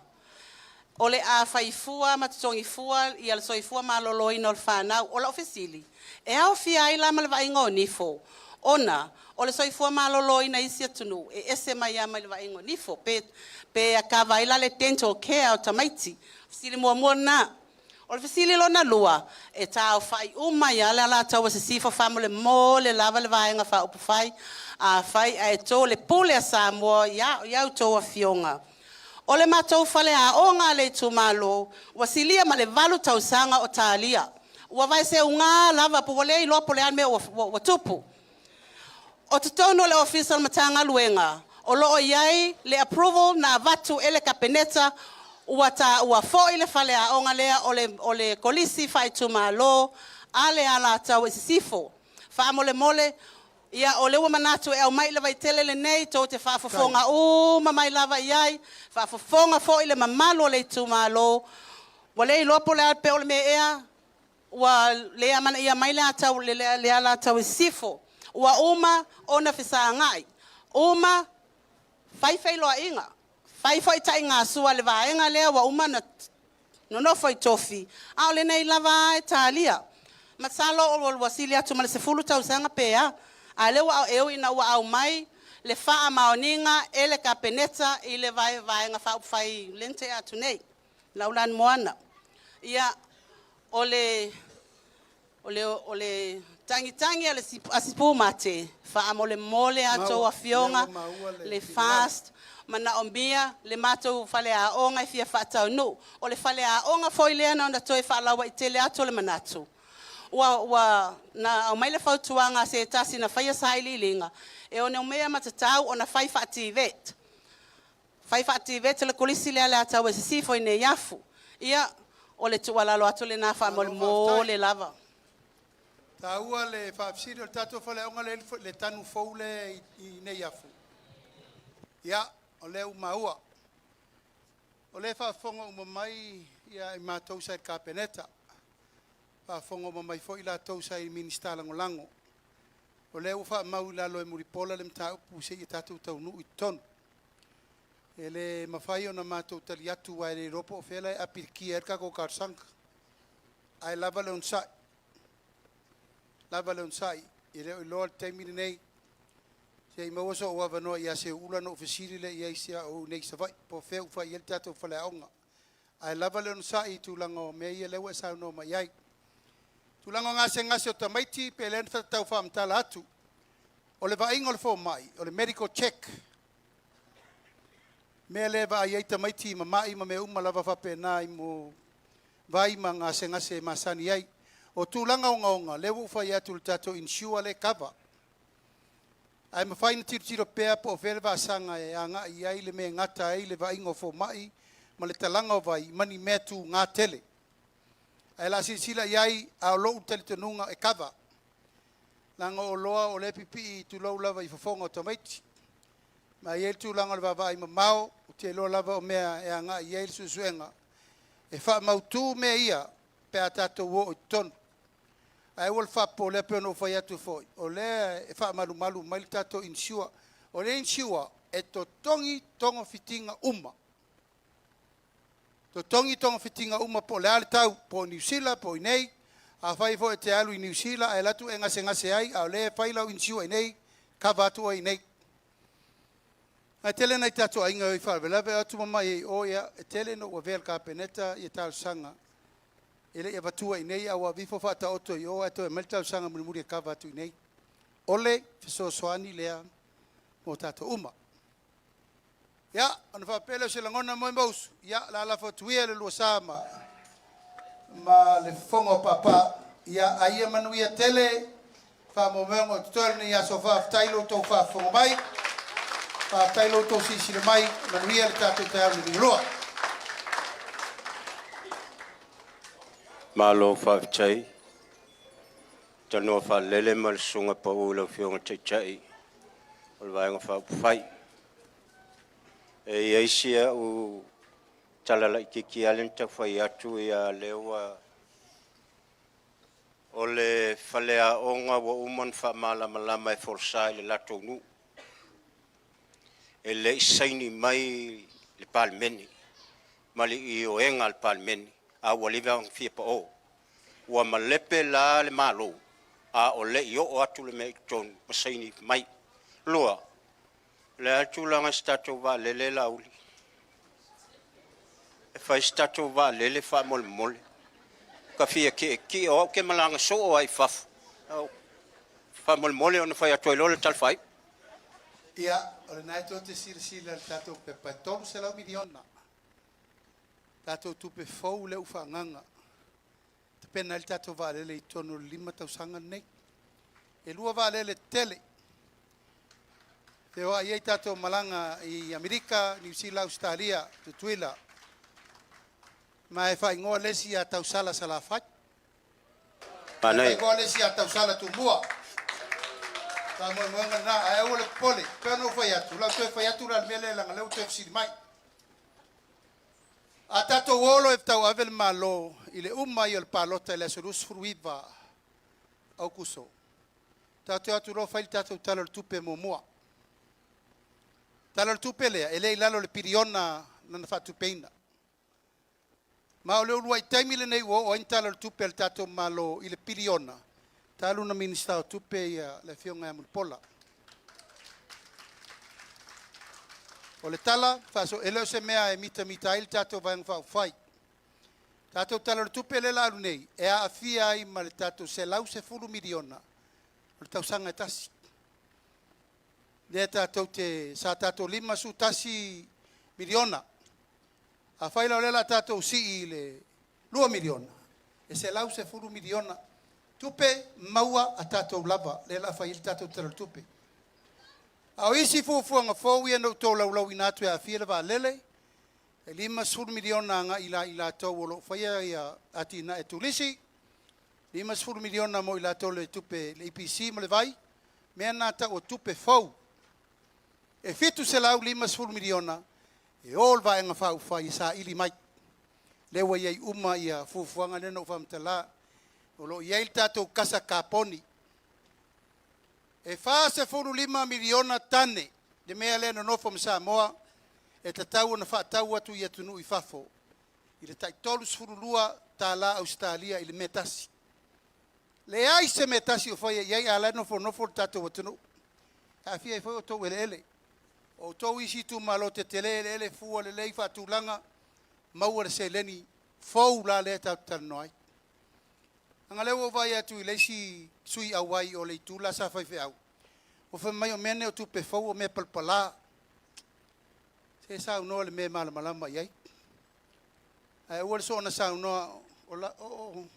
o le a fai fua ma totogi fua ia le soifua maloloina o le fanau. O lau fesili, e aofia ai la ma le vaaiga o nifo, ona o le soifua maloloina i isi atunuu e ese mai lava mai le vaaiga o nifo, pe kava ai la le dental care o tamaiti? Fesili muamua lena. O le fesili lona lua, e taaofai uma ai lava le Alataua Sisifo, faamolemole lava le Vaega Faaupufai, afai ae to le pule a Samoa ia outou afioga. O le matou faleaoga a le itumalo ua silia ma le 8 tausaga o talia. Ua vaeseuga lava po ua le iloa po o le a le mea ua tupu. O totonu o le Ofisa o le Matagaluega O loo i ai le approval na avatu e le Kapeneta, ua taua foi le faleaoga lea o le Kolisi Faaitumalo a le Alataua i Sisifo. Faamolemole, ia o lea ua manatu e aumai le Vaitele lenei tou te faafofoga uma mai lava i ai, faafofoga foi le mamalu o le itumalo. Ua le iloa po o le a pe o le mea ea ua le amanaia mai le Alataua i Sisifo. Ua uma ona fesagai, uma fai feiloaiga, fai foi taigasua a le vaega lea ua uma ona nonofo i tofi, a o lenei lava e talia. Masalo ua sili atu ma le 10 tausaga pe a, a o lea ua e ui ina ua aumai le faamaoniga e le Kapeneta i le Vaega Faaupufai lea na tea atu nei, Laulani Moana. Ia, o le tagitagi a Sipumate, faamolemole a outou afioga, le FAST, manaomia le matou faleaoga e fia faataunuu. O le faleaoga foi lea na ona toe faalauaitele atu o le manatu, ua na aumai le fautuaga a se tasi na faia sailiiliga, e onomea ma tatau ona fai faa-TVET, fai faa-TVET le Kolisi lea a le Alataua i Sisifo i Neiafu. Ia, o le tuualalo atu lena faamolemole lava.
Taua le faafesili o le tatou faleaoga lea i le tanu fou lea i Neiafu. Ia, o lea ua maua. O lea e faafofoga uma mai i matou sa i le Kapeneta, faafofoga uma mai foi i latou sa i Minisita Lagolago. O lea ua faamau i lalo e Mulipola le mataupu seia tatou taunuu i totonu. E le mafai ona matou tali atu aua e le iloa po o fea la e apilikia ai le tatou talosaga. Ae lava le onosai, lava le onosai, e le o iloa le taimi lenei. Se i maua sou avanoa ia Seuula ona ou fesili lea i ai si a ou nei i Savaii po o fea ua fai i ai le tatou faleaoga. Ae lava le onosai i tulaga o mea ia lea ua e saunoa mai ai. Tulaga o gasegase o tamaiti pe lea na tau faamatala atu. O le vaaiga o le fomai, o le medical check. Mea lea e vaai ai tamaiti i mamai ma mea uma lava faapena i mo vai ma gasegase e masani ai. O tulaga ogaoga, lea ua ou fai atu i le tatou insure lea e cover. Ae mafai ona tilotilo pea po o fea le vasaga e agai i ai le mea e gata ai le vaaiga o fomai ma le talaga o vai ma ni mea tuga tele. Ae o le a silasila i ai, a o lou talitonuga e cover. Leaga o oloa o lea e pipii tulou lava i fofoga o tamaiti. Ma e i ai le tulaga o le vaavaai mamao, ou te iloa lava o mea e agai i ai le suesuega, e faamautu mea ia pe a tatou oo i totonu. Ae aua le faapopoleina pei ona ou fai atu foi, o lea e faamalumalu mai le tatou insure. O le insure, e totogi togafitiga uma. Totogi togafitiga uma po o le a le tau, po o Niu Sila po o i inei. Afai foi e te alu i Niu Sila ae alu atu e gasegase ai, a o lea e fai lau insure i inei, kava atu oe i inei. Ae tele nai tatou aiga e o i faalavelave, o atu mamai ai i o, ia, e tele ina ou avea i le Kapeneta talosaga e le i avatua i inei, ae ua aveifo faataoto i o ae toe aumai le talosaga mulimuli e kava atu i inei. O le fesoasoani lea mo tatou uma. Ia, ona faapea lea o se lagona Moemausu, ia, o le a lafo atu ia i le lua sa ma le fofoga o Papa. Ia, a ia manuia tele faamoemoega o totoe o lenei aso. Faafetai lo outou faafofoga mai, faafetai lo outou silasila mai, manuia le tatou taeao liugalua.
Malo faafetai. Tanoa faalele ma le susuga pau i lau Afioga i le Taitai o le Vaega Faaupufai. E i ai si au tala laitiiti lava lea na tau fai atu, ia lea ua... O le faleaoga ua uma ona faamalamalama e folasa i le latou nuu, e le i saini mai le Palemene ma le ioega a le Palemene, a ua leva ona fia pao. Ua malepe la le Malo, a o le i oo atu le mea i totonu ma saini mai. Lua, o le a le tulaga i se tatou vaalele, Laauli? E fai se tatou vaalele faamolemole. Ta fia tietie, o au ou te malaga soo lava i fafo, faamolemole ona fai atu ai loa o le tala faaiu.
Ia, o lena e tou te silasila i le tatou pepa e $300 miliona tatou tupe fou lea ua faaagaaga e tapena ai le tatou vaalele i totonu o le 5 tausaga lenei. E 2 vaalele tetele. Feoai ai tatou malaga i Amerika, Niu Sila, Ausetalia, Tutuila. Ma e faaigoa le isi ia Tausala Salafai.
Manaia.
Faaigoa le isi ia Tausala Tumua. Faamoemoega lena, ae aua le popole. Pei ona ou fai atu, o le a ou toe fai atu la i le mea lea leaga o lea ua toe fesili mai. A tatou o loa e tauave le Malo i le uma ai o le palota i le aso 29 Aokuso, tatou o atu loa fai le tatou Tala o le Tupe muamua. Tala o le Tupe lea, e le i lalo o le piliona lana faatupeina. Ma o le uluai taimi lenei ua oo ai ni Tala o le Tupe a le tatou Malo i le piliona, talu ona Minisita o Tupe le Afioga ia Mulipola. O le tala faaso, e le o se mea e mitamita ai le tatou Vaega Faaupufai. Tatou Tala o le Tupe lea o le a alu nei, e aafia ai ma le tatou $110 miliona o le tausaga e tasi. Lea tatou te, sa tatou $51 miliona. Afai la o lea o le a tatou sii i le $2 miliona, e $110 miliona tupe maua a tatou lava, lea o le a fai ai le tatou Tala o le Tupe. A o isi fuafuaga fou ia na ou tolaulauina atu e aafia le vaalele, e $50 miliona agai ia i latou o lo o faia atinae turisi, $50 miliona mo i latou le tupe le EPC ma le vai, mea na e tau o tupe fou. E $750 miliona e o le Vaega Faaupufai e saili mai. Lea ua i ai uma fuafuaga lea na ou faamatala. O lo o i ai le tatou kasa kaponi. E $45 miliona tane le mea lea e nonofo ma Samoa e tatau ona faatau atu i atunuu i fafo i le tai $32 Ausetalia i le mea tasi. Leai se mea tasi o faia i ai, a o la e nofonofo le tatou atunuu. E aafia ai foi outou eleele. O outou isi itumalo tetele eleele fua lelei faatulaga, maua le seleni fou la lea tatou te talanoa ai. Leaga o lea ua ou vaai atu i le isi sui auai o le itu la sa faifeau, ua fai mai o mea nei o tupe fou o mea palapala. Se saunoa i le mea e malamalama i ai. Ae aua le soona saunoa, o la, o, o,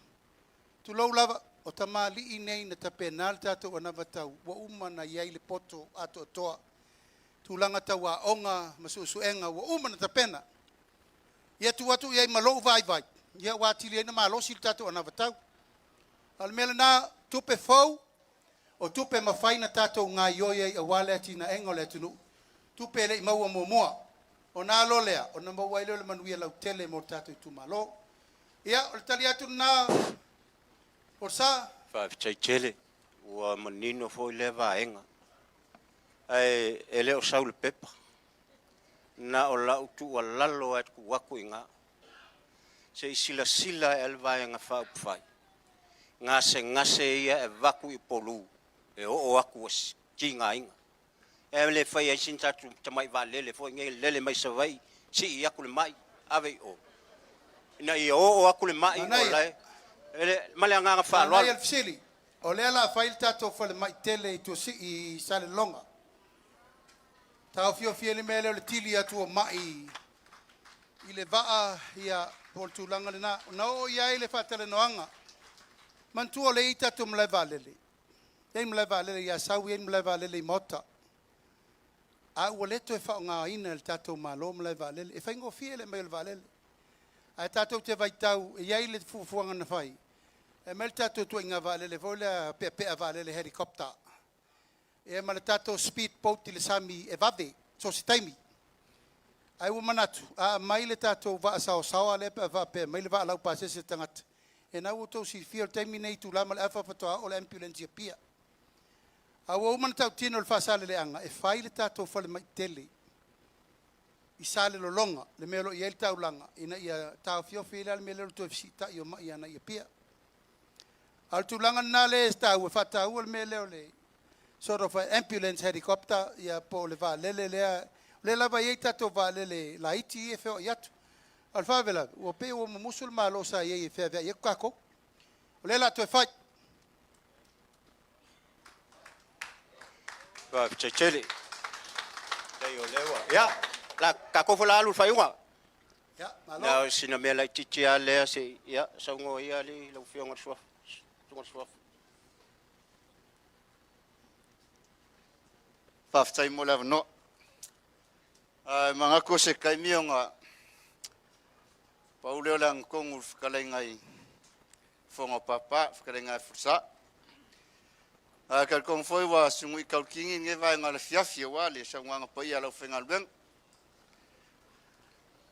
tulou lava, o tamalii nei na tapena le tatou anavatau, ua uma ona i ai le poto atoatoa, tulaga tau aoga ma suesuega ua uma ona tapena. Ia tuu atu i ai ma lou vaivai, ia ua atili ai ona malosi le tatou anavatau. A o le mea lena, tupe fou, o tupe e mafai ona tatou gaoioi ai aua le atinaeina o le atunuu, tupe e le i maua muamua. Ona a loa lea, ona maua ai lea o le manuia lautele mo le tatou itumalo. Ia, o le tali atu lena, Folasa.
Faafetai tele, ua manino foi lea vaega. Ae e le o sau i le pepa, na o lau tuualalo lava e tuu atu i ina, se i silasila ane le Vaega Faaupufai, gasegase ia e avatu i Upolu e oo atu ua tigaina. E le fai ai sina tatou tamai vaalele foi nei e lele mai Savaii, sii atu le mai, ave i o, ina ia oo atu le mai o
Manaia.
la e... Ma le agaga faaaloalo.
Manaia le fesili. O lea o le a fai le tatou falemai tele i Tuasivi i Salelologa. Taofiofi ai le mea lea o le tili atu o mai i le vaa, ia, po o le tulaga lena. Na oo i ai le faatalanoaga. Manatua o lea e i ai tatou malae vaalele. E i ai malae vaalele i Asau, e i ai malae vaalele i Maota. A ua le toe faaaogaina e le tatou Malo malae vaalele. E faigofie le aumai o le vaalele. Ae tatou te vaitau e i ai le fuafuaga na fai, e aumai le tatou ituaiga vaalele foi lea peapea vaalele helicopter. Ia ma le tatou speed boat i le sami e vave, so o se taimi. Ae ua manatu, a aumai le tatou vaa saosaoa lea pe a faapea e aumai le vaa laupasese tagata, ia na ua outou silafia o le taimi lenei i itula ma le afa faatoa oo le ambulance i Apia. A ua uma ona tautino i le faasaleleaga, e fai le tatou falemai tele i Salelologa, le mea o lo o i ai le taulaga, ina ia taofiofi ai la le mea lea o le toe fesiitai o mai agai i Apia. A o le tulaga lena lea e taua, e faataua le mea lea o le sort of a ambulance helicopter, ia po o le vaalele lea, o lea lava e i ai tatou vaalele laiti ia e feoai atu. A o le faalavelave, ua pei ua mumusu le Malo sa i ai e feaveai atu tatou. O lea o le a toe fai.
Faafetai tele. Leai o lea ua... Ia, la, tatou foi la alu i le faaiuga.
Ia,
Na
malo.
o sina mea laitiiti lava lea se i... Ia, saunoa ia alii lau Afioga i le Suafa, Susuga i le Suafa.
Faafetai mo le avanoa. Ae manatu o se taimi ona pau lea o le agatonu i le fetalaiga i Fofoga o Papa, le fetalaiga ia Folasa. Ae talitonu foi ua sugui tautini lenei vaega o le afiafi aua le saunoaga paia a le aufaigaluega,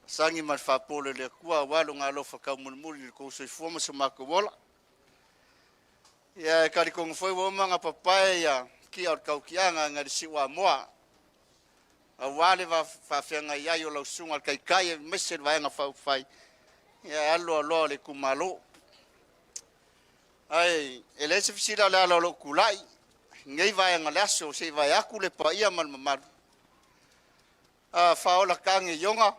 masani ma le faapolo i le Atua aua Lona alofa taumulimuli i lo outou soifua ma so matou ola. Ia e talitonu foi ua uma ona papae ia tia o le tautiaga nai le Siuamoa aua le faafeagai ai o lau susuga i le Taitai aemaise le Vaega Faaupufai, ia alu loa le itumalo. Ae e leai se fesili a o le ala o lou tulai i lenei vaega o le aso se i vae atu le paia ma le mamalu, a faaola tage Ioga.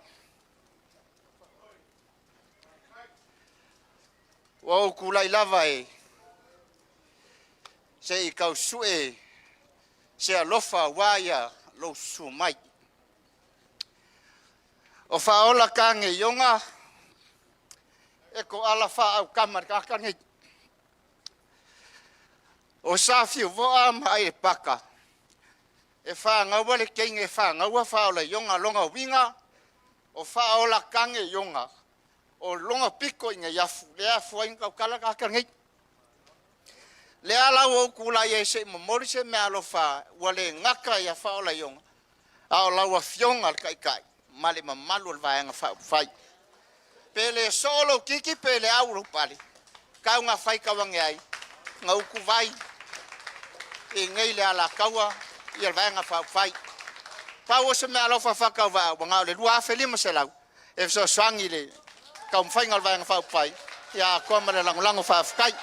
Ua ou tulai lava e se i tau sue se alofa aua ia lou susu mai. O faaola tage Ioga e toala faaautama i le tagata lenei. O Safiuvoa ma Ailepata e fanau le teine e fanau faaola Ioga. Lona uiga o faaola tage Ioga o lona pito i Neiafu lea e afua ai ona tautala le tagata lenei. Lea la ua ou tulai ai se i momoli se meaalofa ua le gata ia Faaola Ioga, a o lau Afioga i le Taitai ma le mamalu o le Vaega Faaupufai. Pe le soo lou titi pe le au lou pale, tau ina fai tau ane ai, na utuvai i inei le Alataua ia le Vaega Faaupufai. Pau o se meaalofa faatauvaa ua na o le $2,500 e fesoasoani i le taumafaiga o le Vaega Faaupufai, ia atoa ma le lagolago. Faafetai.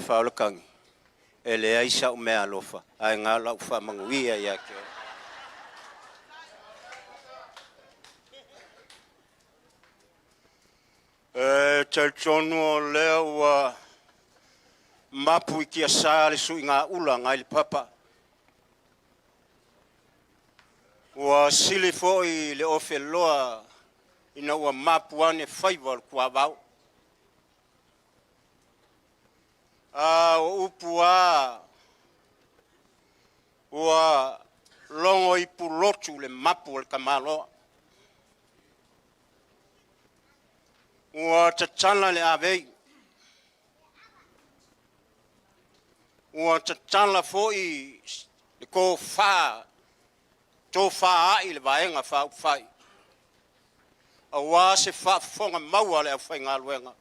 Faaola tagi, e leai sa'u meaalofa ae na o la'u faamanuia ia te oe. E talitonu o lea ua mapu i tiasa le suigaula nai le papa. Ua sili foi le ofeloa ina ua mapu ane faiva o le tuavao. A o upu a ua logo i pulotu le mapu a le tamaloa. Ua tatala le avei, ua tatala foi le tofa, tofa ai le Vaega Faaupufai, aua se faafofoga maua a le aufaigaluega,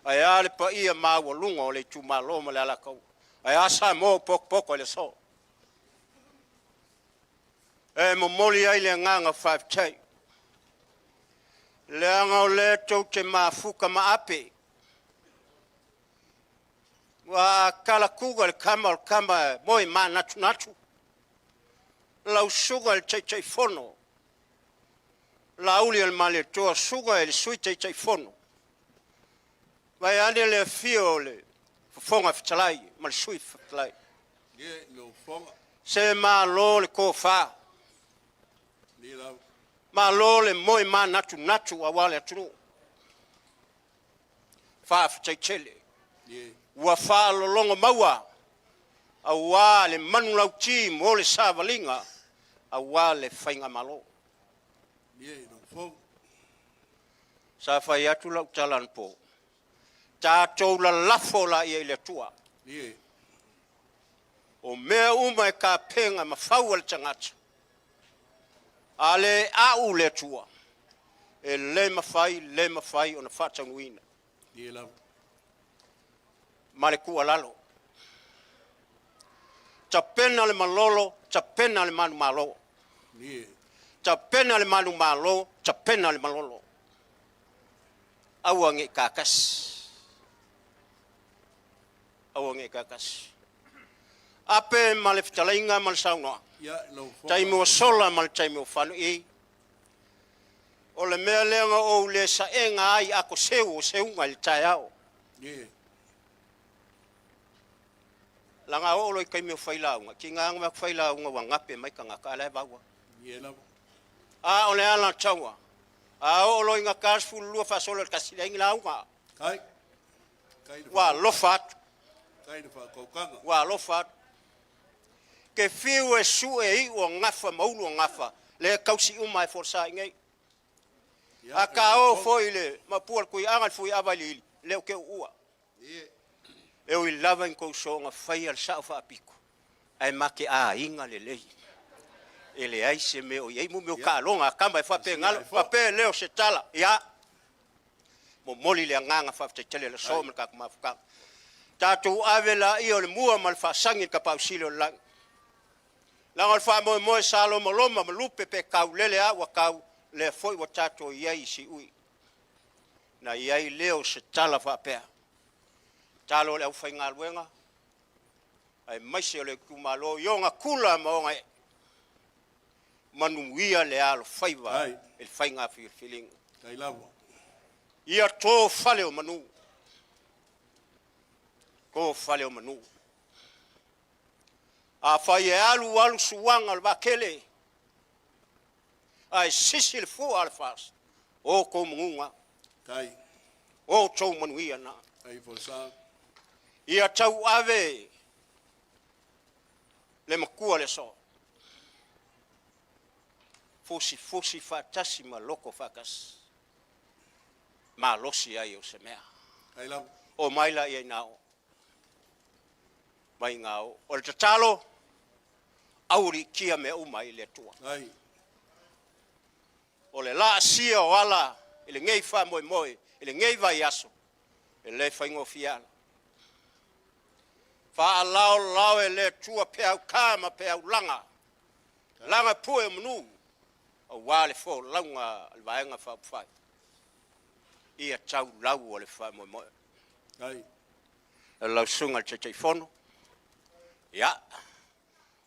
ae a le paia maualuga o le itumalo ma le Alataua, ae a Samoa ua potopoto i le aso. E momoli ai le agaga faafetai, leaga o lea tou te mafuta maape. Ua a talatuga le tama o le tama e moe manatunatu, lau susuga i le Taitaifono Laaulialemalietoa, susuga i le Sui Taitaifono, vaeane le afio o le Fofoga Fetalai ma le Sui Fofoga Fetalai. Se malo le tofa, malo le moe manatunatu aua le atunuu. Faafetai tele. Ua faalologo maua aua le manulauti mo le savaliga aua le faigamalo. Sa fai atu lau tala anapo, tatou lalafo laia i le Atua. O mea uma e tapena ma fau e le tagata, a le au le Atua, e le mafai, le mafai ona faataunuuina. Ma le tuualalo, tapena le malolo, tapena le manumalo. Tapena le manumalo, tapena le malolo. Aua ne i ta tasi. Aua ne i ta tasi. Ape ma le fetalaiga ma le saunoaga. Taimi ua sola ma le taimi ua fano i. O le mea lea na ou le saega ai ato seu o seuga i le taeao. Leaga a oo loa i taimi o failauga, tiga lava ona failauga ua gape mai tagata, a o la e vau lava. A o le alataua. A oo loa i gata 12 faasolo i le 1, leai ni lauga.
Kai. Kai le
Ua alofa atu.
Kai le faakautaga.
Ua alofa atu. Ke fiu e sue iu o gafa ma ulu o gafa, lea e tausi uma e folasa i nei. A ka o foi i le maupua o le Tuiaga i le fuiava iliili, lea ou te uua. E ui lava ina tou soona faia le sao faapito, ae ma te aiga lelei. E leai se mea o i ai, mo mea o taaloga a tama e faapena, faapea lea o se tala. Ia, momoli le agaga faafetai tele i le aso ma le tatou mafutaga. Tatou ave laia o le mua ma le faasagi i le Tapaau Sili o le lagi. Leaga o le faamoemoe sa lomaloma ma lupe pe taulele a ua tau, lea foi ua tatou i ai i siui. Na i ai lea o se tala faapea, talo le aufaigaluega, aemaise o le itumalo i ona tula ma ona ee, manuia le alofaiva i le faiga filifiliga. Ia to fale o manu, to fale o manu. Afai e alu alu suaga o le vaatele, ae sisi le fua a le FAST, o outou manu na, o outou manuia na. Ia tauave le matua le aso, fusifusi faatasi ma loto faatasi, malosi ai o se mea. Omai laia ina o, mai ina o. O le tatalo, aualiitia mea uma i le Atua. O le laasia o ala i lenei faamoemoe, i lenei vaiaso, e le faigofie ala. Faalaolao e le Atua peau ta ma peau laga, laga pue o manu, aua le folauga a le Vaega Faaupufai. Ia taulau o le faamoemoe. Lau Susuga i le Taitaifono, ia,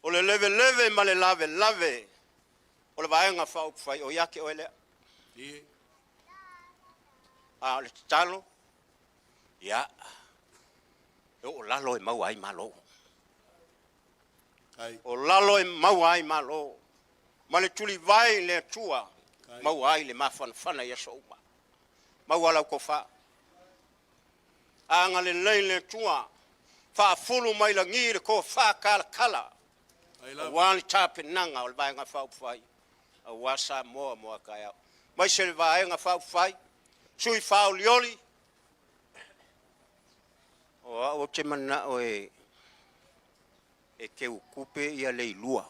o le leveleve ma le lavelave o le Vaega Faaupufai, o ia te oe lea. A o le tatalo, ia, e oo lalo e maua ai malo. O lalo e maua ai malo, ma le tulivae i le Atua, maua ai le mafanafana i aso uma. Maua lau tofa. Agalelei le Atua, faafulu mai lagi le tofa talatala, aua le tapenaga o le Vaega Faaupufai, aua Samoa mo a taeao. Aemaise le Vaega Faaupufai, sui faaolioli, o au ou te manao e teutupe ia leilua.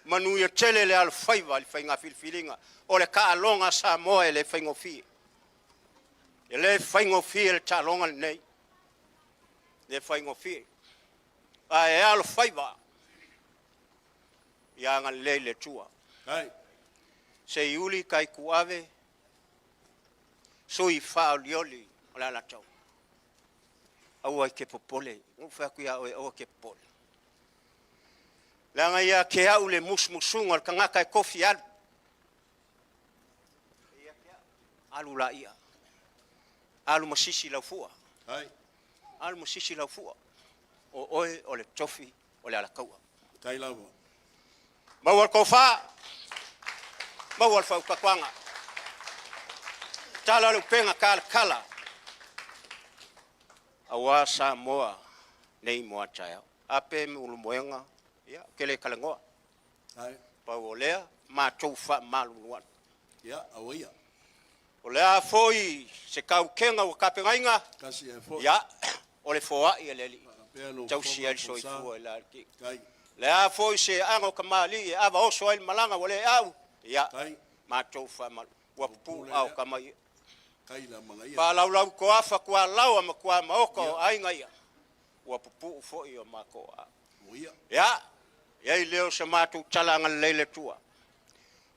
Manuia tele le alofaiva i le faiga filifiliga. O le taaloga a Samoa e le faigofie. E le faigofie le taaloga lenei. E le faigofie. Ae alofaiva, ia agalelei le Atua. Seiuli Taituave, sui faaolioli o le Alataua. Aua e te popole, na ou fai atu ia oe, aua e te popole. Leaga ia te au le musumusuga o le tagata e tofi alu. Alu laia. Alu ma sisi lau fua. Alu ma sisi lau fua. O oe o le tofi o le Alataua. Maua le tofa, maua le faautautaga. Tala le upega talatala, aua Samoa nei mo a taeao. A pe Ulumoega, ia, ou te le talanoa. Pau o lea, matou faamalulu atu. O le a foi se tautega ua tapenaina, ia, o le foai a le Alii, tausi ai le soifua i la le tino. Le a foi se aga o tamalii e ava oso ai le malaga ua le au, ia, matou faamalu, ua pupuu ao tama ia. Faalaulau toafa tualaoa ma tuamaota o aiga ia, ua pupuu foi o matou ao. Ia, i ai lea o se matou tala agalelei i le Atua.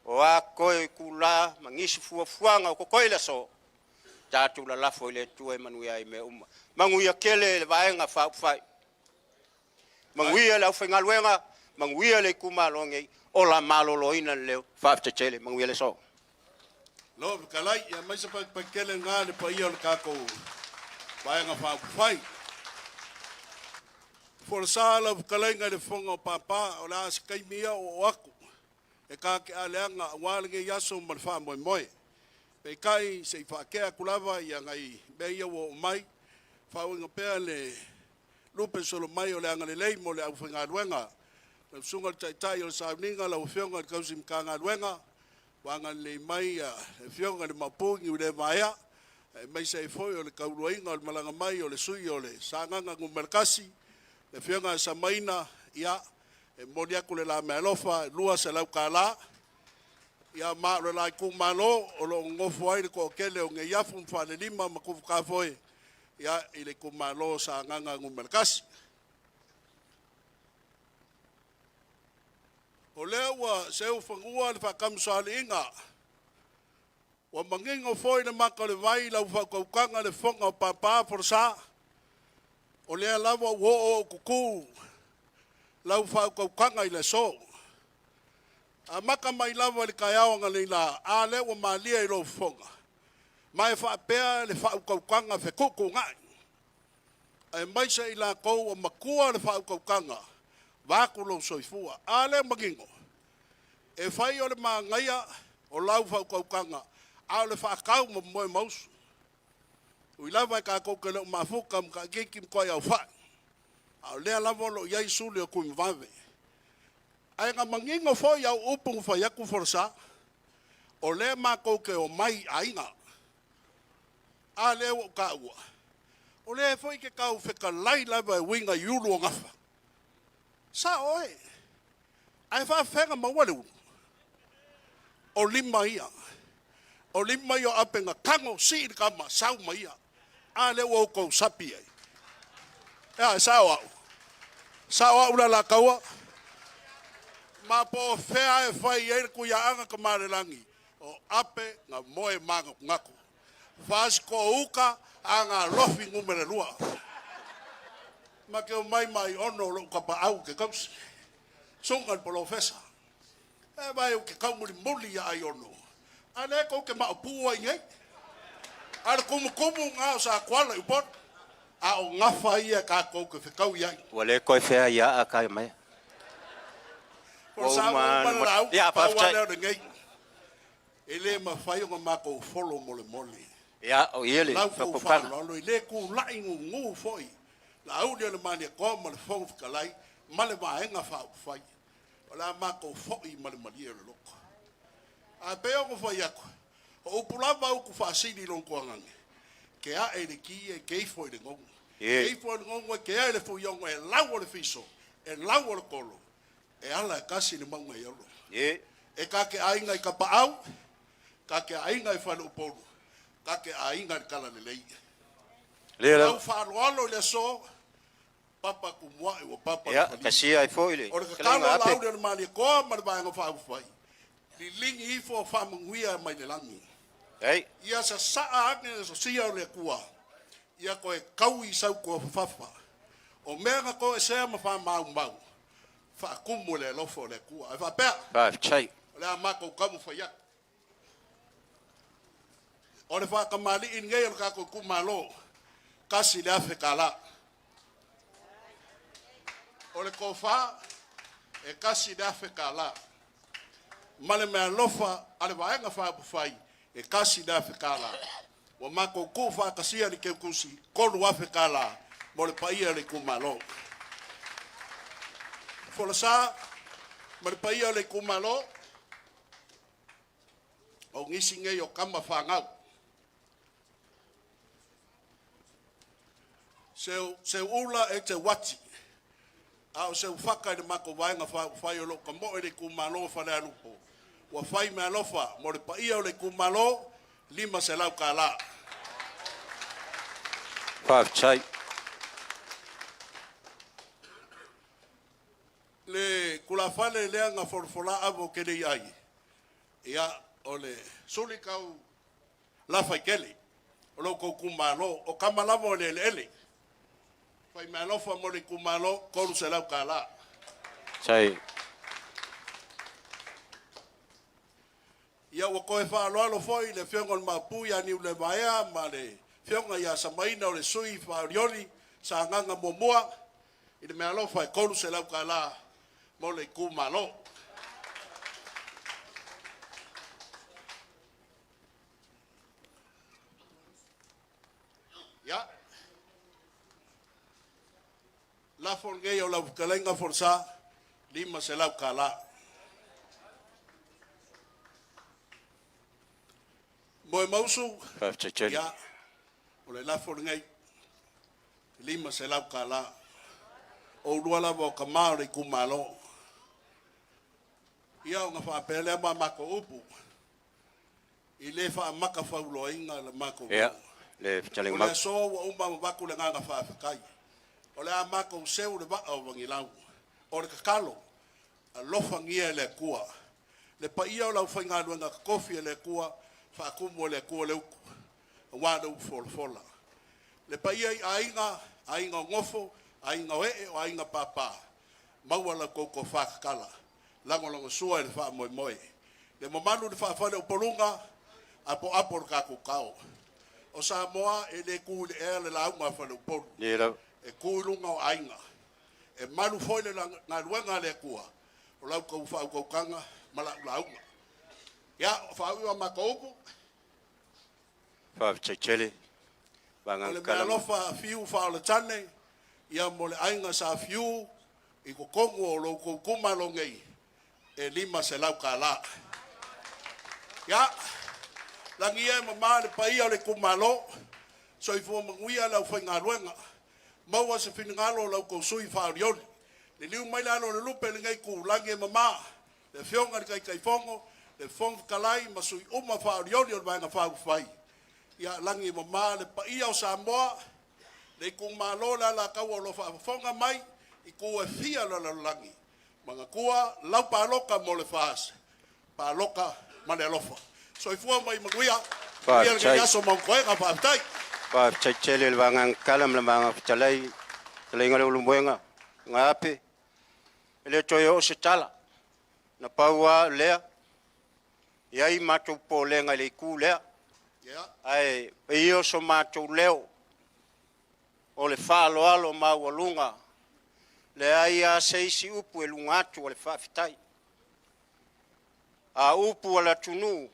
O a toe itula ma nisi fuafuaga o totoe i le aso, tatou lalafo i le Atua e manuia ai mea uma. Manuia tele le Vaega Faaupufai. Manuia le aufaigaluega, manuia le itumalo nei, ola maloloina le leo, faafetai tele, manuia le aso.
Lo fetalai, ia mai se pakipakitele na le paia o le tatou Vaega Faaupufai. Folasa lau fetalaiga i le fofoga o Papa, o le a se taimi ia o oo atu. e kakealeaga aua lenei aso ma le faamoemoe. Peitai se i faatea atu lava ia nai mea ia ua oo mai, faauuina pea le lupe solo mai o le agalelei mo le aufaigaluega. Lau Susuga i le Taitai o le Sauniga, lau Afioga i le Tausi Matagaluega, ua agalelei mai le Afioga i le Maopu Niulemaea, aemaise ai foi o le tauluaina o le malaga mai o le sui o le Sagaga 1, le Afioga ia Samaina, ia, e momoli atu le la meaalofa e $200. Ia ma o le la itumalo o lo o nonofo ai le toatele o Neiafu ma Falelima ma Tufutafoe, ia, i le itumalo o Sagaga 1. O lea ua seufanua le faatamasoaliiga, ua manino foi le mata o le vai i lau faautautaga le fofoga o Papa Folasa, o lea lava ua ooootutu lau faautautaga i le aso. Amata mai lava i le taeao analeila, a lea ua malie i lou fofoga, ma e faapea le faautautaga fetuutuunai, aemaise i latou ua matua le faautautaga, vaeatu lou soifua. A lea ua manino, e fai o le manaia o lau faautautaga, a o le faatau ma moe mausu. E ui lava tatou te le o mafuta ma Mataititi ma Tuaiaufai, a o lea lava o lo o i ai suli o Tuimavave. Ae na manino foi au upu na fai atu Folasa, o lea matou te omai i aiga. A lea ua ou taua, o lea foi e te tau fetalai lava e uiga i ulu o gafa. Sao oe, ae faafefea ona maua le ulu? O lima ia. O lima ia o ape na tago, sii le tama, sau ma ia. A lea ua outou sapi ai? Ea, e sao au? Sao au le Alataua? Ma po o fea e fai ai le Tuiaana Tamalelagi, o ape na moe manatunatu. Fasitoo uta, Agalofi numera 2. Ma te omai ma Aiono lou tapaau ou te tausi, susuga i le polofesa. E vaai ou te taumulimuli ia Aiono, a o lea tou te maopu ai nei. A o le tumutumu lena o Satuala i Upolu, a o gafa ia tatou te fetaui ai.
Ua le toe fea ia a mai.
O sa uma le lauga, pau lava lea o lenei. E le mafai ona matou folo molemole.
Ia, o ia le
Lau tou faaaloalo, e le tulai gugu foi Laauli o le Malietoa ma le Fofoga Fetalai ma le Vaega Faaupufai. O le a matou foi ma le malie o le loto. Ae pei ona fai atu, o upu lava utu faasili i lona tuagage, ke ae i le ki e ke ifo i le gogo. Ke ifo i le gogo e ke ae i le fuiogo e lau o le fiso, e lau o le tolo, e ala e kasi le mauga i olo. E ka te aiga i Tapaau, ka te aiga i Faleupolu, ka te aiga i le Talalelei. Lau faaaloalo i le aso, papa tumuai ua papa le
Ia,
faliu.
tasia ai foi le
O le tatalo a Laauli o le Malietoa ma le Vaega Faaupufai, liligi ifo faamanuia mai le lagi. Ia sasaa ane le sosia o le Atua, ia toe taui sau tuafafafa. O mea na toesea ma faamaumau, faatumu e le alofa o le Atua. Ae faapea,
Faafetai.
o le a matou taumafai atu. O le faatamalii lenei o le tatou itumalo, $1,000. O le tofa, e $1,000. Ma le meaalofa a le Vaega Faaupufai, e $1,000. Ua matou tuufaatasia le teutusi $3,000 mo le paia o le itumalo. Folasa ma le paia o le itumalo, o nisi nei o tama fanau. Seuula Eteuati, a o Seufata i le matou Vaega Faaupufai o lo o tamoe i le itumalo o Falealupo, ua fai meaalofa mo le paia o le itumalo, $500.
Faafetai.
Le tulafale lea na folafola ava ou te le i ai, ia, o le suli tau Lafaitele, o lo outou itumalo, o tama lava o le eleele. Fai meaalofa mo le itumalo, $300.
Sai.
Ia ua toe faaaloalo foi le Afioga o le Maopu ia Niulemaea ma le Afioga ia Samaina o le sui faaolioli Sagaga 1 i le meaalofa e $300 mo le itumalo. lafo lenei o lau fetalaiga Folasa, $500. Moemausu,
Faafetai tele.
Ia, o le lafo lenei, $500. O oulua lava o tama o le itumalo. Ia ona faapea lea ma matou upu, e le faamatafauloaina le matou
Ia,
nuu.
le fetalaiga
O le
Mau.
aso ua uma ona avatu le agaga faafetai. O le a matou seu le vaa o Magilau. O le tatalo, alofagia e le Atua le paia o le aufaigaluega totofi a le Atua, faatumu e le Atua le utu aua le upu folafola. Le paia i Aiga, Aiga o Nofo, Aiga o Ee, o Aiga Papa, maua la outou tofa tatala, lagolagosua i le faamoemoe. Le mamalu i le faa-Faleupoluga, apoapo o le tatou tao. O Samoa e le tu i le ea le lauga a faleupolu,
Ia lava.
e tu i luga o aiga. E malu foi le galuega a le Atua, o lau tou faautautaga ma lau lauga. Ia, o faaiu a matou upu,
Faafetai tele.
o
Vaega
le
kala.
meaalofa a Fiu Faaoletane, ia mo le aiga sa Fiu, i totonu o lo outou itumalo nei, e $500. Ia, lagia e mama le paia o le itumalo, soifua manuia le aufaigaluega, maua se finagalo o la outou sui usufono faaolioli. Liliu mai le alo o le lupe i lenei itu, lagi e mama le Afioga i le Taitaifono, le Fofoga Fetalai ma sui usufono uma faaolioli o le Vaega Faaupufai. Ia lagi e mama le paia o Samoa, le itumalo o le Alataua o lo o faafofoga mai i itu e fia o le lalolagi, manatua lau palota mo le FAST, palota ma le alofa. Soifua ma ia manuia. Manuia lenei
Faafetai.
aso ma ona toega. Faafetai.
Faafetai tele i le Vaega Kala ma le Vaega Fetalai, fetalaiga Leulumoega Ape. E le toe oo se tala, na pau lava lea, e i ai matou popolega i le itu lea, ae pei o so matou leo, o le faaaloalo maualuga, leai lava se isi upu e luga atu o le faafetai. A upu a le atunuu,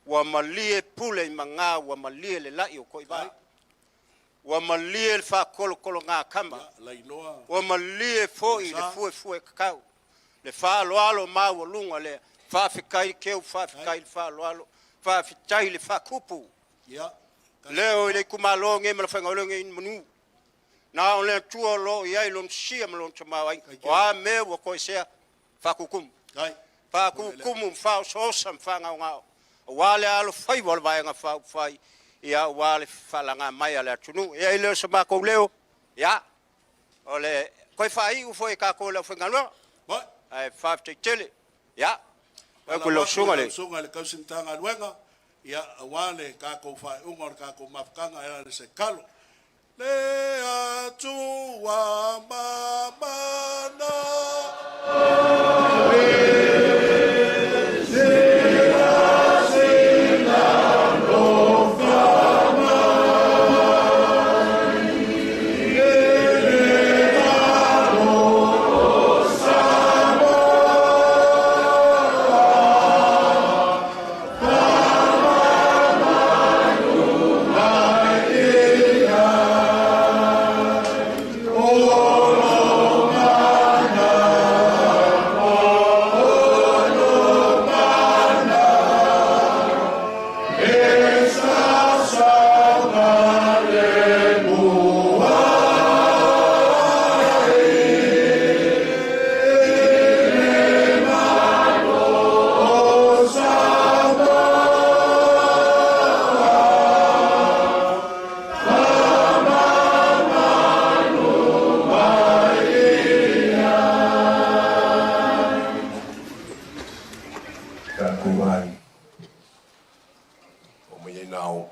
ua malie pule i maga ua malie le lai o Toivaa, ua malie le faatolotologatama,
Ia, lailoa
ua malie foi le
Folasa.
fuefuetatau, le faaaloalo maualuga lea. Faafetai Teu, faafetai le faaaloalo, faafetai le faatupu. Leo i le itumalo lenei ma le aufaigaluega i manu, na o le Atua o lo o i ai lona sia ma lona tamaoaiga. O a mea ua toesea, faatutumu, faatutumu ma faaosoosa ma faagaogao, aua le alofaiva o le Vaega Faaupufai, ia aua le falaga mai a le atunuu. Ia e le o so matou leo, ia, o le toe faaiu foi e tatou le aufaigaluega, ae faafetai tele. Ia, vaeatu
Lau
lau susuga i le
susuga i le tausi Matagaluega, ia, aua le tatou faaiuga o le tatou mafutaga e ala i se tatalo. Le Atua mamana
Tatou ai o mai nao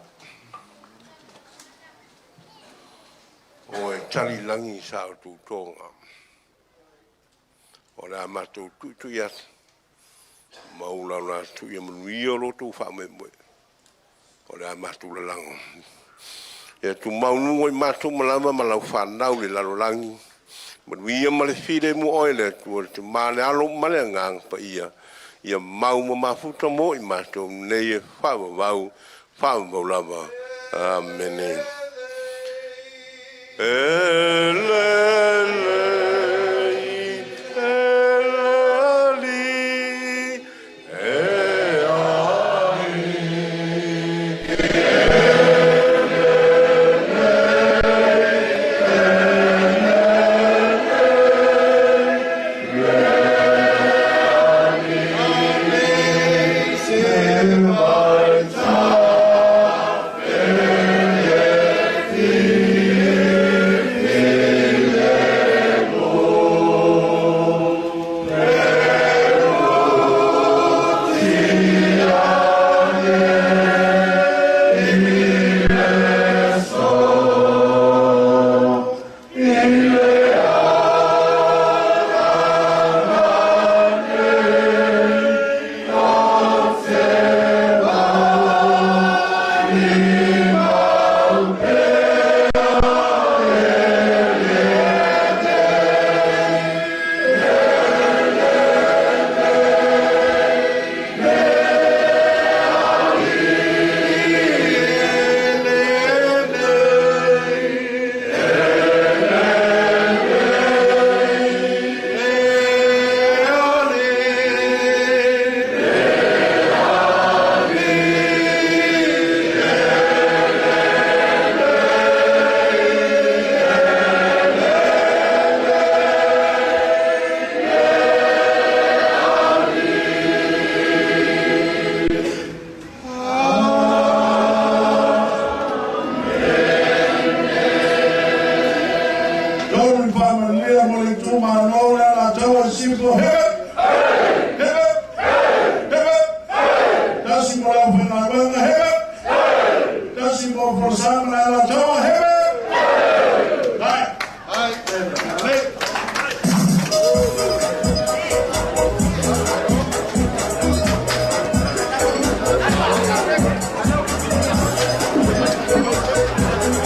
o e tali lagi sa o tutoga. O le a matou tuitui atu, ma ula la tu ia manuia o lo tou faamoemoe. O le a matou lalago. Ia tumau i matou malama ma lau whanau le lalolagi. Manuia ma le file mu oe le Atua le Tama le Alo ma le Agaga Paia. Ia mau ma mafuta mo i matou nei e faavavau, faavavau lava. Amene. E le le.
Alataua i Sisifo, hip hip! Hip hip! Hip hip! Tasi mo le aufaigaluega, hip hip! Tasi mo folasaga ma le ala.